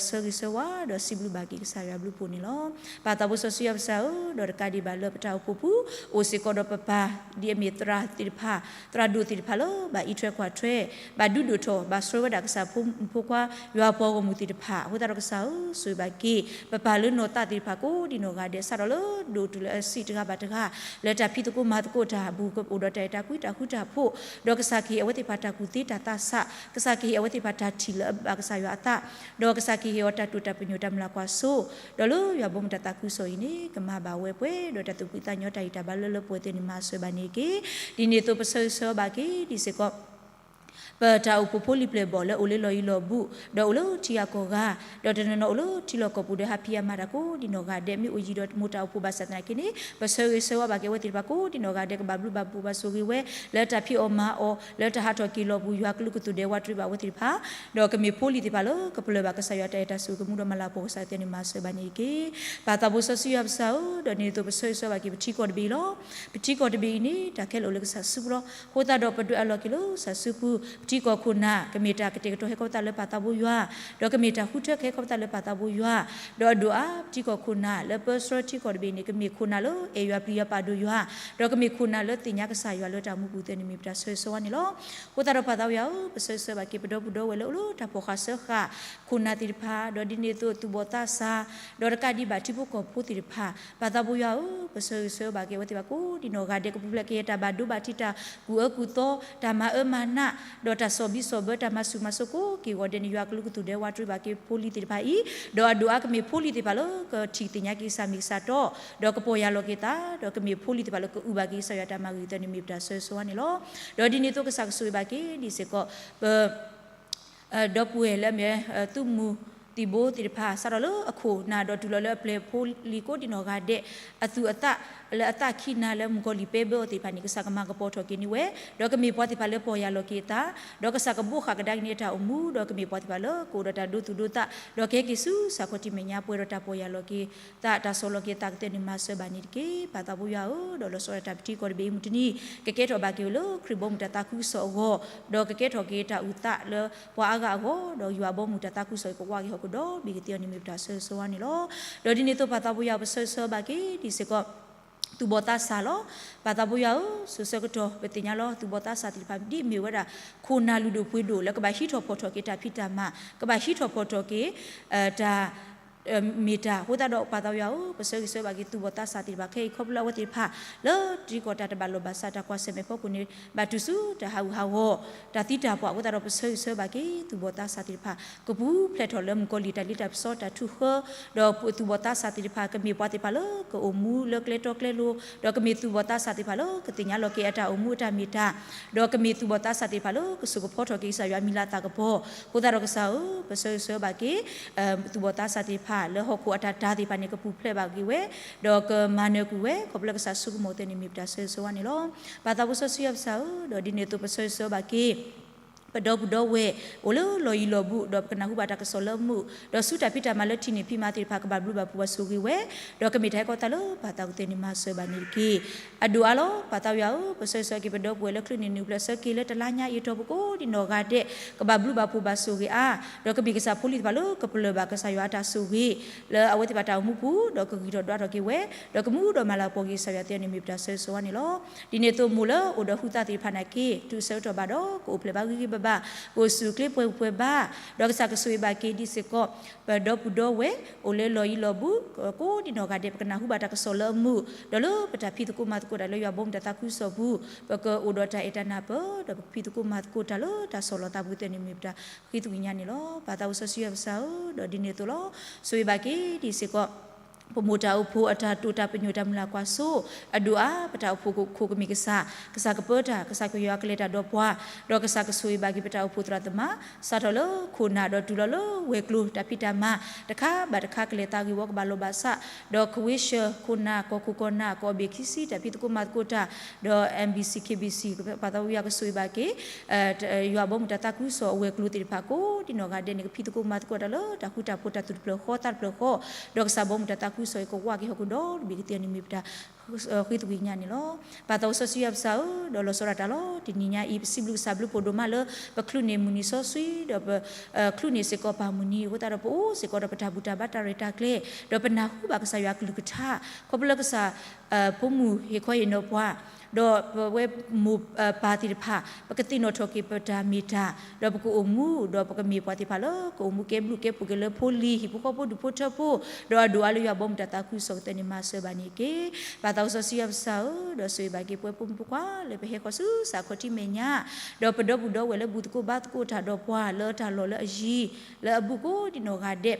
ဆၢဂ့ၤဆၢဝါ ဒီးစံးဘျုးဘၣ်က့ၤကစၢ်ယွၤဘျုးဖှိၣ်န့ၣ်လီၤ. ပၢ်သးဘိစီဆှံယွၤပစၢ်ဧၢ, ဒီးတကးဒံးဘၣ်လၢပတၢ်အိၣ်ဖှိၣ်ပူၤ အိၣ်စ့ၢ်ကီးဒီးပပၢ် ဒ်အမ့ၢ်သရၣ်သ့ၣ်တဖၣ်, သရၣ်ဒိၣ်သ့ၣ်တဖၣ်လၢ ဘၣ်အံးထွဲကွၢ်ထွဲ, ဘၣ်ဒုးဒိၣ်ထီၣ် ဘၣ်ဆှၢဝဲဒၣ်ကစၢ်ဖိမုၣ်ဖိခွါ ယွၤပှၤဂီၢ်မုၢ်သ့ၣ်တဖၣ်, အဃိသတးဒီးကစၢ်ဧၢ, ဆိၣ်ဂ့ၤဘၣ်က့ၤ ပပၢ်လၢနီၢ်သးသ့ၣ်တဖၣ်ကိးဒံနီၢ်ဂၤဒဲး စးထီၣ်လၢဒိၣ်တုၤလၢအဆံးတဂၤဘၣ်တဂၤ လၢတၢ်ဖံးသကိးမၤသကိးတၢ်အပူၤ ကအိၣ်ဒီးတၢ်အဲၣ်တၢ်ကွံတၢ်ဃူတၢ်ဖိး, ဒီးကစၢ်ကဟ့ၣ်အဝဲသ့ၣ်တဖၣ်တၢ်ကူၣ်သ့တၢ်သးဆး, ကစၢ်ကဟ့ၣ်အဝဲသ့ၣ်တဖၣ်တၢ်ထံၣ်လၢအဘၣ်ကစၢ်ယွၤအသး, ဒီးကစၢ်ကဟ့ၣ်အီၤတၢ်တိာ်တၢ်ပညိၣ်တၢ်မုၢ်လၢ်ကွၢ်စိ, ဒီးလၢယွၤဘီမုၢ်တၢ်သးခုကစီၣ်အံၤန့ၣ် ကမၤဘၣ်ဝဲပှဲၤဒီးတၢ်သူၣ်ဖှံသးညီတၢ်ဂံၢ်တၢ်ဘါလၢလၢပှဲၤပှဲၤသ့ၣ်န့ၣ် မၤစၢၤဘၣ်န့ၣ်တက့ၢ်. ဒ်န့ၣ်အသိးပဆၢဂ့ၤဆၢဝါဘၣ်က့ၤဒံးစ့ၢ်ကီး ပတၢ်အိၣ်ဖှိၣ်ဖိလံၤပျဲၢ်ဘီၣ်လၢအိၣ်လၢလီၢ်ယံၤလီၢ်ဘူး, ဒီးအိၣ်လၢထံဂၤကီၢ်ဂၤ, ဒီးတနီၤနီၤအိၣ်လၢထံလီၢ်ကီၢ်ပူၤဒီးဟးဖံးအမၤတၢ်ကိးဒံနီၢ်ဂၤဒဲး မ့ၢ်အိၣ်ယံၤဒီးမိၢ်တၢ်အိၣ်ဖှိၣ်ဘၣ်ဆၣ်သနာ်က့န့ၣ် ပဆၢဂ့ၤဆၢဝါဘၣ်က့ၤအဝဲသ့ၣ်တဖၣ်ကိးဒံနီၢ်ဂၤဒဲး ကဘၣ်ဘျုးဘၣ်ဖှိၣ်ဘၣ်ဆိၣ်ဂ့ၤဝဲ လၢတၢ်ဖံးအီၣ်မၤအီၣ် လၢတၢ်ဟးထီၣ်က့ၤလီၢ်ပူၤ ယွၤကလုၢ်ကသူၣ်ဒဲးဝးတရံးဘၣ်အဝဲသ့ၣ်တဖၣ်, ဒီးကမ့ၢ်ဖိလံၤသ့ၣ်တဖၣ်လၢကပလၢၢ်ဘၣ်ကစၢ်ယွၤတၢ်အဲၣ်တၢ်ဆိၣ်ဂ့ၤကမူဒီးမၤလၤကပီၤကစၢ်သ့ၣ်န့ၣ် မၤစၢၤဘၣ်န့ၣ်တက့ၢ်. ပၢ်သးဘိစီဆှံယွၤပစၢ်ဧၢ, ဒီးဒ်န့ၣ်အသိးပဆၢဂ့ၤဆၢဝါဘၣ်က့ၤပထံကီၢ်တဘ့ၣ်အံၤလီၤ. ပထံကီၢ်တဘ့ၣ်အံၤန့ၣ် တၢ်ခဲလၢာ်အိၣ်လၢကစၢ်စုပူၤလီၤ. အဃိသတးဒီးပဒွဲၣ်အလီၢ်က့ၤလၢကစၢ်စုပူၤ, ပထံကီၢ်ခိၣ်နၢ် ကမ့ၢ်တၢ်ကတဲာ်ကတီၤဟဲခီဖျိလၢပၢ်သးဘိယွၤ, ဒီးကမ့ၢ်တၢ်ဃုထၢကဟဲခီဖျိလၢပၢ်သးဘိယွၤ, ဒီးအဒိၣ်အါပထံကီၢ်ခိၣ်နၢ်လၢပၢဆှၢထံကီၢ်တဘ့ၣ်န့ၣ် ကမ့ၢ်ခိၣ်နၢ်လၢအဲၣ်ယွၤပျံၤယွၤပာ်ဒိၣ်ယွၤ, ဒီးကမ့ၢ်ခိၣ်နၢ်လၢသ့ၣ်ညါကစၢ်ယွၤလၢတၢ်မူပူၤသ့ၣ်န့ၣ် မ့ၢ်ပတၢ်ဆၢဂ့ၤဆၢဝါန့ၣ်လီၤ. အဃိသတးဒီးပၢ်သးဘိယွၤဧၢ, ပဆၢဂ့ၤဆၢဝါဘၣ်က့ၤပဒီပုၢ်ဒီဝဲၢ်လၢအိၣ်လၢတၢ်ဖီၣ်ဃာ်စၢဃာ် ခိၣ်နၢ်သ့ၣ်တဖၣ်, ဒီးဒ်န့ၣ်အသိးသူၣ်ဘီၣ်သးစၢ်, ဒီးတကးဒံးဘၣ်ထံဖိကီၢ်ဖိသ့ၣ်တဖၣ်, ပၢ်သးဘိယွၤဧၢ, ပဆၢဂ့ၤဆၢဝါဘၣ်က့ၤအဝဲသ့ၣ်တဖၣ်ကိးဒံနီၢ်ဂၤဒဲး ကပူၤဖျဲးက့ၤတၢ်ဘၣ်ဒိဘၣ်ထံး တၢ်ကူၣ်အၢကူၣ်သီ တၢ်မၤအၢမၤနး, ဒီးတၢ်စီၣ်ဘံစီၣ်ဘၢ တၢ်မၤဆူၣ်မၤစိးကိးက့ၤဂီၤဒဲးန့ၣ် ယွၤကလုၢ်ကသူၣ်ဒဲးဝးတရံးဘၣ်က့ၤဖိလံၤသ့ၣ်တဖၣ်အံၤ, ဒီးအဒိၣ်အါကမ့ၢ်ဖိလံၤသ့ၣ်တဖၣ်လၢကထံၣ်သ့ၣ်ညါက့ၤကစၢ်မ့ၢ်ကစၢ်တီ, ဒီးကပီၢ်ယၢ်လီၤက့ၤသး, ဒီးကမ့ၢ်ဖိလံၤသ့ၣ်တဖၣ်လၢကအုၣ်ဘၣ်က့ၤကစၢ်ယွၤတၢ်မၤဂ့ၤသ့ၣ်န့ၣ် မ့ၢ်ပတၢ်ဆၢဂ့ၤဆၢဝါန့ၣ်လီၤ. ဒီးဒ်န့ၣ်အသိးကစၢ်ကဆိၣ်ဂ့ၤဘၣ်က့ၤဒ်စ့ၢ်ကီး ပ ဒီပုၢ်ဝဲၢ်လၢအမ့ၢ် သုးမုၢ်သံၣ်ဘိသ့ၣ်တဖၣ် စးထီၣ်လၢအခိၣ်နၢ်ဒီးတုၤလီၤလၢအပျဲၢ်ဖိလံၤကိးဒံနီၢ်ဂၤဒဲး အသူၣ်အသး လၢအသးခံနၤလၢမုၣ်ကီၤလံၢ်ပဲဘၢအီၤသ့ၣ်တဖၣ်န့ၣ် ကစၢ်ကမၤကပီၤထီၣ်က့ၤန့ၢ်ဝဲ, ဒီးကမ့ၢ်ပှၤသ့ၣ်တဖၣ်လၢပီၢ်ယၢ်လီၤက့ၤအသး, ဒီးကစၢ်ကဘိးဃာ်ကဒါက့ၤန့ၢ်အတၢ်အိၣ်မူ, ဒီးကမ့ၢ်ပှၤသ့ၣ်တဖၣ်လၢကအိၣ်ဒီးတၢ်ဒိသူၣ်ဒိသး, ဒီးကဟဲက့ၤဆူကစၢ်ခီၣ်ထံးမဲာ်ညါပှဲၤဒီးတၢ်ပီၢ်ယၢ်လီၤက့ၤသး တၢ်ဆီၣ်လီၤက့ၤသးကသ့ၣ်န့ၣ် မၤစၢၤဘၣ်န့ၣ်တက့ၢ်. ပၢ်သးဘိယွၤဧၢ, ဒီးလီၤဆီဒၣ်တၢ်ပထံကီၢ်တဘ့ၣ်အံၤမုၢ်တနံၤ ကကဲထီၣ်ဘၣ်က့ၤလၢခရံာ်ဘီမုၢ်တၢ်သးခုကစီၣ်အဂီၢ်, ဒီးကကဲထီၣ်က့ၤတၢ်အုၣ်သးလၢပှၤအါဂၤအဂီၢ်, ဒီးယွၤဘီမုၢ်တၢ်သးခုကစီၣ်အံၤ ကဝးက့ၤဟီၣ်ခိၣ်ဒီဘ့ၣ်ကသ့အီၤန့ၣ် မ့ၢ်ပတၢ်ဆၢဂ့ၤဆၢဝါန့ၣ်လီၤ. ဒီးဒ်န့ၣ်အသိးပၢ်သးဘိယွၤ ပဆၢဂ့ၤဆၢဝါဘၣ်က့ၤဒ်စ့ၢ်ကီး သူၣ်ဘီၣ်သးစၢ်လီၤ. ပၢ်သးပှၢ်ယွၤဧၢ, စိၤဆၢကတီၢ် ပသ့ၣ်ညါလီၤ သူၣ်ဘီၣ်သးစၢ်သ့ၣ်တဖၣ် ဒ်အမ့ၢ်ဝဲဒၣ် ခိၣ်နၢ်လုၢ်ဒိၣ်ပှ့ၤဒိၣ်လၢကဘၣ်ဟံးထီၣ်ဖီၣ်ထီၣ်က့ၤတၢ်ဖံးတၢ်မၤ, ကဘၣ်ဟံးထီၣ်ဖီၣ်ထီၣ်က့ၤ တၢ် မ့ၢ်တၢ်အဃိသတးဒီး ပၢ်သးပှၢ်ယွၤဧၢ, ပဆၢဂ့ၤဆၢဝါဘၣ်က့ၤ သူၣ်ဘီၣ်သးစၢ်သ့ၣ်တဖၣ်ခဲအံၤ ခီဖျိလၢအဝဲသ့ၣ်တဖၣ် လၢတံၤကီၢ်တၢ်တဘၣ်လိာ်ဘၣ်စး တၢ်ကွၢ်ဆၢၣ်မဲာ်ဖီခိၣ်န့ၣ် ဘၣ်တုၤဆူတၢ်ဟးဂူာ်ဟးဂီၤ တၢ်သံတၢ်ပှၢ်အဃိသတးဒီး ပဆၢဂ့ၤဆၢဝါဘၣ်က့ၤ သူၣ်ဘီၣ်သးစၢ်သ့ၣ်တဖၣ် ကပူၤဖျဲးထီၣ်လၢမုၣ်ကီၤလံၢ်တၢ်လ့တၢ်ပစီတၢ်ထုးဃၢ ဒီးသူၣ်ဘီၣ်သးစၢ်သ့ၣ်တဖၣ် ကမ့ၢ်ပှၤသ့ၣ်တဖၣ်လၢကအိၣ်မူလၢကျဲတီကျဲလိၤ, ဒီးကမ့ၢ်သူၣ်ဘီၣ်သးစၢ်သ့ၣ်တဖၣ်လၢကသ့ၣ်ညါလီၤက့ၤအတၢ်အိၣ်မူအတၢ်မ့ၢ်တၢ်, ဒီးကမ့ၢ်သူၣ်ဘီၣ်သးစၢ်သ့ၣ်တဖၣ်လၢကစိာ်ကဖီထီၣ်က့ၤကစၢ်ယွၤမံၤလၤသးကပီၤ, အဃိသတးဒီးကစၢ်ဧၢ, ပဆၢဂ့ၤဆၢဝါဘၣ်က့ၤ သူၣ်ဘီၣ်သးစၢ်သ့ၣ်တဖၣ် လၢဟီၣ်ခိၣ်အတၢ်တာ်သ့ၣ်တဖၣ်န့ၣ် ကပူၤဖျဲးဘၣ်က့ၤဝဲ, ဒီးကမၤနၢၤကွံာ်ဝဲ ခီဖျိလၢကစၢ်ဆိကမိၣ်သ့န့ၣ် မ့ၢ်ပတၢ်ဆၢဂ့ၤဆၢဝါန့ၣ်လီၤ. ပၢ်သးဖိစီဆှံယွၤပစၢ်ဧၢ, ဒီးဒ်န့ၣ်အသိးပဆၢဂ့ၤဆၢဝါဘၣ်က့ၤ ပဒီပုၢ်ဒီဝဲၢ် အိၣ်လၢလီၢ်ယံၤလီၢ်ဘူး ဒီးပကနၢ်ဟူဘၣ်တၢ်ကစီၣ်လၢအမုာ်, ဒီးဆူတၢ်ဖံးတၢ်မၤလၢထံးန့ၢ်ဖံးမၤသ့ၣ်တဖၣ် ကဘၣ်ဘျုးဘၣ်ဖှိၣ်ဘၣ်ဆိၣ်ဂ့ၤဝဲ, ဒီးကမ့ၢ်တၢ်ဟဲခီသးလၢပၢ်သးကသ့န့ၣ် မၤစၢၤဘၣ်န့ၣ်တက့ၢ်. အဒိၣ်အါလီၤ. ပၢ်သးပှၢ်ယွၤဧၢ, ပဆၢဂ့ၤဆၢဝါက့ၤပဒီပုၢ်ဝဲၢ်လၢချုးန့ၢ်နုာ်ပျဲၢ်ဆၢက့ၤလၢတလါညါအံၤအတီၢ်ပူၤကိးဒံးနီၢ်ဂၤဒဲး ကဘၣ်ဘျုးဘၣ်ဖှိၣ်ဘၣ်ဆိၣ်ဂ့ၤအါ, ဒီးကမ့ၢ်ကစၢ်ဖိလံၤသ့ၣ်တဖၣ်လၢကပလၢၢ်ဘၣ်ကစၢ်ယွၤအတၢ်ဆိၣ်ဂ့ၤ လၢအဝဲသ့ၣ်တဖၣ်တၢ်အိၣ်မူပူၤ, ဒီးကဂံၢ်ထီၣ်ဒွးထီၣ်က့ၤဝဲ, ဒီးကမူဒီးမၤလၤကပီၤက့ၤကစၢ်ယွၤသ့န့ၣ် မ့ၢ်ပတၢ်ဆၢဂ့ၤဆၢဝါန့ၣ်လီၤ. ဒ်န့ၣ်အသိးမိၢ်လၢအိၣ်ဒီးဟုသးသ့ၣ်တဖၣ်နာ်က့ တုၤဆၢကတီၢ်ဘၣ်ဒီး ကအိၣ်ဖျဲၣ်ဘၣ်ဂ့ၤဂ့ၤဘၣ်ဘၣ်, ကအိၣ်ဆူၣ်အိၣ်ချ့ပှဲၤပှဲၤဘၣ်, ဒီးကစၢ်ကဆိၣ်ဂ့ၤဘၣ်က့ၤဒ်စ့ၢ်ကီး ပဒီပုၢ်ဒီဝဲၢ် အိၣ်လၢလီၢ်ယံၤလီၢ်ဘူး ကိးဒံးနီၢ်ဂၤဒဲး ပကနၢ်ဟူဘၣ်တၢ်ကစီၣ်လၢအမုာ်, ဒီးလၢပတၢ်ဖံးသကိးမၤသကိးတၢ်လၢယွၤဘီမုၢ်တၢ်သးခုကစီၣ်ပူၤ ပကအိၣ်ဒီးတၢ်အဲၣ်တၢ်နၢ်ပၢၢ် ဒီးပကဖံးသကိးမၤသကိးတၢ်လၢတၢ်ဆီၣ်လီၤသးပူၤသ့န့ၣ် မ့ၢ်ပတၢ်ဃ့သကွံာ်ညါန့ၣ်လီၤ. ပၢ်သးစီဆှံယွၤပစၢ်ဧၢ, ဒီးဒ်န့ၣ်အသိးလီၤ. ဆိၣ်ဂ့ၤဘၣ်က့ၤဒ်စ့ၢ်ကီး ပမိၢ်တၢ်အိၣ်ဖှိၣ်အတၢ်တိာ်တၢ်ပညိၣ်တၢ်မုၢ်လၢ်ကွၢ်စိ, အဒိၣ်အါ ပတၢ်အိၣ်ဖှိၣ်ခိၣ်ကမ့ၢ်ကစၢ်, ကစၢ်ကပၢတၢ်, ကစၢ်ယွၤကလဲၤတၢ်ဒီးပှၤ, ဒီးကစၢ်ကဆိၣ်ဂ့ၤဘၣ်က့ၤပတၢ်အိၣ်ဖှိၣ်သရၣ်သမါ, စးထီၣ်လၢခိၣ်နၢ်ဒီးတုၤလီၤလၢဝဲၤကျိၤတၢ်ဖံးတၢ်မၤ, တခါဘၣ်တခါကလဲၤသးဂ့ၢ်ဝီကဘၣ်လိာ်ဘၣ်စး, ဒီးကဝ့ၤဆှၢခိၣ်နၢ်ကီၢ်ခိၣ်ကီၢ်နၢ် ကီၢ်ဘ့ၣ်ခံဆံ တၢ်ဖံးသကိးမၤသကိးတၢ်, ဒီး MBC KBC ပၢ်သးဝံၣ်ယွၤကဆိၣ်ဂ့ၤဘၣ်က့ၤ ယွၤဘီမုၢ်တၢ်သးခုကစီၣ်အဝဲၤကျိၤသ့ၣ်တဖၣ်ကိးဒံးနီၢ်ဂၤဒဲးန့ၣ် ကဖံးသကိးမၤသကိးတၢ်လၢတၢ်ဃူတၢ်ဖိးတၢ်သူၣ်တဖျၢၣ်ဃီသးတဖျၢၣ်ဃီ, ဒီးကစၢ်ဘီမုၢ်တၢ်သးခုကစီၣ်အံၤကဝးက့ၤဟီၣ်ခိၣ်ဒီတဘ့ၣ်ကသ့န့ၣ် မ့ၢ်ပတၢ်ဃ့သကွံာ်ညါန့ၣ်လီၤ. ပၢ်သးစီဆှံယွၤပစၢ်ဧၢ, ဒီးလီၤဆီဒၣ်တၢ်လီၤ. တနံၤညါအံၤ ပစံးဘျုးကစၢ်ဘျုးဖှိၣ်ဒိၣ်မးလၢ ပချုးန့ၢ်မုၢ်နံၤစီဆှံ ဒီးပချုးန့ၢ်စ့ၢ်ကီးပၢ်မုၢ်နံၤအဃိသတးဒီး ပအိၣ်စ့ၢ်ကီးဒီးပတၢ်ဘူၣ်တၢ်ဘါတၢ်ရဲၣ်တၢ်ကျဲၤ, ဒီးပနၢ်ဟူဘၣ်ကစၢ်ယွၤအကလုၢ်ကထါ, ခီဖျိလၢကစၢ် ဖိမုၣ်ဟ့ၣ်ခီဟ့ၣ်နီၤပှၤ, ဒီးပဝဲမိၢ်ပၢ်သ့ၣ်တဖၣ် ပကသ့ၣ်နီၣ်ထီၣ်က့ၤပတၢ်မ့ၢ်တၢ်, ဒီးပကအိၣ်မူ, ဒီးပကမ့ၢ်ပှၤသ့ၣ်တဖၣ်လၢ ကအိၣ်မူကဲဘျုးကဲဖှိၣ်က့ၤလၢဖိလံၤဟံၣ်ဖိဃီဖိဒူၣ်ဖိထၢဖိ, ဒီးအဒိၣ်အါလၢယွၤဘီမုၢ်တၢ်သးခုကစီၣ်ကသ့န့ၣ် မၤစၢၤဘၣ်န့ၣ်တက့ၢ်. ပၢ်သးစီဆှံယွၤပစၢ်ဧၢ, ဒီးဆိၣ်ဂ့ၤဘၣ်က့ၤပဝဲဖိမုၣ်ဖိခွါလၢပဟဲဃီၤဆူစးခီၣ်ထံမဲာ်ညါ, ဒီးပဒီပုၢ်ဒီဝဲၢ်လၢဘူၣ်သကိးဘါသကိးတၢ်ဒီးပှၤလၢတၢ်လီၢ်လၢအယံၤ လၢအဘူးကိးဒံးနီၢ်ဂၤဒဲး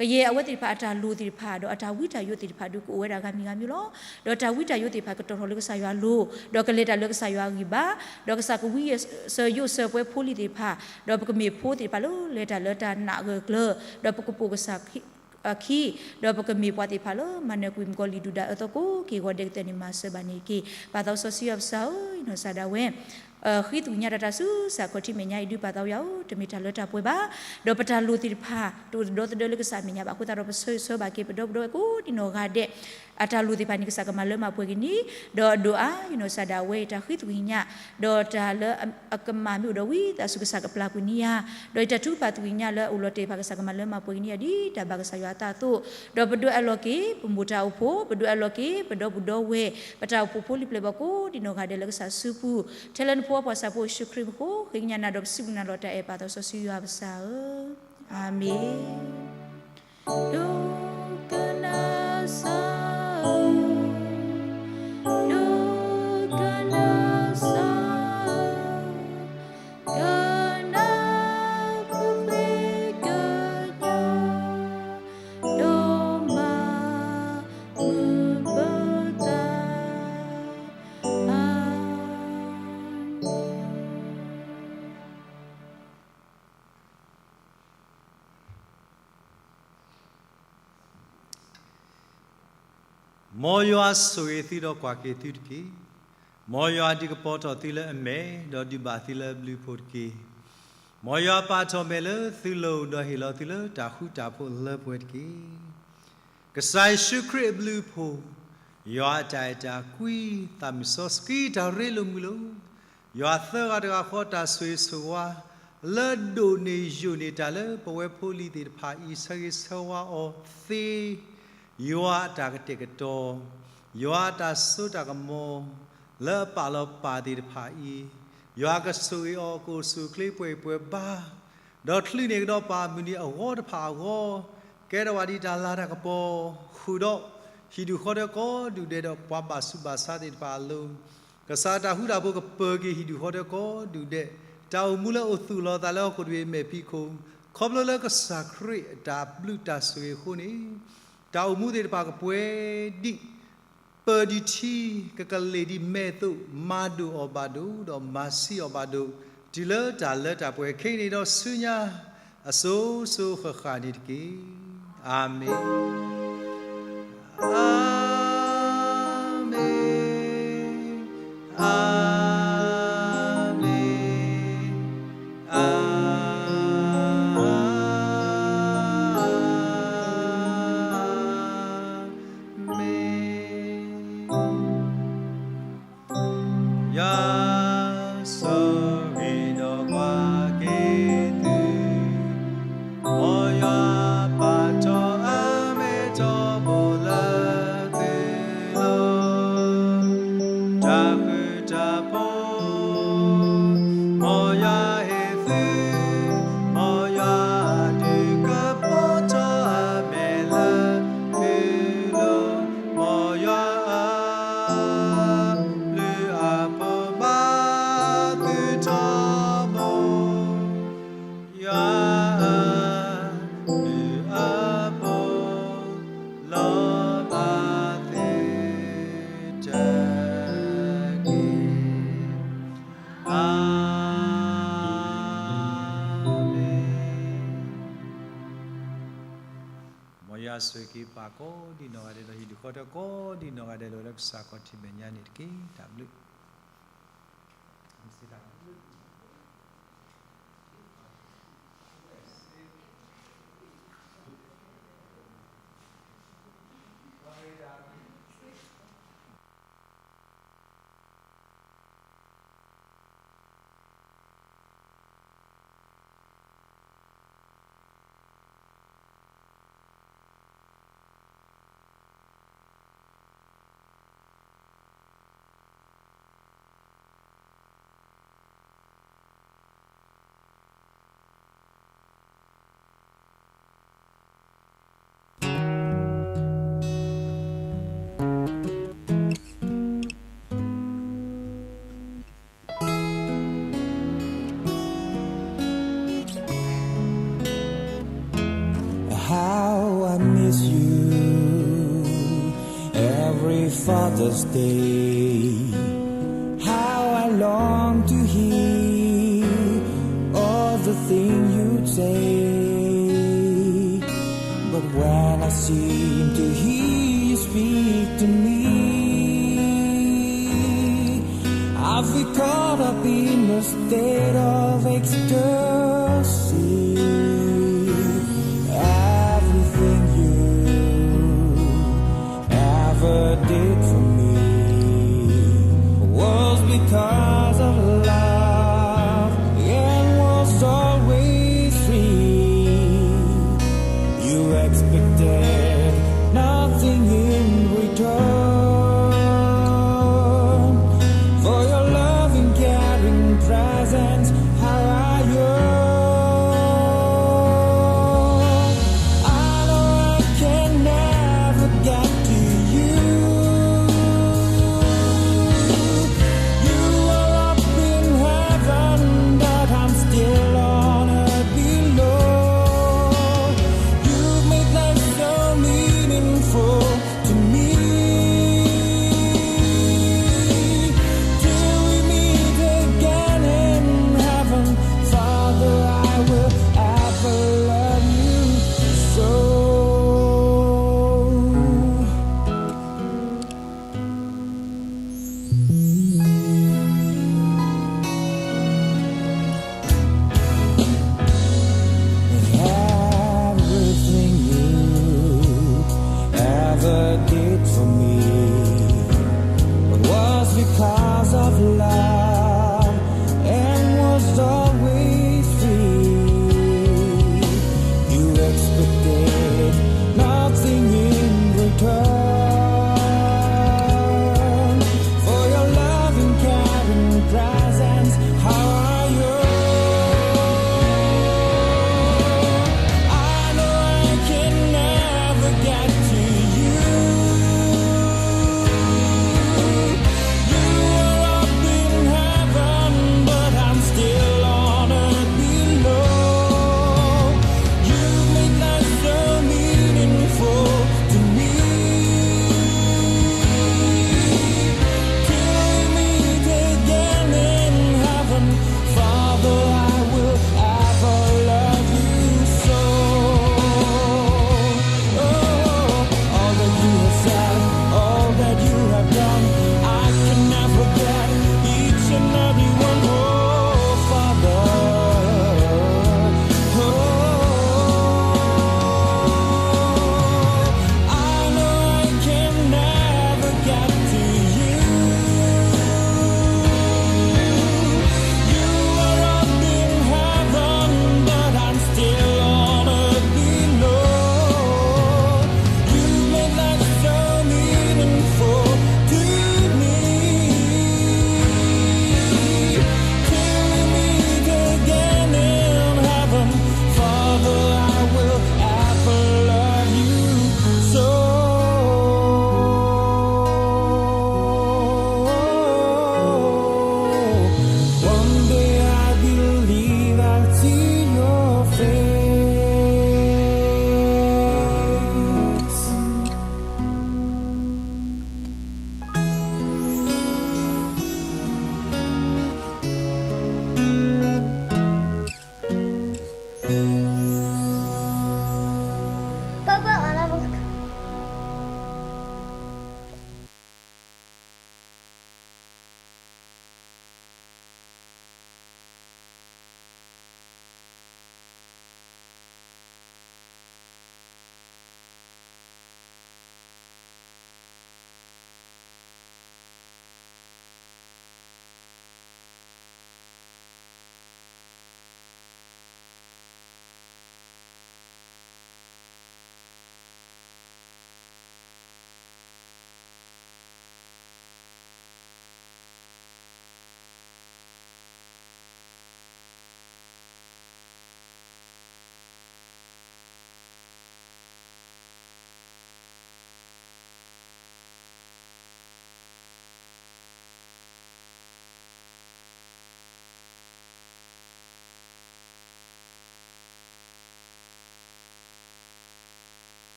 ကယဲၢ်အဝဲသ့ၣ်တဖၣ်အတၢ်လိၣ်သ့ၣ်တဖၣ် ဒီးအတၢ်ဝံတၢ်ယိးသ့ၣ်တဖၣ်ဒုးကအိၣ်ဝဲဒၣ်ဂၤမံၤဂၤမံၤလီၤ. ဒီးတၢ်ဝံတၢ်ယိးသ့ၣ်တဖၣ်ကတီၢ်ထီၣ်လၢကစၢ်ယွၤအလိၤ, ဒီးကလဲၤတၢ်လၢကစၢ်ယွၤအဂံၢ်ဘါ, ဒီးကစၢ်ကဝံစၢၤယိးစၢၤပဝဲဖိလံၤသ့ၣ်တဖၣ်, ဒီးပကမ့ၢ်ဖိသ့ၣ်တဖၣ်လၢလဲၤတၢ်လၢတၢ်နာ်အဂၢၢ်အကျၢၤ, ဒီးပကပိာ်ကစၢ် ခံ, ဒီးပကမ့ၢ်ပှၤသ့ၣ်တဖၣ်လၢမၤနၢၤကွံာ်မုၣ်ကီၤလံၢ်ဒုၣ်ဒါအၢသီကိးက့ၢ်ဂီၤဒဲးကသ့န့ၣ် မၤစၢၤဘၣ်န့ၣ်တက့ၢ်. ပၢ်သးစီဆှံယွၤပစၢ်ဧၢ, ယနီၢ်ကစၢ်ဒၣ်ဝဲ ဃ့သကွံာ်ညါတၢ်တၢ်ဆူစးခီၣ်ထံမဲာ်ညါအံၤဒုး ပၢ်သးဝံၣ်ယွၤဧၢ, တမ့ၢ်တၢ်လၢတၢ်ပှဲၤဘၣ်, ဒီးပတၢ်လိၣ်သ့ၣ်တဖၣ် တအိၣ်သဒီသဒၢလၢကစၢ်အမဲာ်ညါဘၣ်အဃိသတးဒီး ပဆၢဂ့ၤဆၢဝါဘၣ်က့ၤပဒီပုၢ်ဒီဝဲၢ်ကိးဒံးနီၢ်ဂၤဒဲး, အတၢ်လိၣ်သ့ၣ်တဖၣ်န့ၣ် ကစၢ်ကမၤလၢမၤပှဲၤက့ၤန့ၢ်, ဒီးအဒိၣ်အါ ယနီၢ်ကစၢ်ဒၣ်ဝဲအံၤ တၢ်ဃ့သကွံာ်ညါ, ဒီးတၢ်လၢအကမၣ်မ့ၢ်အိၣ်ဒီးဝံသးစူၤ ကစၢ်ကပျၢ်ကွံာ်န့ၢ်ယၤ, ဒီးယတၢ်ထုကဖၣ်သကွံာ်ညါလၢအအိၣ်လီၤတဲာ်တဖၣ် ကစၢ်ကမၤလၢမၤပှဲၤက့ၤန့ၢ်ယၤဒ်တၢ်ဘၣ်ကစၢ်ယွၤအသးအသိး, ဒီးပဒွဲအလီၢ်က့ၤ ပမိၢ်တၢ်အိၣ်ဖှိၣ်, ပဒွဲအလီၢ်က့ၤ ပဒီပုၢ်ဒီဝဲၢ်, ပတၢ်အိၣ်ဖှိၣ်ဖိလံၤပျဲၢ်ဘီၣ်ကိးဒံးနီၢ်ဂၤဒဲးလၢကစၢ်စုပူၤ, ထဲလၢနဖိအပှၤဆၣ်ဖိယ့ၣ်ၡူးခရံာ်မံၤအဃိ ဃ့ကညးနၤဒီးပစံးဘျုးနၤလီၤတၢ်အဲၣ် ပၢ်သးစီဆှံယွၤပစၢ်ဧၢ, အၤမ့ၣ်. ဒိကနၣ်စၢ်ဧၢ, ဒိကနၣ်စၢ်ဧၢ, ကနၣ်ပဃ့ကညး, ဒိးမၤမုာ်ပသး, အၤမ့ၣ်. မ်ယွၤဆိၣ်ဂ့ၤသုဒီးကွၢ်က့ၤသုတက့ၢ်. မ်ယွၤဒုးကပီၤထီၣ်သုလၢအမဲာ်, ဒီးဒုးဘၣ်သုလၢအဘျုးအဖှိၣ်တက့ၢ်. မ်ယွၤပာ်ထီၣ်မဲာ်လၢသုလိၤ, ဒီးဟ့ၣ်လီၤသုလၢတၢ်ဃူတၢ်ဖိးလၢပှဲၤတက့ၢ်. ကစၢ်ယ့ၣ်ၡူးခရံာ်အဘျုးအဖှိၣ်, ယွၤအတၢ်အဲၣ်တၢ်ကွံ, သးမုၢ်စီဆှံတၢ်ရ့လိာ်မုာ်လိာ်, ယွၤသၢဂၤတဂၤဃီတၢ်ဆိၣ်ဂ့ၤဆိၣ်ဝါ, လၢဒိၣ်န့ၢ်ယိာ်န့ၢ်တၢ်လၢပဝဲဖိလံၤသ့ၣ်တဖၣ်အံၤ ဆၢဂ့ၤဆၢဝါအီၤသ့, ယွၤအတၢ်ကတဲာ်ကတီၤ, ယွၤအတၢ်စိတၢ်ကမီၤ လၢအပာ်လီၤပၢ်သ့ၣ်တဖၣ်အံၤ, ယွၤကဆိၣ်ဂ့ၤအီၤ ကအိၣ်ဆူၣ်အိၣ်ချ့ ပှဲၤအံၤပှဲၤဘါ, ဒီးချုးန့ၢ်ကဒီးပၢ်အမုၢ်နံၤအဂီၢ်တဖၣ်အဂီၢ်, ကဲထီၣ်ဝဲဒ်တၢ်လၤတၢ်ကပီၤ, ဃုာ်ဒီးဟံၣ်ဒူၣ်ဃီထၢကိးဒူၣ်ဒဲးဒီးပှၤဘၣ်ဆူးဘၣ်ဆါသ့ၣ်တဖၣ်အလိၤ, ကစၢ်တၢ်ဃူတၢ်ဖိးကပၢၤက့ၤဟံၣ်ဒူၣ်ဃီထၢကိးဒူၣ်ဒဲး, တၢ်အိၣ်မူလၢအိၣ်သူၣ်လီၤသးလၢဟီၣ်ခိၣ်တဘ့ၣ်အမဲာ်ဖံးခိၣ်, ခီဖျိလၢကစၢ်ခရံာ်အတၢ်ဘျုးတၢ်ဆိၣ်ဂ့ၤအဃိန့ၣ်, တၢ်အိၣ်မူသ့ၣ်တဖၣ်ကပှဲၤဒ် ပၢၢ်ဒံးထံ, ကကလ့ၢ်ဒံးမဲးအသိး, မၤဒိၣ်အီၤဘၣ်ဒိၣ်, ဒီးမၤဆံးအီၤဘၣ်ဒိၣ်, တုၤလၢတၢ်လၢတၢ်ပှဲၤခဲအံၤန့ၣ်ဒီးဆူညါ, အစိၤစိၤဃၣ်ဃၣ်န့ၣ်တက့ၢ်. အၤမ့ၣ်, အၤမ့ၣ်, အၤမ့ၣ်, အၤ မ့ၢ် ယွၤဆိၣ်ဂ့ၤဒီးကွၢ်က့ၤသု, မ်ယွၤပာ်ထီၣ်အမဲာ်ထီဘိလၢသုလီၤ. တၢ်ဃူတၢ်ဖိး, မ်ယွၤဟ့ၣ်သု, မ်ယွၤဒုးကပီၤထီၣ်အမဲာ်လၢသုလိၤ, မ်ယွၤအဘျုးအဖှိၣ်ဘၣ်သုထီဘိ, ယွၤအဘျုးအဖှိၣ်လီၤဘၣ်သုတက့ၢ်. အၤမ့ၣ်. မ်ယွၤဆိၣ်ဂ့ၤက့ၤပၢ်ကိးဒံးနီၢ်ဂၤဒဲး ဒီးဟံၣ်ဒူၣ်ဃီထၢကိးဒံးနီၢ်ဂၤဒဲး လၢကစၢ်ခီၣ်ထံးမဲာ်ညါန့ၣ်တက့ၢ်. တၢ်ဘျုးHow I miss you every Father's Day. How I long to hear all the things you'd say. But when I seem to hear you speak to me, I feel caught up in a state of ecstasy. Everything you ever did for me was because of love and was always free. You expected nothing in return for your loving, caring presence. How I yearn. I know I can never get to you. You are up in heaven, but I'm still on earth below. You make life so meaningful to me. Till we meet again in heaven, Father, I will ever love you so. Everything you ever did for me was because of love.